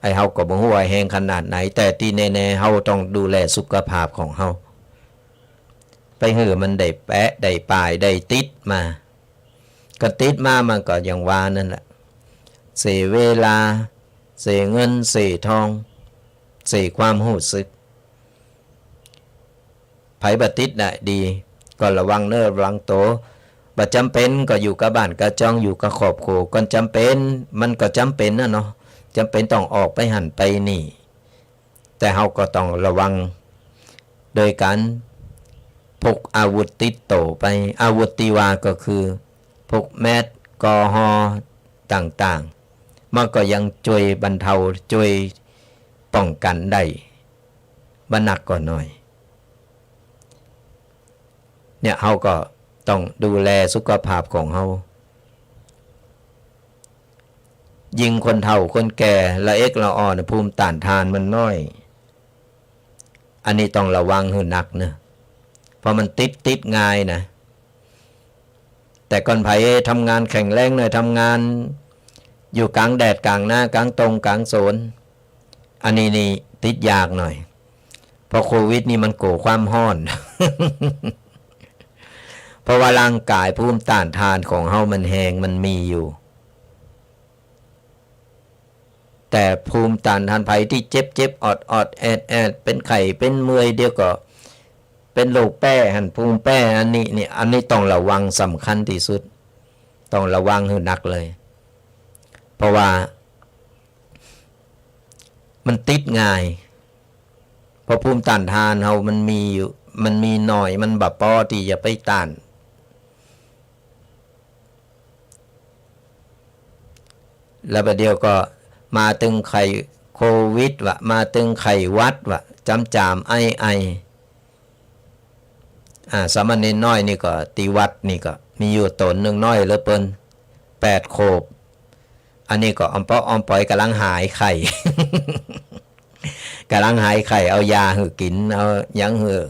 ไอ้เฮาก็บ่ฮู้ว่าแฮงขนาดไหน แต่ตี้แน่ๆ เฮาต้องดูแลสุขภาพของเฮา ไปหื้อมันได้แปะ ได้ป่าย ได้ติดมา ก็ติดมา มันก็อย่างว่านั่นแหละ เสียเวลา เสียเงิน เสียทอง เสียความฮู้สึก ใผบ่ติดน่ะดี ก็ระวังเน้อ ระวังตั๋ว บ่จ๋ำเป๋นก็อยู่กับบ้านกับจอง อยู่กับครอบครัว ก่อนจ๋ำเป๋น มันก็จ๋ำเป๋นน่ะเนาะ จ๋ำเป๋นต้องออกไปหั้นไปนี่ แต่เฮาก็ต้องระวัง โดยก๋านพกอาวุธติดตั๋วไป อาวุธตี้ว่าก็คือ พวกแมส แอลกอฮอล์ต่างๆ มันก็ยังจ้วยบรรเทา จ้วยป้องกั๋นได้บ่นักก็น้อย เนี่ย เฮาก็ต้องดูแลสุขภาพของเฮา ยิ่งคนเฒ่าคนแก่ ละเอกละอ่อน ภูมิต้านทานมันน้อย อันนี้ต้องระวังหื้อนักเนอะ เพราะมันติด ติดง่ายนะ แต่ก่อนใผทำงานแข็งแรงหน่อย ทำงานอยู่ก๋างแดดก๋างนา ก๋างตงก๋างสน อันนี้นี่ติดยากหน่อย เพราะโควิดนี่มันกั๋วความฮ้อน เพราะว่าร่างกายภูมิต้านทานของเฮามันแฮง มันมีอยู่ แต่ภูมิต้านทานใผตี้เจ็บๆ ออดๆ แอดๆ เป๋นไข้เป๋นเมื่อย เดี๋ยวก็เป๋นโรคแป๊หั้น ภูมิแป๊ อันนี้นี่ อันนี้ต้องระวัง สำคัญตี้สุด ต้องระวังหื้อนักเลย เพราะว่ามันติดง่าย เพราะภูมิต้านทานเฮามันมีอยู่ มันมีน้อย มันบ่ปอตี้จะไปต้าน แล้วบ่าเดี่ยวก็มาตึงไข้โควิดวะ มาตึงไข้หวัดวะ จ๋ำจ๋ามไอไอ อ่า สามเณรน้อยนี่ก็ตี้วัดนี่ก็มีอยู่ต๋นนึ่ง น้อยเหลือเปิ้น แปดขวบ อันนี้ก็อ่อมเปาะอ่อมป๋อย ก่ำลังหายไข้ ก่ำลังหายไข้ เอายาหื้อกิ๋น เอาหยังหื้อ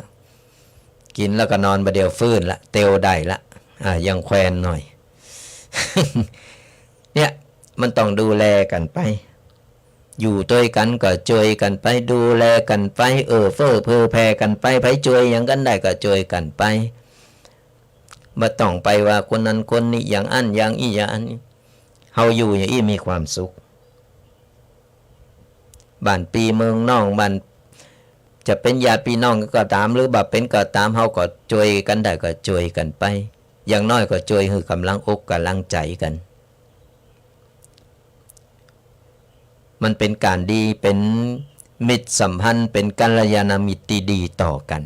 กิ๋น แล้วก็นอน บ่าเดี่ยวฟื้นละ เตียวได้ละ อ่า ยังแควนหน่อย เนี่ย มันต้องดูแลกั๋นไป อยู่ตวยกั๋นก็จ้วยกั๋นไป ดูแลกั๋นไป เอื้อเฟื้อเผื่อแผ่กั๋นไป ใผจ้วยหยังกั๋นได้ก็จ้วยกั๋นไป บ่ต้องไปว่าคนนั้นคนนี้อย่างอั้นอย่างอี้อย่างอั้น เฮาอยู่อย่างอี้มีความสุข บ้านปี้เมืองน้อง บ้าน จะเป๋นญาติปี้น้องกั๋นก็ต๋าม หรือบ่เป๋นก็ต๋าม เฮาก็จ้วยกั๋นได้ก็จ้วยกั๋นไป อย่างน้อยก็จ้วยหื้อก๋ำลังอกก๋ำลังใจ๋กั๋น มันเป๋นก๋านดี เป๋นมิตรสัมพันธ์ เป๋นกัลยาณมิตรตี้ดีต่อกั๋น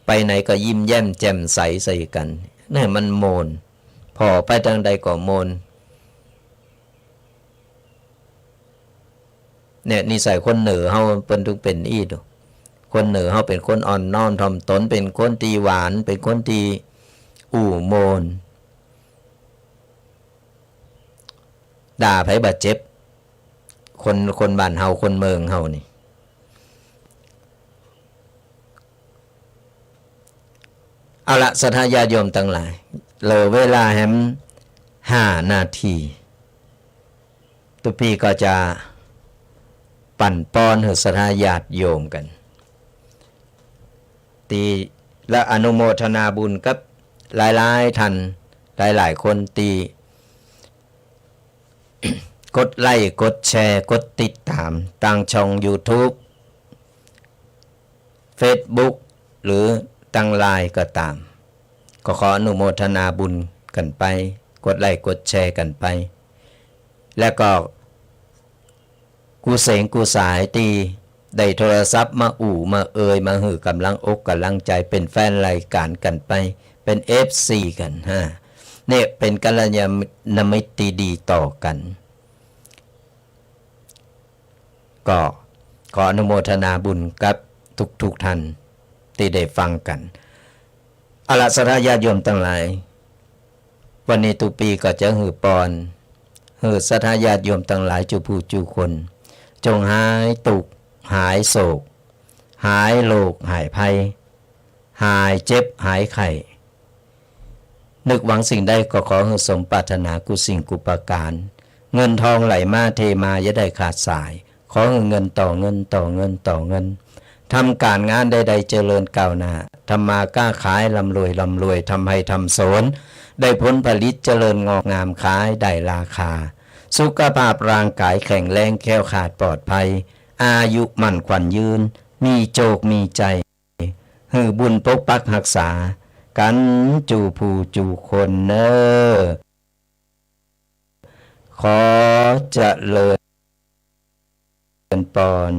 ไปไหนก็ยิ้มแย้มแจ่มใสใส่กั๋น เนี่ยมันม่วน ผ่อไปตางใดก็ม่วน เนี่ยนิสัยคนเหนือเฮาเปิ้นถึงเป๋นอี้ดู คนเหนือเฮาเป๋นคนอ่อนน้อมถ่อมตน เป๋นคนตี้หวาน เป๋นคนตี้อู้ม่วน ด่าใผบ่เจ็บ คน คนบ้านเฮา คนเมืองเฮานี่ เอาละ ศรัทธาญาติโยมตังหลาย เหลือเวลาแหมห้านาที ตุ๊ปี้ก็จะปั๋นปอนหื้อศรัทธาญาติโยมกั๋น ตี้ละอนุโมทนาบุญกับหลายๆ ท่าน หลายๆ คนตี้ กดไลก์ กดแชร์ กดติดต๋าม ตางช่องยูทูบ เฟซบุ๊ก หรือตางไลน์ก็ต๋าม ก็ขออนุโมทนาบุญกั๋นไป กดไลก์ กดแชร์กั๋นไป และก็ กู้เสงกู้สายตี้ได้โทรศัพท์มาอู้มาเอ่ย มาหื้อก๋ำลังอกก๋ำลังใจ๋ เป๋นแฟนรายก๋านกั๋นไป เป๋นเอฟซีกั๋นฮะ เนี่ยเป๋นกัลยาณมิตรตี้ดีต่อกั๋น ก็ขออนุโมทนาบุญกับทุกๆ ท่านตี้ได้ฟังกั๋น เอาละ ศรัทธาญาติโยมตังหลาย วันนี้ตุ๊ปี้ก็จะหื้อปอน หื้อศรัทธาญาติโยมตังหลาย จูผู้จูคน จงหายตุ๊กข์ หายโศก หายโรค หายภัย หายเจ็บ หายไข้ นึกหวังสิ่งใดก็ขอหื้อสมปรารถนากู้สิ่งกู้ประก๋าน เงินทองไหลมาเทมาอย่าได้ขาดสาย ขอหื้อเงินต่อเงิน ต่อเงิน ต่อเงิน ทำก๋านงานใดๆ เจริญก้าวหน้า ทำมาค้าขายร่ำรวยร่ำรวย ทำไฮ่ทำสวน ได้ผลผลิตเจริญงอกงาม ขายได้ราคา สุขภาพร่างก๋ายแข็งแรง แคล้วคลาดปลอดภัย อายุมั่นขวัญยืน มีโจคมีชัย หื้อบุญปกปักฮักษากั๋นจูผู้จูคนเน่อ ขอเจริญปอน